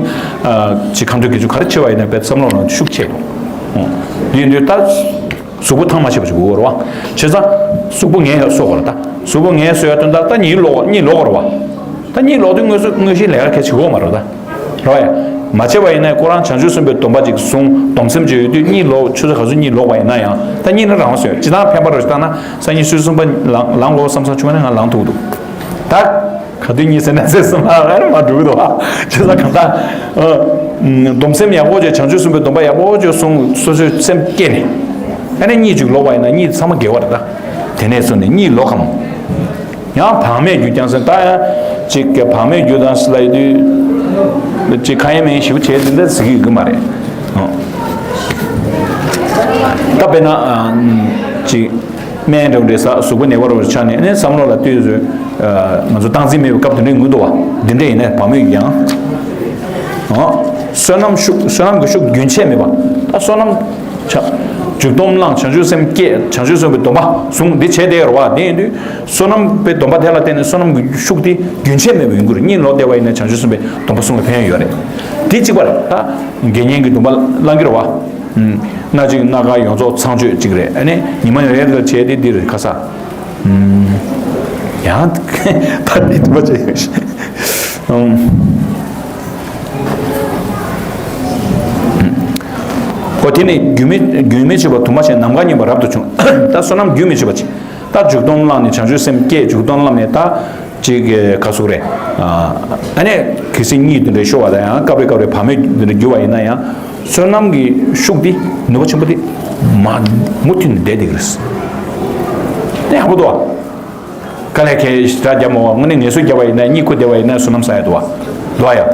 གཅིག་ཁ་འདོན་གི་ཆུ་ག་རེ་འཆི་བ་ཡིན་ན་བས་བསམ་བློ་ལ་ཤུགས་ཆེ་འདུག་འདི་ཡིན་དུས་ད། གཟུགས་པོ་ཐང་མ་ཆད་པ་ཞིག་དགོས་རེད་བ། བྱས་ཙང་གཟུགས་པོ་ངལ་གསོ་དགོས་རེད། ད་གཟུགས་པོ་ངལ་གསོ་ཡ་དོན་དག་ད་གཉིད་ལོག་གཉིད་ལོག་རེད་བ། ད་གཉིད་ལོག་དུས་དངོས་སུ་དངོས་གཞིའི་ལས་ཀ་གལ་ཆེ་གོ་མ་རེད་ད། རེད་བ། ཡ་མ་བྱས་པ་ཡིན་ན་ཁོ་རང་བྱང་ཆུབ་སེམས་དཔའི་སྡོམ་པ་ཅིག་བཟུང་སྡོམ་སེམས་ཅིག་ཡོད་དུས་གཉིད་ལོག་ཆུ་ཚོད་ག་ཚོད་གཉིད་ལོག་པ་ཡིན་ན་ཡང་ད་གཉིད་ནི་རང་བཟོས་ཅི་ཐང་ཕན་པ་རོ་ཞིག་བཏང་ན་སང་ཉིན་ཆུ་ཚོད་གསུམ་པ་ལངས་ལངས་དགོས་བསམ་བསམ་བྱུང་བ་ན་ང་ལངས་ཐུབ་འདུག་ད། ག་དུས་གཉིད་སད་ན་སད་སོང་ན་ཨ་རེ་མ་འགྲོ་གི་འདུག་བ། བྱས་ཙང་གང་ལྟར། སྡོམ་སེམས་ཡག་པོ་བྱས་བྱང་ཆུབ་སེམས་དཔའི་སྡོམ་པ་ཡག་པོ་བྱས་སོང་སོ་སོའི་སེམས་བསྐྱེད་ནས། ཨ་ནི་གཉིད་ཅིག་ལོག་པ་ཡིན་ན་གཉིད་ཚང་མ་དགེ་བ་རེད་ད། དེ་ནས་བཟུང་ནས་གཉིད་ལོག་གམ། ཡང་བག་མེད་རྒྱུ་རྐྱང་ཟེར་ད་ཡང་ཅིག་གི་བག་མེད་རྒྱུ་དང་སི་ལ་ཡི་དུས། ཅིག་ཁ་ཡ་མེད་ཞིབ་བྱས་དེ་འདྲ་ཟེར་གི་ཡོད་གི་མ་རེད། ད་དཔེར་ན། ཅིག་སྨན་འདྲ་བོ་འདྲ་ཟ་གཟུགས་པོ་ནད་པ་རུ་ཆགས་ནས་ནས་བསམ་བློ་ལ་ལྟོས་བཟོས། ང་ཚོ་སྟངས་འཛིན་མེད་པའི་སྐབས་དེ་འདྲའི་ངུ་འདུག་བ། འདི་འདྲ་ཡིན་ན་བག་མེད་ཀྱང་། བསོད་ནམས་ཤུགས་བསོད་ནམས་ཀྱི་ཤུགས་རྒྱུན་ཆད་མེད་པ། ད་བསོད་ནམས་ཆ། འཇུག་སྡོམ་བླངས་བྱང་ཆུབ་སེམས་བསྐྱེད་བྱང་ཆུབ་སེམས་དཔའི་སྡོམ་པ་བཟུང་འདི་བྱས་བསྡད་ཡོད་རེད་བ། དེ་ཡིན་དུས་བསོད་ནམས་པའི་སྡོམ་པ་དེ་ལ་བརྟེན་ནས་བསོད་ནམས་ཀྱི་ཤུགས་དེ་རྒྱུན་ཆད་མེད་པ་ཡོང་གི་རེད། གཉིད་ལོག་བསྡད་པ་ཡིན་ན་བྱང་ཆུབ་སེམས་དཔའི་སྡོམ་པ་བཟུང་ལ་ཕན་ཡོན་ཡོད་རེད། དེ་གཅིག་པ་རེད། ད་དགེ་བསྙེན་གྱི་སྡོམ་པ་བླང་གི་རེད་བ། སྣ་གཅིག་སྣ་ཁ་ཡོངས་རྫོགས་ཚངས་སྤྱོད་ཅིག་རེད། ཨ་ནི་ཉི་མ་རེ་རེ་ལ་བྱས་ཏེ་འདི་རེད་ཁ་ས། ཡང་ད་འདི་དུ་མ་བྱས། ཨོ་དེ་ནི་རྒྱུན་མི་རྒྱུན་མི་ཆད་པ་དུ་མ་བྱས་ནམ་མཁའ་སྙོམས་པ་རབ་ཏུ་བྱུང་། ད་བསོད་ནམས་རྒྱུན་མི་ཆད་པ་བྱས། ད་འཇུག་སྡོམ་བླངས་ནས་བྱང་ཆུབ་སེམས་བསྐྱེད་འཇུག་སྡོམ་བླངས་ནས་ད། ཅིག་ག་ཟུག་རེད། ཨ་ནི་གལ་སྲིད་གཉིད་དེ་འདྲ་ཤོར་བ་དང་ཡང་སྐབས་རེ་སྐབས་རེ་བག་མེད་དེ་འདྲ་འགྱུར་བ་ཡིན་ན་ཡང་བསོད་ནམས་ཀྱི་ཤུགས་དེ་ནུས་པ་ཆེན་པོ་དེ་མ་མུ་མཐུད་ནས་བསྡད་བསྡད་ཀྱི་རེད། དེ་ཡག་པོ་འདུག་བ། དཀའ་ལས་ཁག་ཞེ་དྲག་རྒྱབ་མ་བ་དངོས་གནས་ངལ་གསོ་བརྒྱབ་པ་ཡིན་ན་གཉིད་ཁུག་བསྡད་པ་ཡིན་ན་བསོད་ནམས་བསགས་ཡ་འདུག་བ། འདུག་བ་ཡ།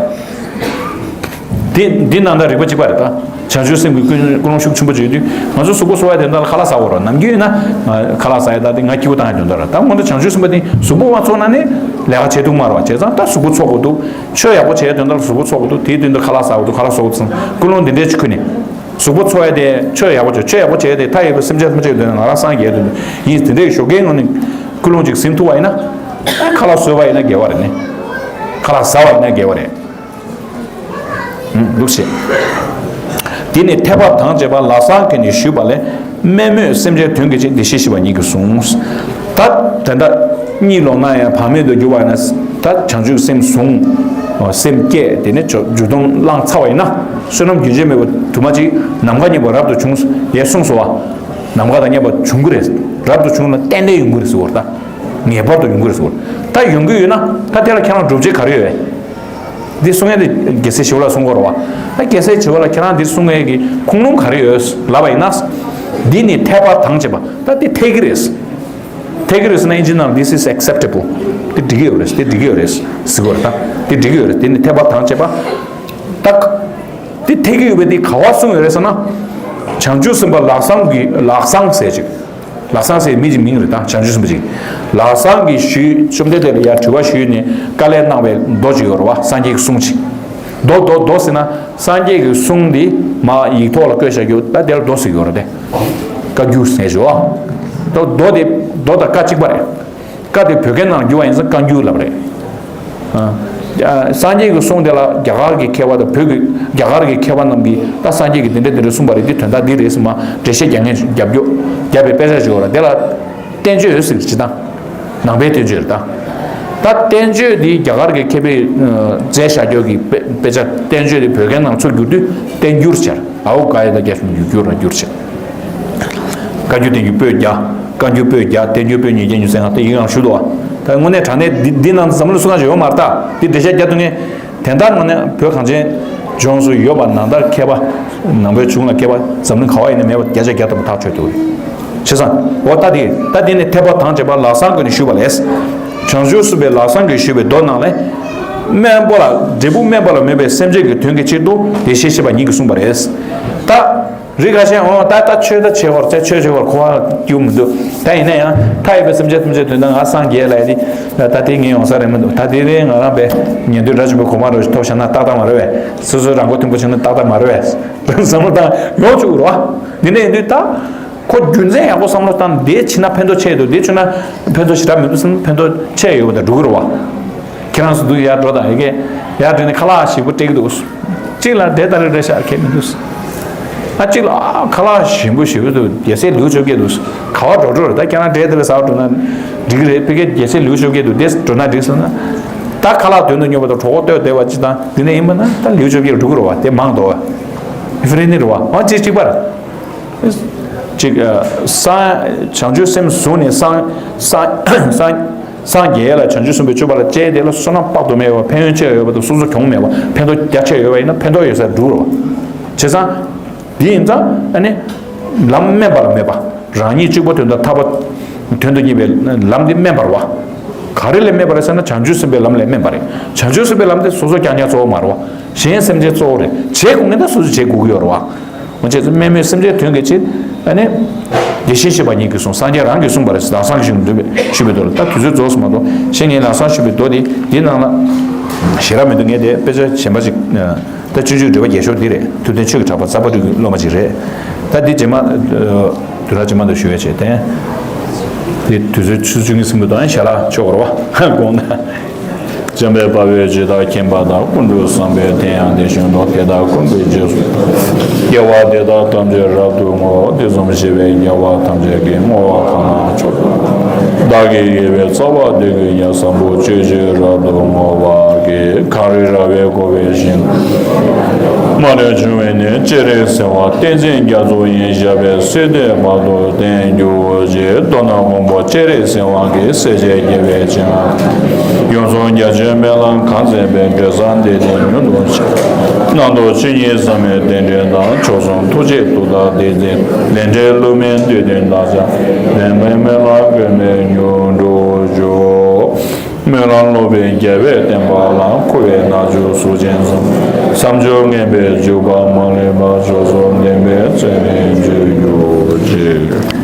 དེ་འདི་ནང་ལྟར་རིག་པ་གཅིག་པ་རེད་ད། བྱང་ཆུབ་སེམས་ཀྱི་ཀུན་ཀུན་སློང་ཤུགས་ཆེན་པོ་བྱེད་དུས་ང་ཚོ་གཟུགས་པོ་གསོ་བ་དེ་འདྲ་ལ་ཁ་ལག་ཟ་དགོས་རེད། ནམ་རྒྱུན་ཡིན་ན་ཁ་ལག་ཟ་ཡ་ད་དེ་ང་སྐྱིད་པོ་བཏང་ཡ་དོན་དག་རེད། ད་སྔོན་དུ་བྱང་ཆུབ་སེམས་དཔའ་དེ་གཟུགས་པོ་མ་ཚོགས་ན་ནི་ལས་ཀ་བྱེད་ཐུབ་མ་རེད་བ། བྱས་ཙང་ད་གཟུགས་པོ་ཚོགས་དགོས་འདུག་ཆོས་ཡག་པོ་བྱེད་ཡ་དོན་དག་ལ་གཟུགས་པོ་ཚོགས་དགོས་འདུག་དེའི་དོན་དུ་ཁ་ལག་ཟ་དགོས་འདུག་ཁ་ལག་ཟ་དགོས་འདུག་བསམ་ཀུན་སློང་འདི་འདྲའི་ཅིག་ཁུར་ནས་གཟུགས་པོ་ཚོགས་ཡ་དེ་ཆོས་ཡག་པོ་བྱེད་ཆོས་ཡག་པོ་བྱེད་ཡ་དེ་མཐའ་ཡས་པའི་སེམས་ཅན་ཐམས་ཅད་ཀྱི་དོན་དུ་ང་རང་སངས་རྒྱས་དོན་དུ་ཡིན། དེ་འདྲའི་ཞོགས་ཀའི་ངང་ནས་ཀུན་སློང་ཅིག་ཟིན་ཐུབ་པ་ཡིན་ན་ཁ་ལག་ཟོས་པ་ཡིན་ན་དགེ་བ་རེད་ནི། ཁ་ལག་ཟ་བ་ཡིན་ན་དགེ་བ་རེད། འདུག་སེ། དེ་ནི་ཐེག་པ་དང་བཅས་པ་ལ་སངས་རྒྱས་ནས་ཞུས་པ་ལས། དམན་མོས་སེམས་ཅན་དོན་གྱི་ཕྱིར་བདེ་གཤེགས་ཞི་བ་ཉིད་ཀྱིས་གསུངས། ད་དེ་འདྲ་གཉིད་ལོག་ན་ཡང་བག་མེད་དུ་གྱུར་བ་ཡིན་ན་ ད་བྱང་ཆུབ་སེམས་བཟུང་། སེམས་བསྐྱེད། དེ་ནས་འཇུག་སྡོམ་བླངས་ཚར་བ་ཡིན་ན། བསོད་ནམས་རྒྱུན་ཆད་མེད་པ་དུ་མ་གཅིག་ནམ་མཁའ་མཉམ་པ་རབ་ཏུ་བྱུང་ཡས་གསུངས་སོ་བ། ནམ་མཁའ་དང་མཉམ་པ་བྱུང་གི་རེད། རབ་ཏུ་བྱུང་ན་ཏན་ཏན་ཡོང་གི་རེད་ཟེར་བ་རེད་ད། ངེས་པར་དུ་ཡོང་གི་རེད་ཟེར་བ་རེད། ད་ཡོང་གི་ཡོད་ན་ད་དེ་ལ་ཁྱེད་རང་སྒྲུབ་བྱེད་ག་རེ་ཡོད་པས། འདི་གསུང་ཡས་དེ་རྒྱལ་སྲས་ཞི་བ་ལྷ་གསུང་གི་ཡོད་རེད་བ། ད་རྒྱལ་སྲས་ཞི་བ་ལྷ་ཁྱེད་རང་འདིར་གསུང་ཡས་ཀྱི་ཁུངས་ལུང་ག་རེ་ཡོད་ལབ་པ་ཡིན་ན། འདི་ནི་འཐད་པ་དང་བཅས་པ། ད་འདི་འཐད་ཀྱི་རེད། འཐད་ཀྱི་རེད་ཟེར་ན་ཨིན་ཇི་ནང་this is acceptable། འདི་འགྲིག་གི་ཡོད་རེད། འདི་འགྲིག་གི་ཡོད་རེད་ཟེར་གྱི་ཡོད་རེད་ད། འདི་འགྲིག་གི་ཡོད་རེད། འདི་ནི་འཐད་པ་དང་བཅས་པ། ད་འདི་འཐད་ཀྱི་ཡོད་པའི་འདི་ག་བ་གསུངས་ཡོད་རེད་ཟེར་ན། བྱང་ཆུབ་སེམས་དཔའ་ལག་བཟང་གི་ལག་བཟང་ཟེར་ཅིག་ལག་བཟང་ཟེར་མི་གཅིག་མིང་རེད་ད། བྱང་ཆུབ་སེམས་དཔའ་ཅིག་ལག་བཟང་གིས་ཞུས། བཅོམ་ལྡན་འདས་ལ་ཡར་དྲི་བ་ཞུས་ནས་དཀའ་ལས་གནང་བའི་མདོ་ཅིག་ཡོད་རེད་བ། སངས་རྒྱས་ཀྱི་གསུང་ཅིག་མདོ་མདོ་མདོ་ཟེར་ན་སངས་རྒྱས་ཀྱི་གསུང་འདི་མ་ཡིག་ཐོག་ལ་བཀོད་བཞག་རྒྱུ་ད་དེ་ལ་མདོ་ཟེར་གྱི་ཡོད་རེད་དེ། བཀའ་འགྱུར་ཟེར་ཞུ་བ། མདོ་མདོ་དེ་མདོ་དང་བཀའ་གཅིག་པ་རེད། བཀའ་དེ་བོད་སྐད་ནང་བསྒྱུར་བ་ཡིན་ཙང་བཀའ་འགྱུར་ལབ་རེད། ཨ། སངས་རྒྱས་ཀྱི་གསུང་དེ་ལ་རྒྱ་གར་གྱི་མཁས་པ་དང་བོད་ཀྱི་རྒྱ་གར་གྱི་མཁས་པ་རྣམས་ཀྱིས་ད་སངས་རྒྱས་ཀྱིས་འདི་འདྲ་འདི་འདྲ་གསུངས་པ་རེད། འདི་དོན་དག་འདི་རེད་ཟེར་མ་འགྲེལ་བཤད་རྒྱག་མཁན་རྒྱབ་སྐྱོར་རྒྱབ་པའི་དཔེ་ཆ་ཞིག་ཡོད་རེད། དེ་ལ་བསྟན་བཅོས་ཟེར་གྱི་དང་། ནང་པའི་བསྟན་བཅོས་རེད་ད། ད་བསྟན་བཅོས་འདི་རྒྱ་གར་གྱི་མཁས་པས་མཛད་བཞག་རྒྱུ་གི་དཔེ་དཔེ་ཆ་བསྟན་བཅོས་འདི་བོད་སྐད་ནང་ཚུར་བསྒྱུར་དུས་བསྟན་འགྱུར་ཟེར། ཨའོ་ག་ཡ་ད་རྒྱ་གཞུང་འགྱུར་འགྱུར་ར་འགྱུར་ཟེར། བཀའ་འགྱུར་བསྟན་འགྱུར་པོད་བརྒྱ། བཀའ་འགྱུར་པོད་བརྒྱ། བསྟན་འགྱུར་པོད་ཉིས་བརྒྱ་ཉི་ཤུ་རྩ་ལྔ་དེ་ཡིན་ཡང་ཞུ་འདུག་བ། ད་དངོས་གནས་དྲང་གནས་འདི་འདི་ནང་འཛམ་གླིང་སུ་གང་ཞིག་ཡོད་མ་རེད་ད། འདི་འགྲེལ་བཤད་རྒྱག་ཐུབ་མཁན། དེ་ལྟར་དངོས་གནས་བོད་གངས་ཅན་ལྗོངས་སུ་ཡོད་པ་ནང་ལྟར་མཁས་པ་ནང་པའི་གཞུང་ལ་མཁས་པ་འཛམ་གླིང་ག་བ་ཡིན་ན་མེད་པ་བརྒྱ་ཆ་བརྒྱ་ཐམ་པ་ཐག་ཆོད་འདུག་རེད། བྱས་ཙང་འོ་ད་དེ་ད་དེ་ནི་འཐད་པ་དང་བཅས་པ་ལག་བཟང་ཀུན་ནས་ཞུས་པ་ལས། བྱང་ཆུབ་སེམས་དཔའི་ལག་བཟང་གིས་ཞུས་པའི་མདོ་ནང་ལས། དམན་པ་ལ་འབྲས་བུ་དམན་པ་ལ་མོས་པའི་སེམས་ཅན་གྱི་དོན་གྱི་ཕྱིར་དུ་བདེ་གཤེགས་ཞེས་པ་ཉིད་ཀྱིས་གསུངས་པ་རེད། ད། རིགས་ཁ་ཤས་འོ་ད་ལྟ་ཆོས་ད་བྱེད་བར་བྱ་ཆོས་བྱེད་བར་གོ་བ་སྐྱུག་མི་འདུག་ད་ཡིན་ན་ཡང་མཐའ་ཡས་པའི་སེམས་ཅན་ཐམས་ཅད་དོན་དག་ང་སངས་རྒྱས་ལ་ཡི་ད་དེ་ངས་ཡོང་ས་རེད་མི་འདུག་ད་དེ་རེད། ང་རང་པའི་ཉན་ཐོས་དགྲ་བཅོམ་པའི་གོ་འཕང་རོ་ཞིག་ཐོབ་བཞག་ན་ཏག་ཏག་མ་རེད་བས། སོ་སོའི་རང་མགོ་ཐོན་པོ་བྱུང་ན་ཏག་ཏག་མ་རེད་བས། བསམ་བློ་བཏང་ཡོང་བཅུག་རོགས། འདི་འདྲ་ཡིན་དུས་ད་ཁོ་རྒྱུ་མཚན་ཡག་པོ་བསམ་བློ་བཏང་། འདི་བྱས་ན་ཕན་ཐོགས་ཆེ་འདུག་འདི་བྱས་ན་ཕན་ཐོགས་ཞེ་དྲག་མི་འདུག་བསམ་ཕན་ཐོགས་ཆེ་ཡོད་པ་དང་འགྲོ་གི་རེད་བ། ཁྱེད་རང་ཚོ་འདུག་ཡར་འགྲོ་དང་ཡི་གེ་ཡར་འགྲོ་ནས་ཁ་ལག་ཞིམ་པོ་སྤྲད་ཀྱི་འདུག་གཅིག་ལ་འདྲེ་ལྟ་རེ་རེ་ཤག་ཁྱད་མི་འདུག་ཨ་གཅིག་ལ་ཨ་ཁ་ལག་ཞིམ་པོ་ཞིམ་པོ་འདུག་རྒྱལ་སྲས་ལེའུ་བཅོ་བརྒྱད་འདུག་ག་བ་འགྲོ་འགྲོ་རེད། ད་ཁྱེད་རང་འདྲེ་དེ་ལ་ཟ་བ་འགྲོ་ན་འགྲིག་གི་རེད། ཕ་གིར་རྒྱལ་སྲས་ལེའུ་བཅོ་བརྒྱད་འདུག་དེ་འགྲོ་ན་འགྲིག་ཟེར་ན། ད་ཁ་ལག་དོན་དུ་གཉེར་བ་དང་གྲོགས་པོ་ལྟོས་བསྡད་པ་ཅིག་དང་འདི་འདྲ་ཡིན་པ་ན་ད་ལེའུ་བཅོ་བརྒྱད་འགྲོ་གི་རེད་བ། དེ་མང་དོ། ཨི་ཧྥི་རན་ནི་རེད་བ། ཨ་གཅིག་གཅིག་པར། གཅིག་སངས་བྱང་ཆུབ་སེམས་བཟུང་ནས་སངས་སངས་སངས་སངས་རྒྱས་ལ་བྱང་ཆུབ་སེམས་དཔའི་སྤྱོད་པ་ལ་སྤྱད་དེ་ལ་བསོད་ནམས་དཔག་ཏུ་མེད་པ་ཕན་ཡོན་ཆེ་བ་ཡོད་པ་དང་སོ་སོ་གྱོང་མེད་པ་ཕན་ཐོགས་རྒྱ་ཆེ་ཡོད་པ་ཡིན་ན་ཕན་ཐོགས་ཡོད་སར་འགྲོ་རོགས། བྱས་ཙང་འདི་ཡིན་ཙང་ཨ་ནི་ལམ་དམན་པ་ལ་མོས་པ། རང་ཉིད་གཅིག་པོ་དོན་དང་ཐར་པ་དོན་དུ་གཉེར་བའི་ལམ་འདི་དམན་པར་བ། ག་རེ་ལས་དམན་པ་རེད་ཟེར་ན་བྱང་ཆུབ་སེམས་དཔའི་ལམ་ལས་དམན་པ་རེད། བྱང་ཆུབ་སེམས་དཔའི་ལམ་དེ་སོ་སོ་རྐྱང་རྐྱང་གཙོ་བོ་མ་རེད་བ། གཞན་སེམས་ཅན་གཙོ་བོ་རེད། བྱེད་དགོས་ངེས་ད་སོ་སོ་བྱེད་དགོས་ཀྱི་ཡོད་རེད་བ། འོ་བྱས་ཙང་དམན་མོས་སེམས་ཅན་དོན་གྱི་ཕྱིར་ཨ་ནི། དེ་བཞིན་གཤེགས་པ་ཉིད་ཀྱིས་གསུངས། སངས་རྒྱས་རང་གིས་གསུངས་པ་རེད། ལམ་སང་གི་ཞིང་འདུས་པས་ཞུས་པའི་མདོ་ལ་ད་དུས་ཚོད་རྫོགས་སོང་མ་གཏོགས་གཞན་ངས་ལམ་སང་ཞུས་པའི་མདོ་དེ་འདི་ནང་ལ་ཞེ་དྲག་མི་འདུག་ངས་དེ་དཔེ་ཆ་གཞན་པ་ཅིག་ད་སྤྱོད་འཇུག་འགྲེལ་པ་རྒྱས་ཤོས་འདི་རེད། ཐུབ་བསྟན་ཆོས་ཀྱི་གྲགས་པ་རྩ་བ་རིག་གི་སློབ་མ་ཅིག་རེད། ད་འདི་རྗེས་མ། དུས་རབས་རྗེས་མ་དུ་ཞུ་ཡ་བྱས་ཏེ། འདི་དུས་ཚོད་ཆུ་ཚོད་བཅུ་གཉིས་ཟིན་པ་དང་ཞལ་ལག་ཆོག་གོ་ར་བ་དགོངས་ན། འཇམ་དཔལ་དཔའ་བོས་ཇི་ལྟར་མཁྱེན་པ་དང་། ཀུན་ཏུ་བཟང་པོས་དེ་ཡང་དེ་བཞིན་ནོ། དེ་དག་ཀུན་གྱི་རྗེས་སུ། དགེ་བ་འདི་དག་ཐམས་ཅད་རབ་ཏུ་བསྔོ། དེ་བསམ་ཞི་བའི་དགེ་བ་ཐམས་ཅད་ཀྱིས། བསྔོ་བ་གང་ལ་མཆོག་ཏུ། བདག་གི་དགེ་བའི་རྩ་བ་འདི་ཀུན་ཀྱང་། བཟང་པོ་སྤྱོད་ཕྱིར་རབ་ཏུ་བསྔོ་བར་བགྱི། གངས་རི་ར་བས་བསྐོར་བའི་ཞིང་། མ་ལུས་འབྱུང་བའི་གནས། སྤྱན་རས་གཟིགས་དབང་བསྟན་འཛིན་རྒྱ་མཚོ་ཡི། ཞབས་པད་སྲིད་མཐའི་བར་དུ་བརྟན་གྱུར་ཅིག་མདོར་ན་མགོན་པོ་སྤྱན་རས་གཟིགས་དབང་གིས་སྲས་བཅས་རྒྱལ་བའི་ཕྱི་ནང་། ཡོངས་སུ་རྒྱ་ཆེའི་སྨོན་ལམ་གང་མཛད་པའི། འབྲས་བུ་འདི་ནི་མྱུར་དུ་ཤར། རྣམ་རྟོག་ཇི་སྙེད་བསམ་མེད་དེ་འདྲའི་དང་། མཆོག་གསུམ་ཐུགས་རྗེས་ཐུགས་དམ་བདེན་ཚིག་ལས། འབྲས་བུ་མི་འདོད་དེ་འདག་ཅིང་། ལན་མེད་སྨོན་ལམ་གོས་མེད་མྱུར་འགྲུབ་ཤོག་སྨོན་ལམ་ལོག་པའི་རྒྱལ་བས་བསྟན་པ་ལ། འཁོར་བའི་རྣལ་འབྱོར་གཟུགས་ཅན་གསུམ། མཚམས་སྦྱོར་ངན་པའི་འཇུག་པ་མ་ལུས་པ། མཆོག་གསུམ་བདེན་པའི་ཚུལ་ནི་འཇུག་གྱུར་ཅིག